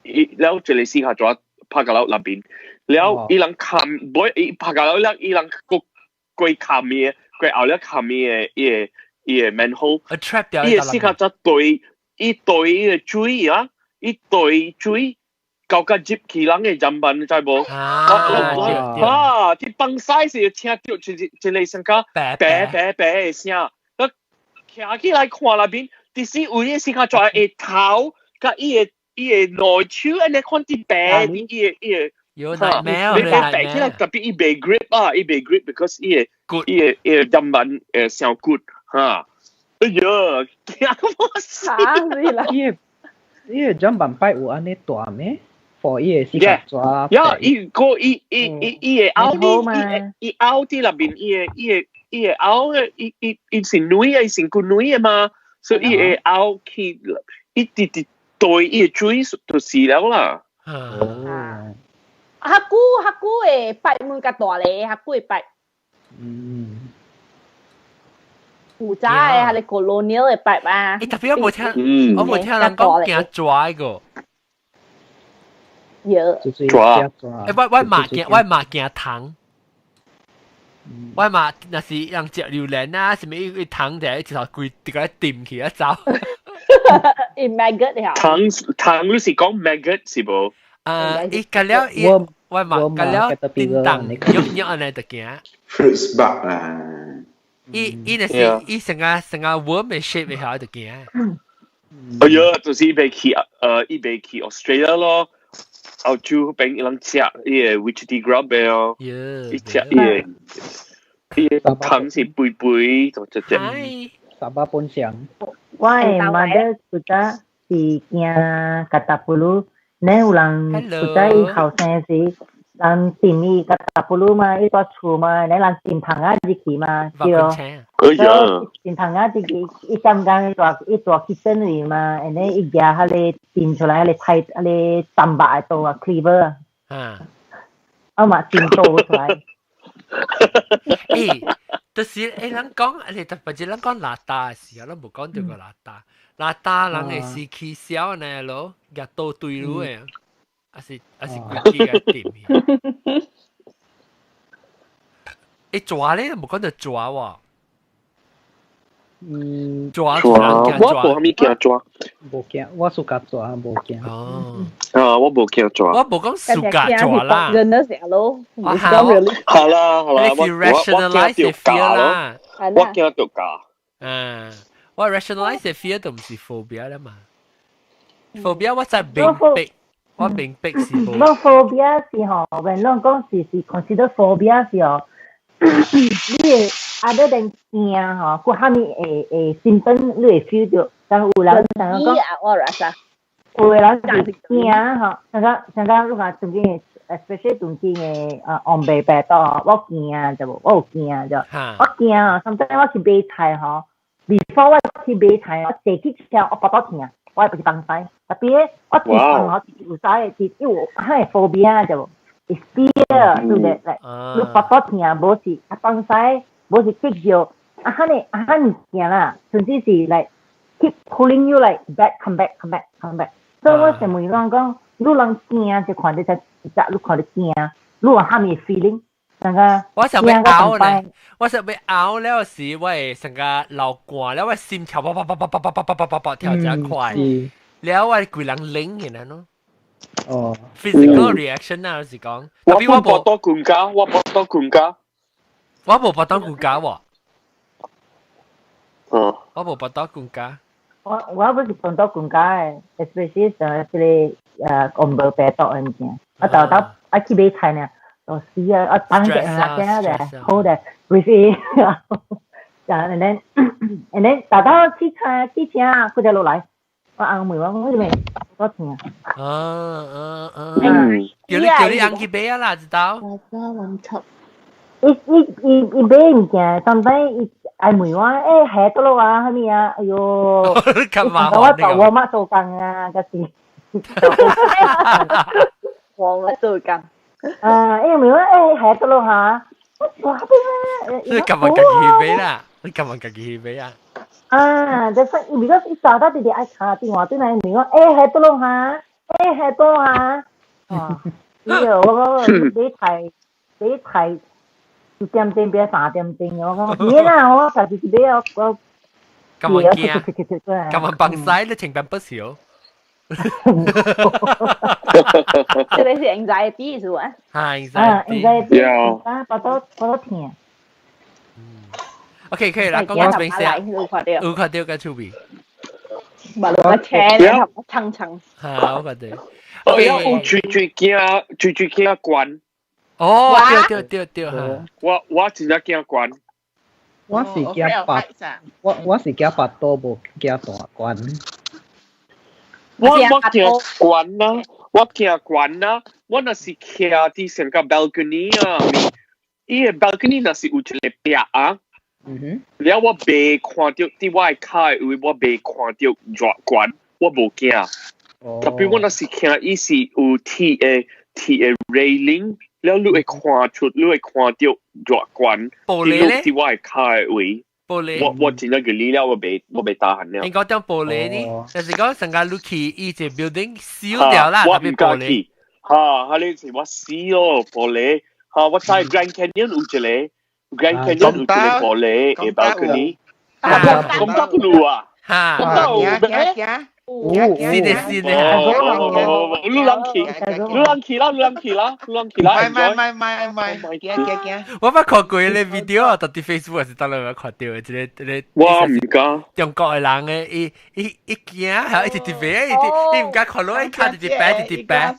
伊了一個死殼蛇拍甲落內面，了伊人冚，無伊拍甲落了，伊人閣過冚伊，過後了冚伊個伊個伊個 manhole，伊個死殼蛇對伊對伊個水啊！伊對水搞甲入去人的砧板，你知無？啊！啲放屎時聽到一個聲較白白白的聲，我徛起來看內面，其實有伊死殼蛇的頭，佮伊的內手按呢款佇白，伊的伊的。
有奶咩？
你白起來特別伊袂 grip 啊，伊袂 grip，because 伊的砧板會傷骨哈。哎呀，驚我死！
啦！
伊個砧板擺有按呢大咩？for 伊個死殼蛇。
呀，伊個伊伊伊伊會拗啲，伊拗啲內面，伊會拗嘅，伊伊伊是女嘅，伊身軀女嘅嘛，所以伊會拗去，伊直直對伊個水就死了啦。
哦。較久較久的擺門較大咧，較久的擺。古早的係你 colonial 的擺啊。
欸，特別我無聽人講驚蛇個。
有。
蛇。
欸，我嘛驚蟲。我嘛若是人食榴蓮啊，啥物伊蟲就一頭規直個掂去啊走。
伊 maggot 了。
蟲蟲你是講 maggot 是無？
啊，伊隔了伊，我嘛隔了叮當，喐喐按呢就驚。
Fruits bug 啊。
伊伊就是伊成個 worm 的 shape 的下就驚。
哎呀，就是伊袂去 Australia 咯，澳洲邊伊人食伊個 witchetty grub 的哦，伊食伊個蟲是肥肥就只只。
沙巴本鄉。
我的 mother 古早是驚 katak bulu，呢有人古早伊後生時，人掂伊 katak bulu 嘛，伊蹛厝嘛，呢人掂蟲仔入去嘛，對。
哎呀！
掂蟲仔入去，伊感覺伊蹛 kitchen 裏嘛，然後伊舉彼个掂出來，彼個菜，彼個淡白的刀啊，cleaver 啊，啊嘛掂刀出來。
欸，就是欸，人講，你特別是人講邋遢的時候，咱無講著個邋遢，邋遢人會是起痟呢咯，舉刀對你的，還是規氣共掂去。欸，蛇咧，無講著蛇喎。蛇
我無啥物驚蛇。
無驚，我 suka 蛇無驚。
哦。
啊，我無驚蛇。
我無講 suka 蛇啦。
人都成咯。
好啦好啦，我
我驚著蛤
咯，我驚著蛤。
嗯，我 rationalize fear 都毋是 phobia 啦嘛。phobia 我真明白，我明白是無。
我 phobia 是吼，when 攏講是 consider phobia 是吼，你會 other than 驚吼，閣啥物會 symptom 你會 feel 到，但有人像講，
我 rasa，
有的人是驚吼，像講你看當今的，especially 當今的啊紅白病毒吼，我驚就無，我有驚就，我驚啊，sometimes 我去買菜吼，before 我去買菜，我坐去車我腹肚疼，我會去放屎，特別我一放吼有屎的，因為我係 phobia 就無，is fear 對不對？來，你腹肚疼，無是啊放屎，無是急尿，啊哈呢啊哈物件啦，甚至是 like keep pulling you like back come back come back come back。所以我想問講講，你人驚就看到只只，你看到驚，你有啥物 feeling？成個
我想欲嘔咧，我想欲嘔了時，我會成個流汗了，我心跳啪啪啪啪啪啪啪啪啪啪跳真快，了我規人冷起來咯。
哦
，physical reaction 啊，就是講。
我無跋倒困覺，我跋倒困覺，
我無跋倒困覺喎。
哦，
我無跋倒困覺。
我不是跋倒困覺的，especially 上這個紅無白肚的物件，我豆豆愛去買菜呢。哦，是啊，啊，當個人驚的，好的，breathe in，and then 達到汽車汽車，佢就落來，我翁問我講咩？我聽。
啊啊啊！叫你翁去買啊啦，知道？
我揾七。
伊伊伊伊買物件，上擺伊愛問我，欸，下倒落啊，啥物啊？哎喲，
咁麻
煩。我做我媽做工啊，嗰時。
我媽做工。
啊，因為我欸下倒落下，我哇邊
你今日自己去買啦？你今日自己去買啊？
啊，就是 because 伊早到直直愛敲電話轉來問我，欸下倒落下，欸下倒下，哦，哎喲，我講買菜買菜1點鐘變3點鐘，我講免啦，我家己去買我我。
咁樣驚，咁樣幫晒你情感不少。
這個是 anxiety 是吧？
係
anxiety，啊，巴肚巴肚疼。
OK，可以啦，講講這邊先。有看到，有看到個趣味。
冇落車咧，層層。
嚇，我看到。
我有最最驚，最最驚懸。
哦，對對對對，嚇。
我真正驚懸。
我是驚跋，我是驚跋倒，無驚大懸。
我驚懸啊！我驚懸啊！我若是徛佇成個 balcony 啊，伊個 balcony 若是有一個壁啊，了我袂看著佇我的跤的位，我袂看著熱懸，我無驚。特別我若是徛伊是有鐵的 railing，了你會看出，你會看著熱懸。
玻璃咧？
佇我的跤的位。
玻璃，
我真正個理了，我袂打寒了。
應該講玻璃呢，就是講成個你去伊隻 building 燒掉啦，
我唔敢去。哈，哈你是我死咯玻璃。哈，我知 Grand Canyon 有一個 Grand Canyon 有一個玻璃的 balcony。咁得不路啊？
哈，
咁得有咩？
是的，是的。
你人去，你人去啦，你人去啦，你人去啦。
唔係唔係唔係唔係，驚驚驚！
我捌看過個 video，到佇 Facebook 還是佗落看到的，一個一個。
我毋敢。
中國的人的，伊伊伊驚，還一直直飛，伊伊毋敢看落，伊跤直直白，直直白。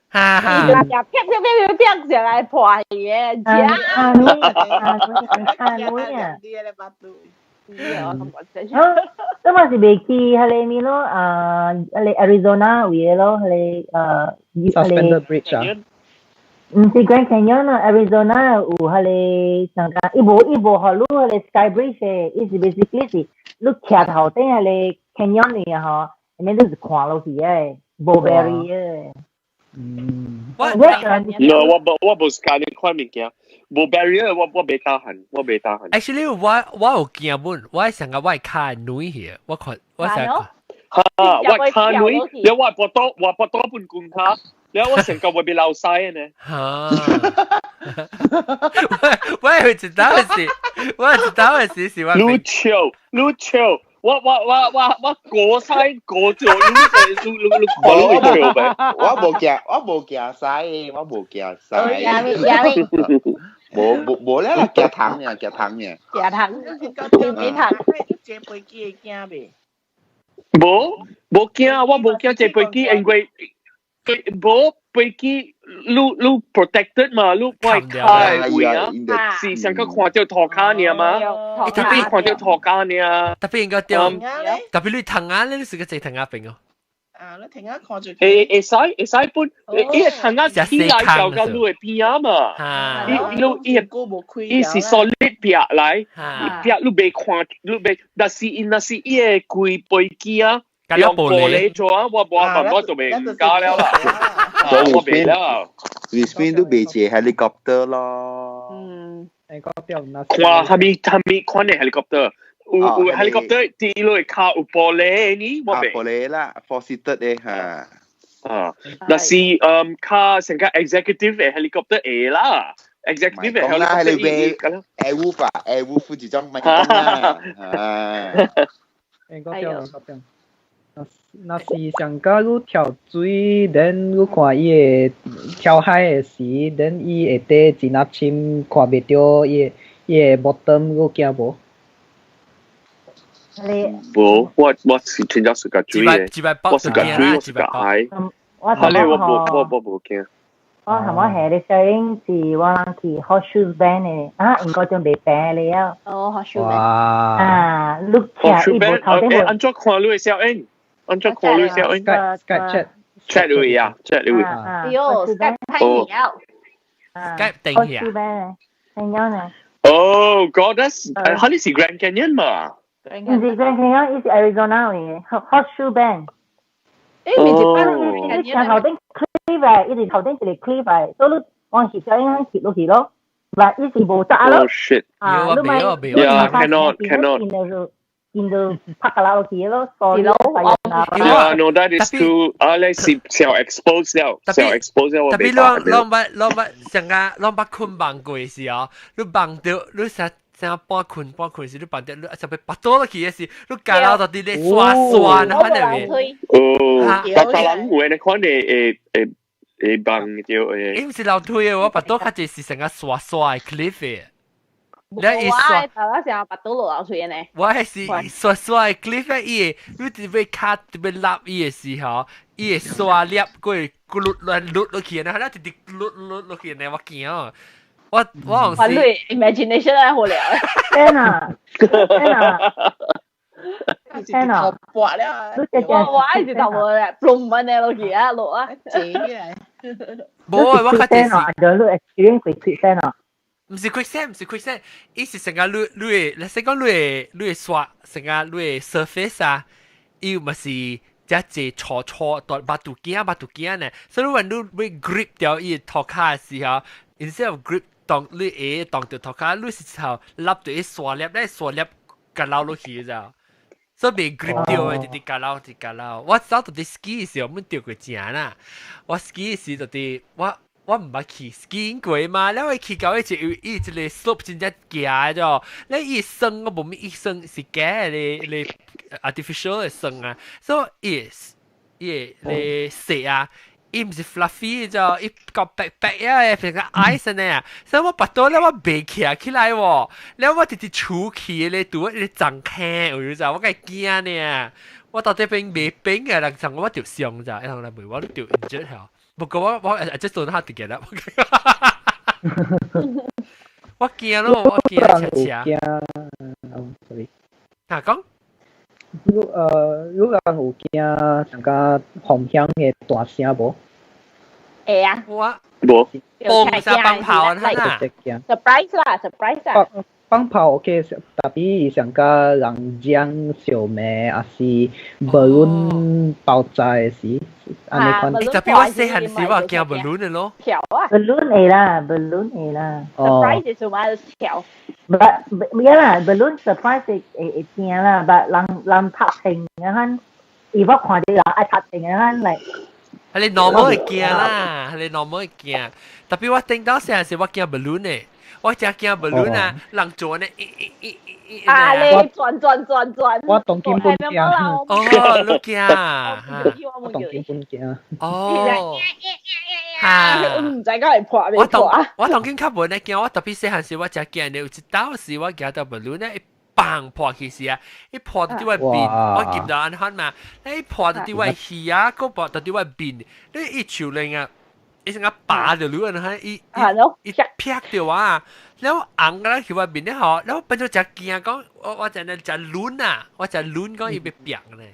哈哈！
啪啪啪啪啪上來破去的，
啊啊啊啊！啊，咁嘛是袂去彼个物咯，啊，彼个 Arizona 位的咯，彼个
Suspended Bridge 啊，
毋是 Grand Canyon 啊，Arizona 有彼个上個，伊無伊無予你彼個 Sky Bridge 的，伊是 basically 是你徛頭頂彼個 canyon 裡啊吼，and then 你是看落去的，無 barrier 的。
嗯，
我
no，我無 sky 呢款物件，無 barrier，我袂打寒，我袂打寒。
Actually，我有驚本，我成個我跤軟去，我看我成個。
哈，我跤軟，了我跋倒我跋倒半棍跤，了我成個會被流屎呢。
哈，我有一道是，我有一道是是我。
你笑，你笑。我過屎過咗，你你你你過你會笑咩？
我無驚，我無驚屎，我無驚屎。無無無咧啦，驚糖爾，驚糖爾。
驚糖，驚咩糖？
坐飛機會驚未？
無無驚，我無驚坐飛機，因為無飛機，你你 protected 嘛，你會開位啊，是上個看著塗跤爾嘛，
特別
看著塗跤爾。
特別應該掉，特別你藤仔咧，你是個坐藤仔邊哦。
啊，你藤仔看著。
會會使會使本，伊個藤仔起來就到你的邊仔嘛。伊伊伊個伊是 solid 壁來，壁你袂看，你袂，但是伊若是伊個規飛機啊。用玻璃做啊，我無辦法就袂加了啦。我袂了。
Brisbane 都袂坐 helicopter 咯。
嗯。
看啥物啥物款的 helicopter？有有 helicopter 佇落跤有玻璃呢？我袂。
玻璃啦，four seater 的哈。
啊，若是嗯較成個 executive 的 helicopter 會啦。，executive
講啦，你俾 Airwolf 啊，Airwolf 這種咪講啦，啊，
應該對，應該對。若是上加你跳水，then 你看伊會跳海的時，then 伊下底真仔深，看袂著伊的 bottom，你驚無？
你
無，我是真正是個水的，我是個水，我是個海。
我
哈咧，我無我無驚。
我同我下咧小英是我人去 Horseshoe Bend 的，啊，應該準備病了。
哦，Horseshoe Bend。
啊，你徛伊無頭頂
無。按怎看你的小英？按怎看你的小英
？Skype chat。
chat 你啊，chat 你。
哎喲，Skype 太了。
Skype 定
去啊。定咗呢。
Oh God, that's 哈你是 Grand Canyon 嘛？
唔是 Grand Canyon，伊是 Arizona 嘅 Horseshoe Bend。
誒，唔是
班，伊頭頂 cliff 嚟，伊是頭頂一個 cliff 嚟，所以你往翕小英翕落去咯，唔伊是無紮咯。
Oh shit！
啊，你咪
Yeah, cannot, cannot.
見到拍個落去咯，
是咯。
Yeah, no, that is too 啊，你是小 expose 了，小 expose 了。
特別你攏捌上個攏捌睏夢過時哦，你夢著你成成半睏半睏時，你夢著你特別腹肚落去的時，你加落到佇咧刷刷那款的。
哦，別別人有你看你會夢著會。
伊毋是樓梯的，我腹肚較濟是成個刷刷的 cliff 的。
你一刷，我成日腹肚落樓梯呢。
我係是刷刷的 cliff，伊會你特別卡特別立伊的時候，伊會刷粒過咕嚕亂碌落去，然後直直碌碌落去呢，我驚。我
我你 imagination 係好了。
天啊！天啊！天啊！
拔了！
我愛是頭毛咧，plum 呢落去啊，落啊。
無啊，我較濟是。
你 experience 過 quicksand 啊？
唔是 quicksand，唔是 quicksand，伊是成個你會，你先講你會刷成個你會 surface 啊，伊咪是只隻錯錯到巴肚鏡巴肚鏡呢，所以你會 grip 掉伊塗跤的時候，instead of grip 當你會當著塗跤，你是頭笠住伊刷粒咧刷粒甲撈落去咋。所以袂 grip 掉的，直直甲撈，直甲撈。我走到佇 ski 時候，阮著過正啦。我 ski 時就佇我毋捌去 ski 過嘛，了我去到彼一伊一個 slope 真正行咗，咧伊霜我無咪伊霜是假的咧咧 artificial 的霜啊，所以伊伊咧雪啊。伊毋是 fluffy 就伊個白白啊，變個 ice 呢，所以我腹肚咧我袂徛起來喎，了我直直出去咧，拄一個撞坑，有就我梗係驚呢，我到底邊袂冰嘅，人從我著傷咋，然後來問我著 injured 嚇。不過我這陣下直接啦，我驚咯，我驚車車。
驚，sorry。
啊講。
如人有驚上個風險的大聲無？
會啊。
我
無。
放啥放炮啊？
surprise 啦，surprise 啊！
放炮 OK，特別上個人將燒麥，還是 balloon 爆炸的時，按呢款。
特別我細漢時我驚 balloon 的咯。
跳啊
！balloon 會啦，balloon 會啦。
surprise 是嘛跳。
But 呀啦，balloon surprise 會驚啦，but 人拍停啊，款，伊我看著人愛拍停啊，款嚟。
係你 normal 會驚啦，係你 normal 會驚。特別我聽到細漢時我驚 balloon 的。我真驚 balloon 啊，人做呢，咦咦咦
咦啊！你轉轉轉轉，
我當今本驚。
哦，你驚？
我當今本驚。
哦。
嚇！唔知講係破未破啊？
我當今較無呢驚，我特別細漢時我真驚的，有一道時我驚到 balloon 呢，一砰破去時啊，一破到佇我面，我見到按款嘛，一破到佇我耳啊，閣破到佇我面，你一手拎啊！伊成個拔著你啊，伊伊劈著啊，了紅個去我面咧吼，了變做真驚講，我真係真亂啊，我真亂講伊欲變咧。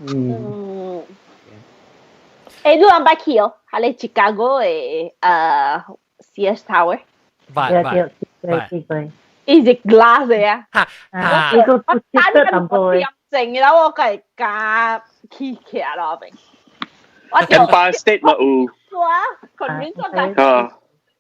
嗯。欸，你有捌去哦？係咧芝加哥的CS Tower。
捌捌捌。
伊是 glass 的啊。
哈。
我等緊點鐘，然後我個加起起來咯邊。
我 Empire State 嘛有。
哇，convince 我講。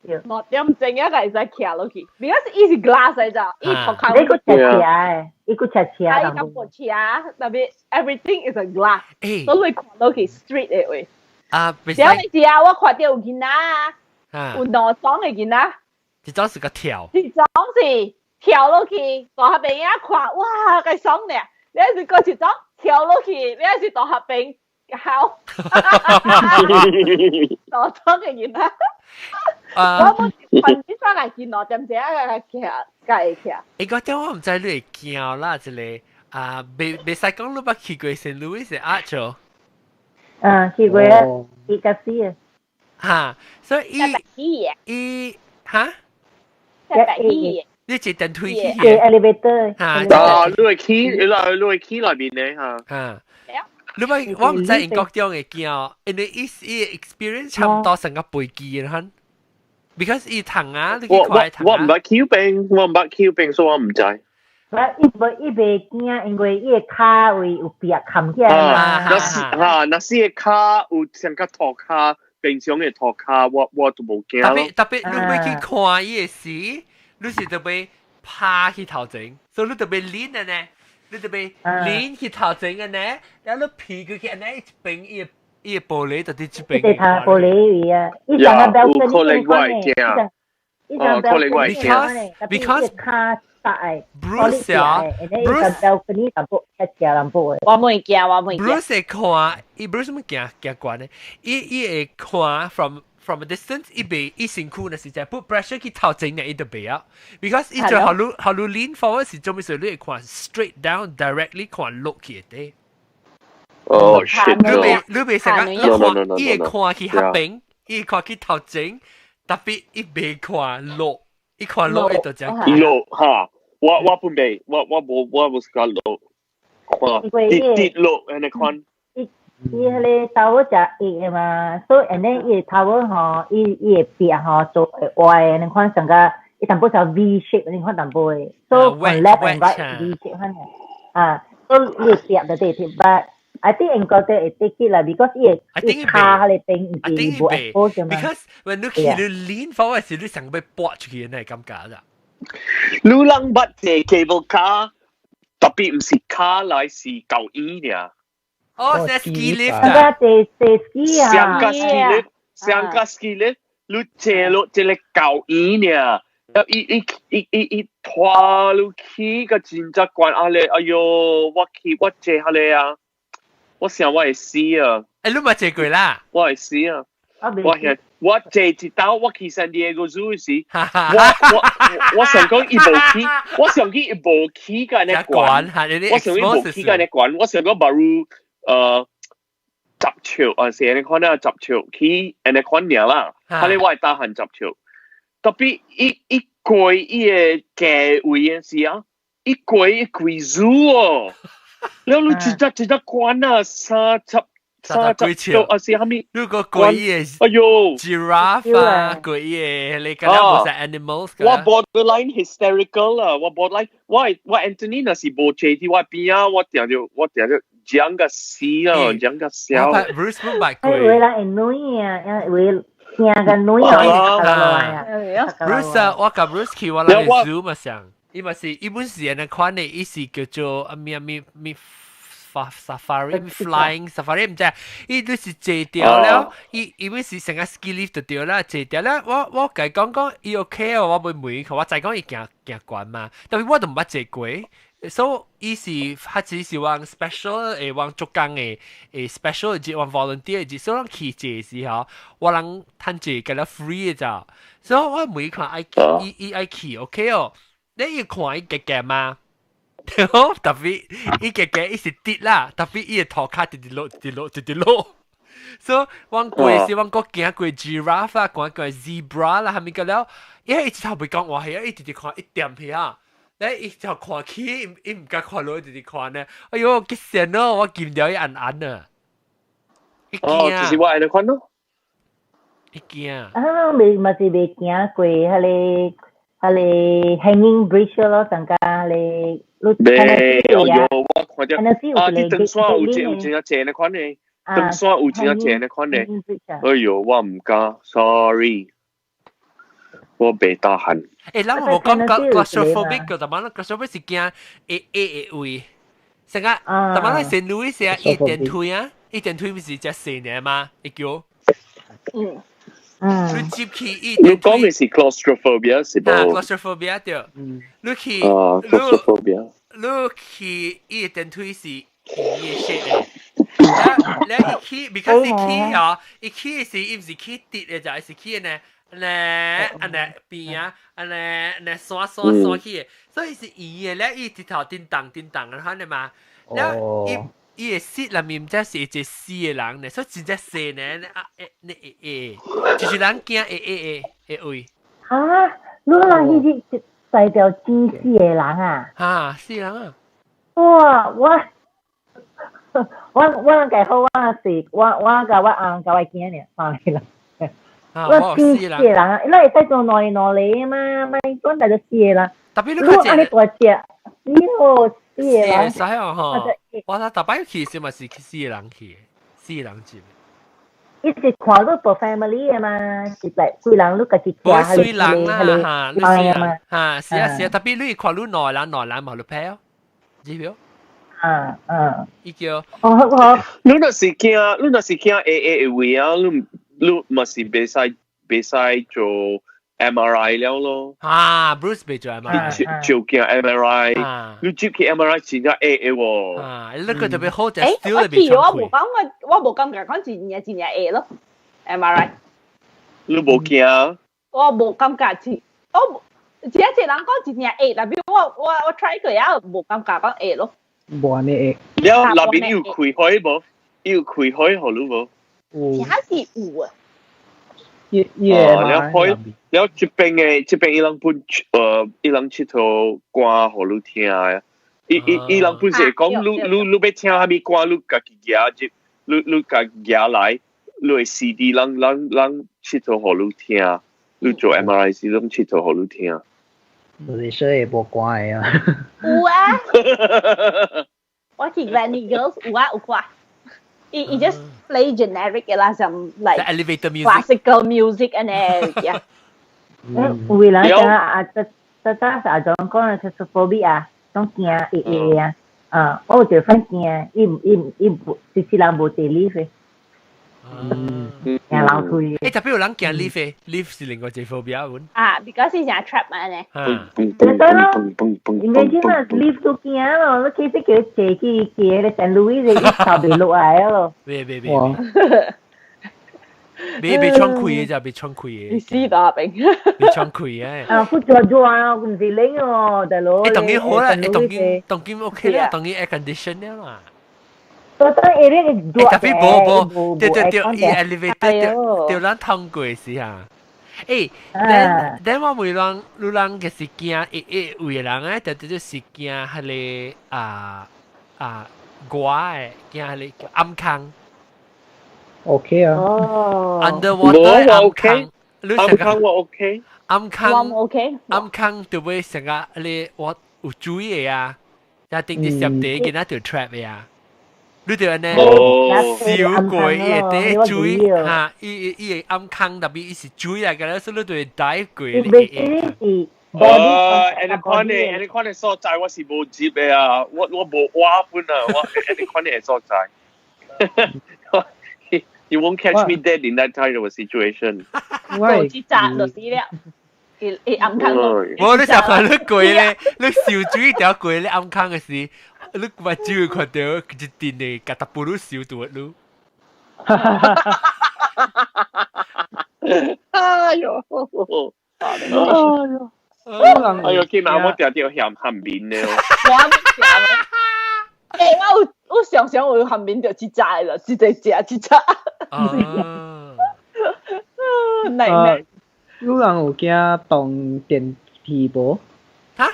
6點鐘一個會使徛落去，because 伊是 glass 來咋，伊塗跤。
你個斜斜的，伊個斜斜。
伊個薄斜，特別 everything is a glass，所以看落去 street 的位。
啊，
然後你知啊，我看著有囡仔，有兩雙的囡仔，
一種是個跳，
一種是跳落去，大下邊一看，哇，幾爽咧！你是個一種跳落去，你是大下邊好，大種嘅人啊！我冇份子上嚟見我點知啊？徛，會徛。
欸，我點我毋知你會驚啦，這個啊，袂袂使講你捌去過聖路易斯阿做。
嗯，去過啊，去甲死啊！
哈，所以伊伊哈，你坐電梯去
坐 elevator。
哈，
啊，你會去，你會去內面咧嚇。
哈。你捌我毋知英國中會驚，因為伊伊 experience 差唔多成個飛機啦，because 伊糖啊，你去看糖
啊。我毋捌去邊，我毋捌去邊，所以我毋知。
我伊無伊袂驚，因為伊个跤位有壁冚起來嘛。
若是哈，若是个跤有像個塗跤，平常的塗跤，我都無驚。
特別特別，你欲去看伊的時，你是特別趴去頭前，所以你特別練的呢，你特別練去頭前的呢，然後你屁股去按呢一邊伊伊玻璃就佇這邊。
伊佇玻璃位啊，伊上個 balcony 款的，伊上 balcony
because
跤大的
Bruce 啊
，Bruce balcony 淡薄較斜淡薄的。
我袂驚，我袂驚。
Bruce 會看，伊 Bruce 乜驚驚懸的，伊伊會看 from a distance，伊袂伊身軀若是在 put pressure 去頭前呢，伊就袂曉。Because 伊就予你予你 lean forward 是做咩事？你會看 straight down directly 看落去的。
哦，shit！
你袂你袂成個，伊看伊會看去彼邊，伊會看去頭前，特別伊袂看落，伊看落伊就真
落哈。我我本袂，我我無我無是講落，看跌跌落按呢款。
伊伊彼个 tower 食矮的嘛，所以按呢伊个 tower 吼，伊伊个壁吼做會歪的，你看上個伊淡薄像 V shape，你看淡薄的，所以看 left and right V shape 款的，啊，所以伊個壁就對貼，but I think 英國的會得去啦，because 伊個伊跤彼個邊毋是無 expose 嘛。
Because when 你去你 lean forward 時，你成個欲撥出去，那感覺咋？
你人捌坐 cable car，特別毋是卡來是舊椅爾。
哦，是 ski lift
啊！坐坐 ski 啊！
上個 ski lift，上個 ski lift，你坐落一個舊椅爾，伊伊伊伊伊拖你去個真正懸啊咧！哎喲，我去我坐下咧啊！我想我會死啊！
欸，你嘛坐過啦？
我會死啊！我係我坐一道，我去 San Diego Zoo 時，我我我想講伊無去，我想講伊無去甲按呢懸，我想伊無去甲按呢懸，我想講バル10尺啊，是按呢款啊，10尺去按呢款爾啦，哈你我會打閒10尺，特別伊伊過伊个價位的時啊，伊過伊規 zoo 哦，了你一隻一隻懸啊，三十。
三十幾尺
啊是啥物？
如果鬼嘅，
哎喲
，giraffe 啊，鬼嘅，你敢若無是 animals？
我 borderline hysterical 啦，我 borderline，我我 Anthony 若是無坐佇我邊啊，我定著我定著講個死啊，講個笑。
Bruce 唔捌過。
有的人會軟啊，有的驚甲軟啊。
Bruce 啊，我佮 Bruce 去我來 zoo 嘛上，伊嘛是伊本是按呢款的，伊是叫做啊咩咩咩。safari flying safari 毋知，伊都是坐掉了，伊伊本是成個 ski lift 就對啦，坐掉了，我我共伊講講伊 OK 哦，我袂問伊，我知講伊驚驚懸嘛，但是我都毋捌坐過，所以伊是他只是往 special 誒往做工的誒 special 的往 volunteer 的，所以人去坐時候，我人趁坐共了 free 的咋，所以我問伊看愛伊伊愛去 OK 哦，你伊看伊加加嘛？特別伊加加伊是跌啦，特別伊的塗跤直直落，直直落，直直落。所以我過時我閣行過 giraffe 啊，行過 zebra 啦，係咪個了？因為伊一頭袂講話，係啊，伊直直看一點去啊。咧伊就看起，伊毋敢看落，直直看呢。哎喲，激神咯！我見到伊按按啊。
哦，就是我按呢款咯。
伊驚。
啊，未嘛是未行過，彼个彼个 hanging bridge 咯，上加彼个。
未，哎喲，我看著啊，佇登山有一有真正濟那款的，登山有真正濟那款的。哎喲，我毋敢，sorry，我袂打寒。
欸，咱無講 claustrophobic 個，但係 claustrophobic 是驚會會會位，成個，但係咱聖路易斯啊，伊電梯啊，伊電梯毋是只細爾嘛，會叫。
嗯。
你接去伊，
你講嘅是 claustrophobia 是
無？啊，claustrophobia 對。你去，
啊，claustrophobia。
你去伊電梯是圓嘅 shape 嘅。你一起，because 一起哦，一起是伊毋是起直嘅，就係是起呢呢按呢邊啊，按呢呢刷刷刷起嘅，所以是圓嘅咧，伊直頭叮當叮當嘅，可能嘛。了伊伊嘅 seat 內面毋知是一個四個人呢，所以真正細呢，啊誒，呢會會，就是人驚會會會會位。
啊，你人去去在條真四個人啊？
啊，四個人啊！
哇，我人計好，我是我我甲我翁甲我囝爾，三個人。我真四個人啊，你會使做兩個兩個嘛？莫講大就四個人。
特別你較
按呢大隻，死哦，四個人。
使哦吼！我睇逐擺去時嘛是去四個人去，四個人接。
伊是看你做 family 的嘛，是來幾人你家己
徛，還是人啦嚇，你嘛嚇，是啊是啊，特別你看你兩個人兩個人嘛，你配哦，知唔？
啊啊，
伊叫
哦好，
你若是驚，你若是驚 A A 位啊，你你嘛是袂使袂使做 MRI 了咯。
啊，Bruce 袂做 MRI，
就驚 MRI，你接去 MRI 真正 A A 喎。
啊，你個特別好就
誒，我記我無講我我無感覺講真正真正會咯，MRI。
你無驚？
我無感覺是，我只一人講真正會，但係我我我 try 過啊，無感覺講會咯。
無按呢會。
了內邊有開開無？有開開予你無？
有。真是有啊。
伊伊
哦，了開了這邊的這邊伊人本伊人𨑨迌歌予你聽啊。伊伊伊人本是講你你你欲聽啥物歌，你家己夾入，你你家夾來，你的 CD 人人人𨑨迌予你聽，你做 MRI 時攏𨑨迌予你聽。
就是說會無歌的啊。
有啊。我去 Gleneagles 有啊有歌。伊伊 just play generic 嘅啦，some like
elevator music
classical music 按呢 yeah。
有的人講啊，這這這阿種講的 claustrophobia 啊，攏驚會會啊，啊，我有一個 friend 驚，伊伊伊無，一世人無坐 lift 的，驚樓梯。
誒，特別有人驚 lift 的，lift 是另外一個 phobia 阮。
啊，because 是成 trap 嘛呢。
對咯，imagine 啊，lift 都驚咯，你其實叫坐去行咧，聖路易就一頭袂落來咯。
別別別。別別窗開的咋，別窗開的。
你死大病。
別窗開的。
啊，負熱熱啊，毋是冷哦，大佬。
誒，當然好啦，誒，當然當然 OK 啦，當然 air condition 了嘛。
當當下咧熱。
特別無無，對對對，伊 elevator 對對咱通過時啊。誒，then then 我問人，你人嘅是驚會會有的人咧，就就是驚彼個啊啊外的，驚彼個暗空。
OK 啊。
哦。
Underwater 暗空，
暗空我 OK。
暗空
我 OK。
暗空就會成個你我有水的啊，一定啲濕地見到條 trap 的啊。你就按呢燒過伊會底水嚇，伊伊會暗空特別伊是水來嘅，所以你就會 dive 過。
是
哦，按呢款的，按呢款的所在我是無入的啊，我我無挖本啊，我按呢款的所在。You won't catch me dead in that kind of a situation。
無一扎就死了，伊伊暗空。
無你想看你過咧，你燒水條過咧暗空的時，你目睭會看到一陣的甲達布魯燒住你。
哎呦！哎呦！哎呦，今晚我定定嫌鹹麵咧。
我唔食。欸，我有我常常有鹹麵就一扎啦，一個食一扎。奶奶。
有人有驚動電梯無？
哈？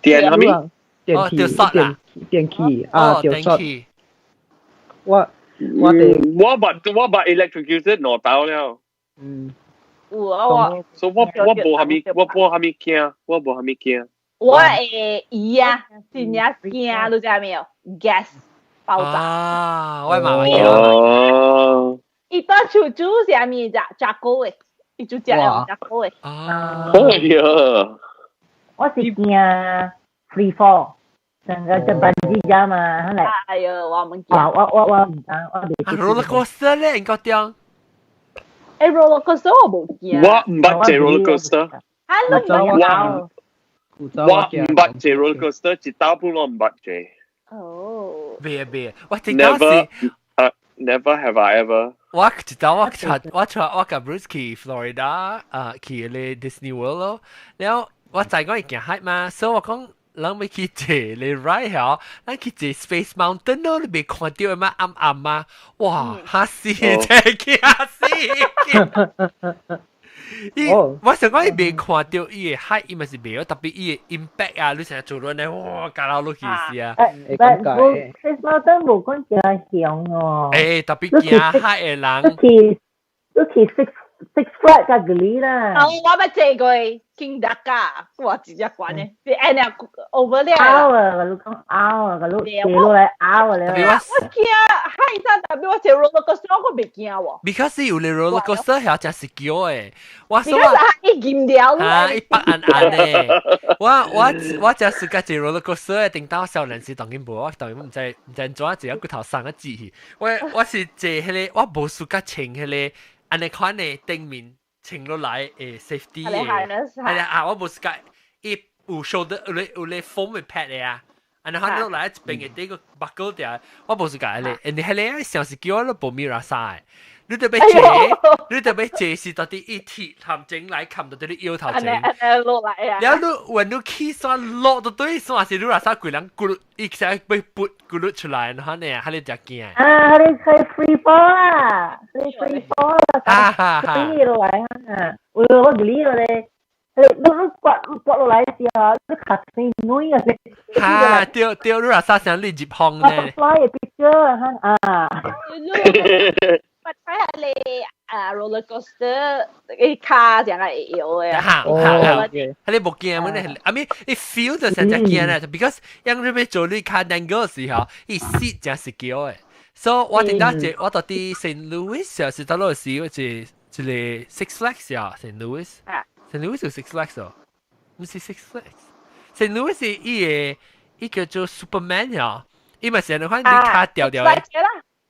電啥物？
電梯電電器啊，電器。我我哋
我捌我捌 electrocuted 兩刀了。
嗯。
有啊我。
所以我我無啥物，我無啥物驚，我無啥物驚。
我會疑啊，真正驚，你知沒有？gas 爆炸。
啊，我媽媽驚。
哦。
伊當厝煮啥物食炸糕的，伊煮食炸糕的。
啊。
哎呀！
我是驚 free fall，成個就 bungee jump 嘛，係。
哎呦，我唔驚。
我我我毋知，我未。
啊，roller coaster 咧，應該點？
誒 roller coaster 我無驚。
我毋捌坐 roller coaster。
啊，你毋捌？
我毋捌坐 roller coaster，一道本我毋捌坐。
哦。
未啊未啊，我一道是。
Never have I ever。
我一道我出我出我佮 Bruce 去 Florida 啊，去個 Disney World 咯，然後我知講伊驚海嘛，所以我講咱欲去坐咧 ride 嗬，咱去坐 Space Mountain 咯，你未看著嘛暗暗嘛，哇嚇死，真驚死！伊我想講伊未看著伊的海，伊嘛是袂特別伊的 impact 啊，你成日做落呢，哇，加落落去是啊。
誒，但 Space Mountain 無講真響哦。
誒，特別驚海的人。
你去你去 Six Flags 較吉啦。
啊，我捌坐過 King Daka，哇，真正懸的，是按呢 over 了。
拗啊，你講拗啊，你坐落來拗啊咧。
我驚海山，特別我坐 roller coaster 我袂驚喎。
Because 有咧 roller coaster 係真 secure 的，我
說我伊禁掉。
啊，伊北暗暗的。我我我真是佮坐 roller coaster 頂到少年時當然無，我當然毋知毋知按怎一個骨頭送個字去。我我是坐彼個，我無輸佮穿彼個。按呢款的頂面穿落來會 safety 的，係啊，我無是佮伊有 shoulder 有咧有咧 foam 的 pad 的啊，按呢款落來一邊的底個 buckle 掉，我無是佮咧，人哋彼個像是叫我無米拉衫的，你特別坐，你特別坐是到底一鐵頭前來冚到底你腰頭前，
落來啊！
然後你when你起線落到對線是你拉衫規人咕嚕，伊成被撥咕嚕出來，然後呢，彼個就驚。
啊，彼個 free fall 啦，彼個 free fall 啦，
哈哈哈！
飛落來啊，我我記得咧，你你刮刮落來時候，你卡死女啊！
哈，對對，你拉衫像你入風咧。
Fly picture 啊。
捌睇下你啊 roller coaster 啲卡成係搖嘅。
哈哈，你無驚麼咧？I mean，你 feel 就成隻驚咧，because 因你欲做你跤單個時候，伊 seat 真 secure 的。所以我頂到一，我到佇 St. Louis 是到落時，我一一個 Six Flags 啊，St. Louis，St. Louis 有 Six Flags 哦，毋是 Six Flags，St. Louis 是伊個伊叫做 Superman 啊，伊嘛是按呢款你跤吊吊的。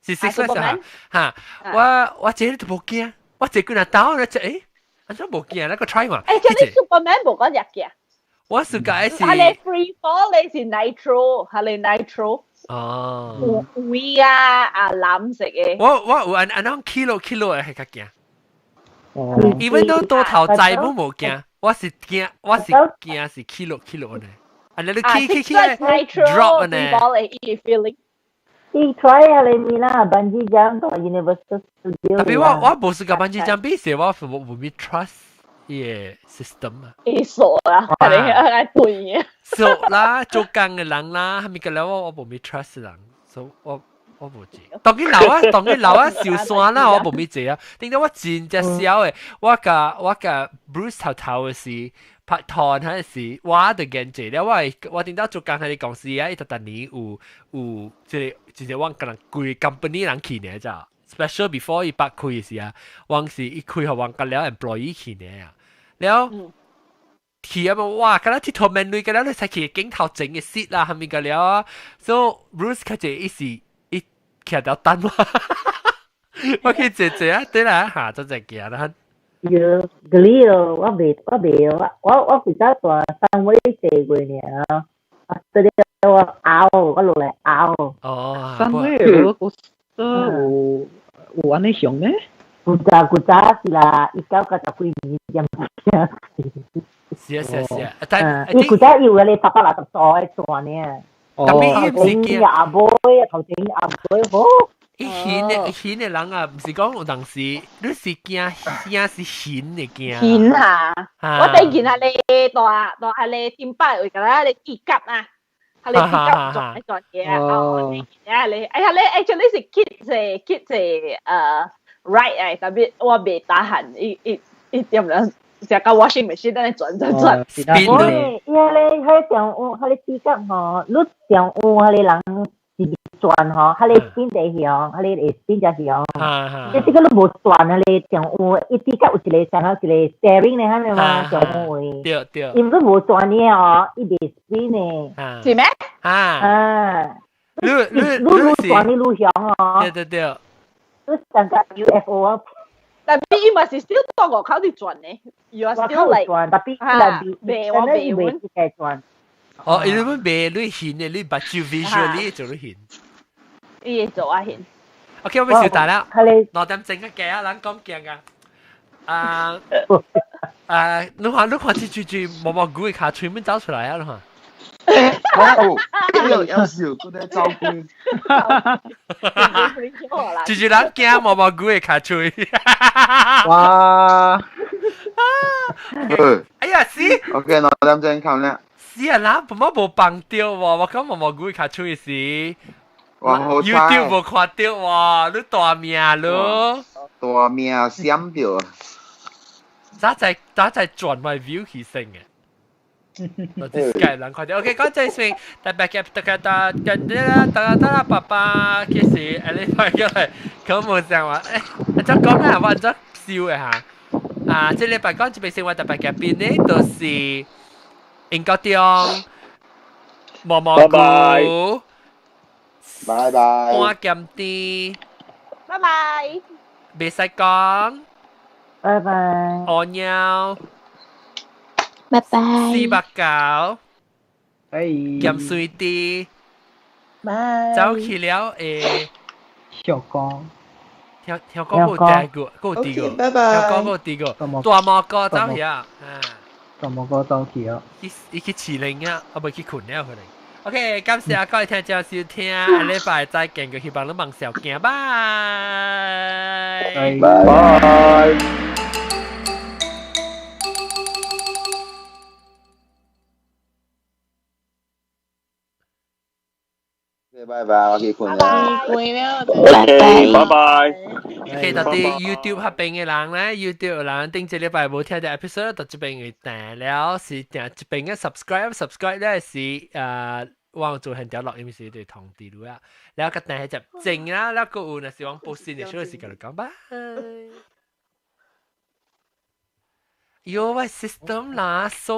是 Six Flags 啊，哈！我我這都無驚，我這幾若兜咧，這誒，按怎無驚？那個 try 嘛。
誒，這你 Superman 無講入驚。
我是解是。
係你 free fall，你是 nitro，係你 nitro。
哦。
有啊，啊藍色嘅。
我我有按按怎起落起落係較驚。哦。Even though 多頭載本無驚，我是驚，我是驚是起落起落呢。啊，你起起起 drop 呢。
伊 try 下你咪啦，bungee jump 到 Universal Studio。
特別我我無是個 bungee jump，比是我無無咪 trust 伊個 system 啊。
伊傻啦，你係對嘅。
傻啦，做工的人啦，係咪個了我我無咪 trust 人，所以我我無坐。當佢老啊，當佢老啊，受山啦，我無咪坐啊。頂到我真正痟的，我佮我佮 Bruce 頭頭的時。拍拖嗰陣時，我就驚坐了。我我頂到做工彼個公司啊，伊逐逐年有有這個就是我可能規 company 人去呢，咋 special before 伊捌開時啊，往是伊開予往個了 employee 去呢啊，了去啊嘛，哇！敢若𨑨迌免鐳，敢若你使去鏡頭前的 seat 啦，係咪個了啊？所以 Bruce 較濟伊是伊徛條等我，我去坐坐啊，對啦，下咗就行啦。
有嗰啲哦，我未我未我我我負責大三位坐過爾，啊，這個我拗，我落來拗。
哦，
三位我我有有按呢想咩？
古早古早是啦，1990幾年點
是啊是啊是啊，但
伊古早有個你860度的轉呢。
特別伊毋是驚
阿妹，頭前阿妹好。
伊懸的懸的人啊，毋是講有當時，你是驚驚是懸的驚。
懸下，我第見下你大大下你點擺會甲你鐵甲啊，下你鐵甲轉一轉嘢啊，哦，啊你，哎呀你 actually 是 kids 的 kids 的ride 啊，特別我袂打寒，伊伊伊點樣？成個 washing machine 等你轉轉轉。
喂，伊個彼個中午，彼個鐵甲吼，你中午彼個人是轉吼，彼個變地響，彼個會變只響。即這個你無轉彼個中午，伊鐵甲有一個像一個 steering 的，係嘛？中午的。
對對。
因為無轉的哦，伊袂 spin 的。
是咩？
啊。
啊。
你你
你你轉的愈響哦。
對對對。
你像個 UFO 啊。
但係伊嘛是 still 到外口佇轉呢，you are still like
轉，特別
啊，袂我袂
阮轉。
哦，伊你袂你現嘅，你目睭 visually 做你現。
伊會做啊現。
OK，我要小大啦。2點鐘嘅嘅啊，人講驚啊。啊啊！你看你看，這句句毛毛菇嘅跤喙面走出來啊！你看。
哦，有有笑，嗰啲走官。
就是人驚毛毛菇嘅跤喙。
哇！
哎呀，死
！OK，2點鐘冚啦。
死啊！啦，我無放掉喎，我講毛毛菇嘅跤喙時。
哇！好
YouTube 無看到喎，你大命咯！
大命閃掉。
早在早在轉埋 view 起升嘅。我啲 Skype 人看到，OK，講真先，特別嘅特別大跟啲啦，大大爸爸其實誒你快過嚟，佢冇講話，誒，怎講啊？我怎笑嘅嚇？啊，這禮拜講這邊生活特別嘅邊呢，就是英國中毛毛菇，
拜拜，
半鹹甜，
拜拜，
袂使講，
拜拜，
餓尿。
拜拜。
489，
哎，
鹹水滴，
拜。
走去了誒，
小江，
聽聽講有第個，有第個，
拜拜。
聽講有第個，大毛哥走去啊，
大毛哥走去啊，
伊去飼靈啊，啊未去困了可能。OK，感謝各位聽眾收聽，下禮拜再見，希望你夢小見，拜。
拜
拜。
拜拜，我去困啦。
困了。
OK，拜拜。
OK，到底 YouTube 嗰邊嘅人咧，YouTube 人頂這禮拜無聽到 episode，到這邊會訂了，是訂這邊嘅 subscribe，subscribe 咧是我做現條錄音時對通知你啊，然後個訂係就正啦，然後個有若是往報新嘅，所以是甲你講拜。喲，我 system 啦，so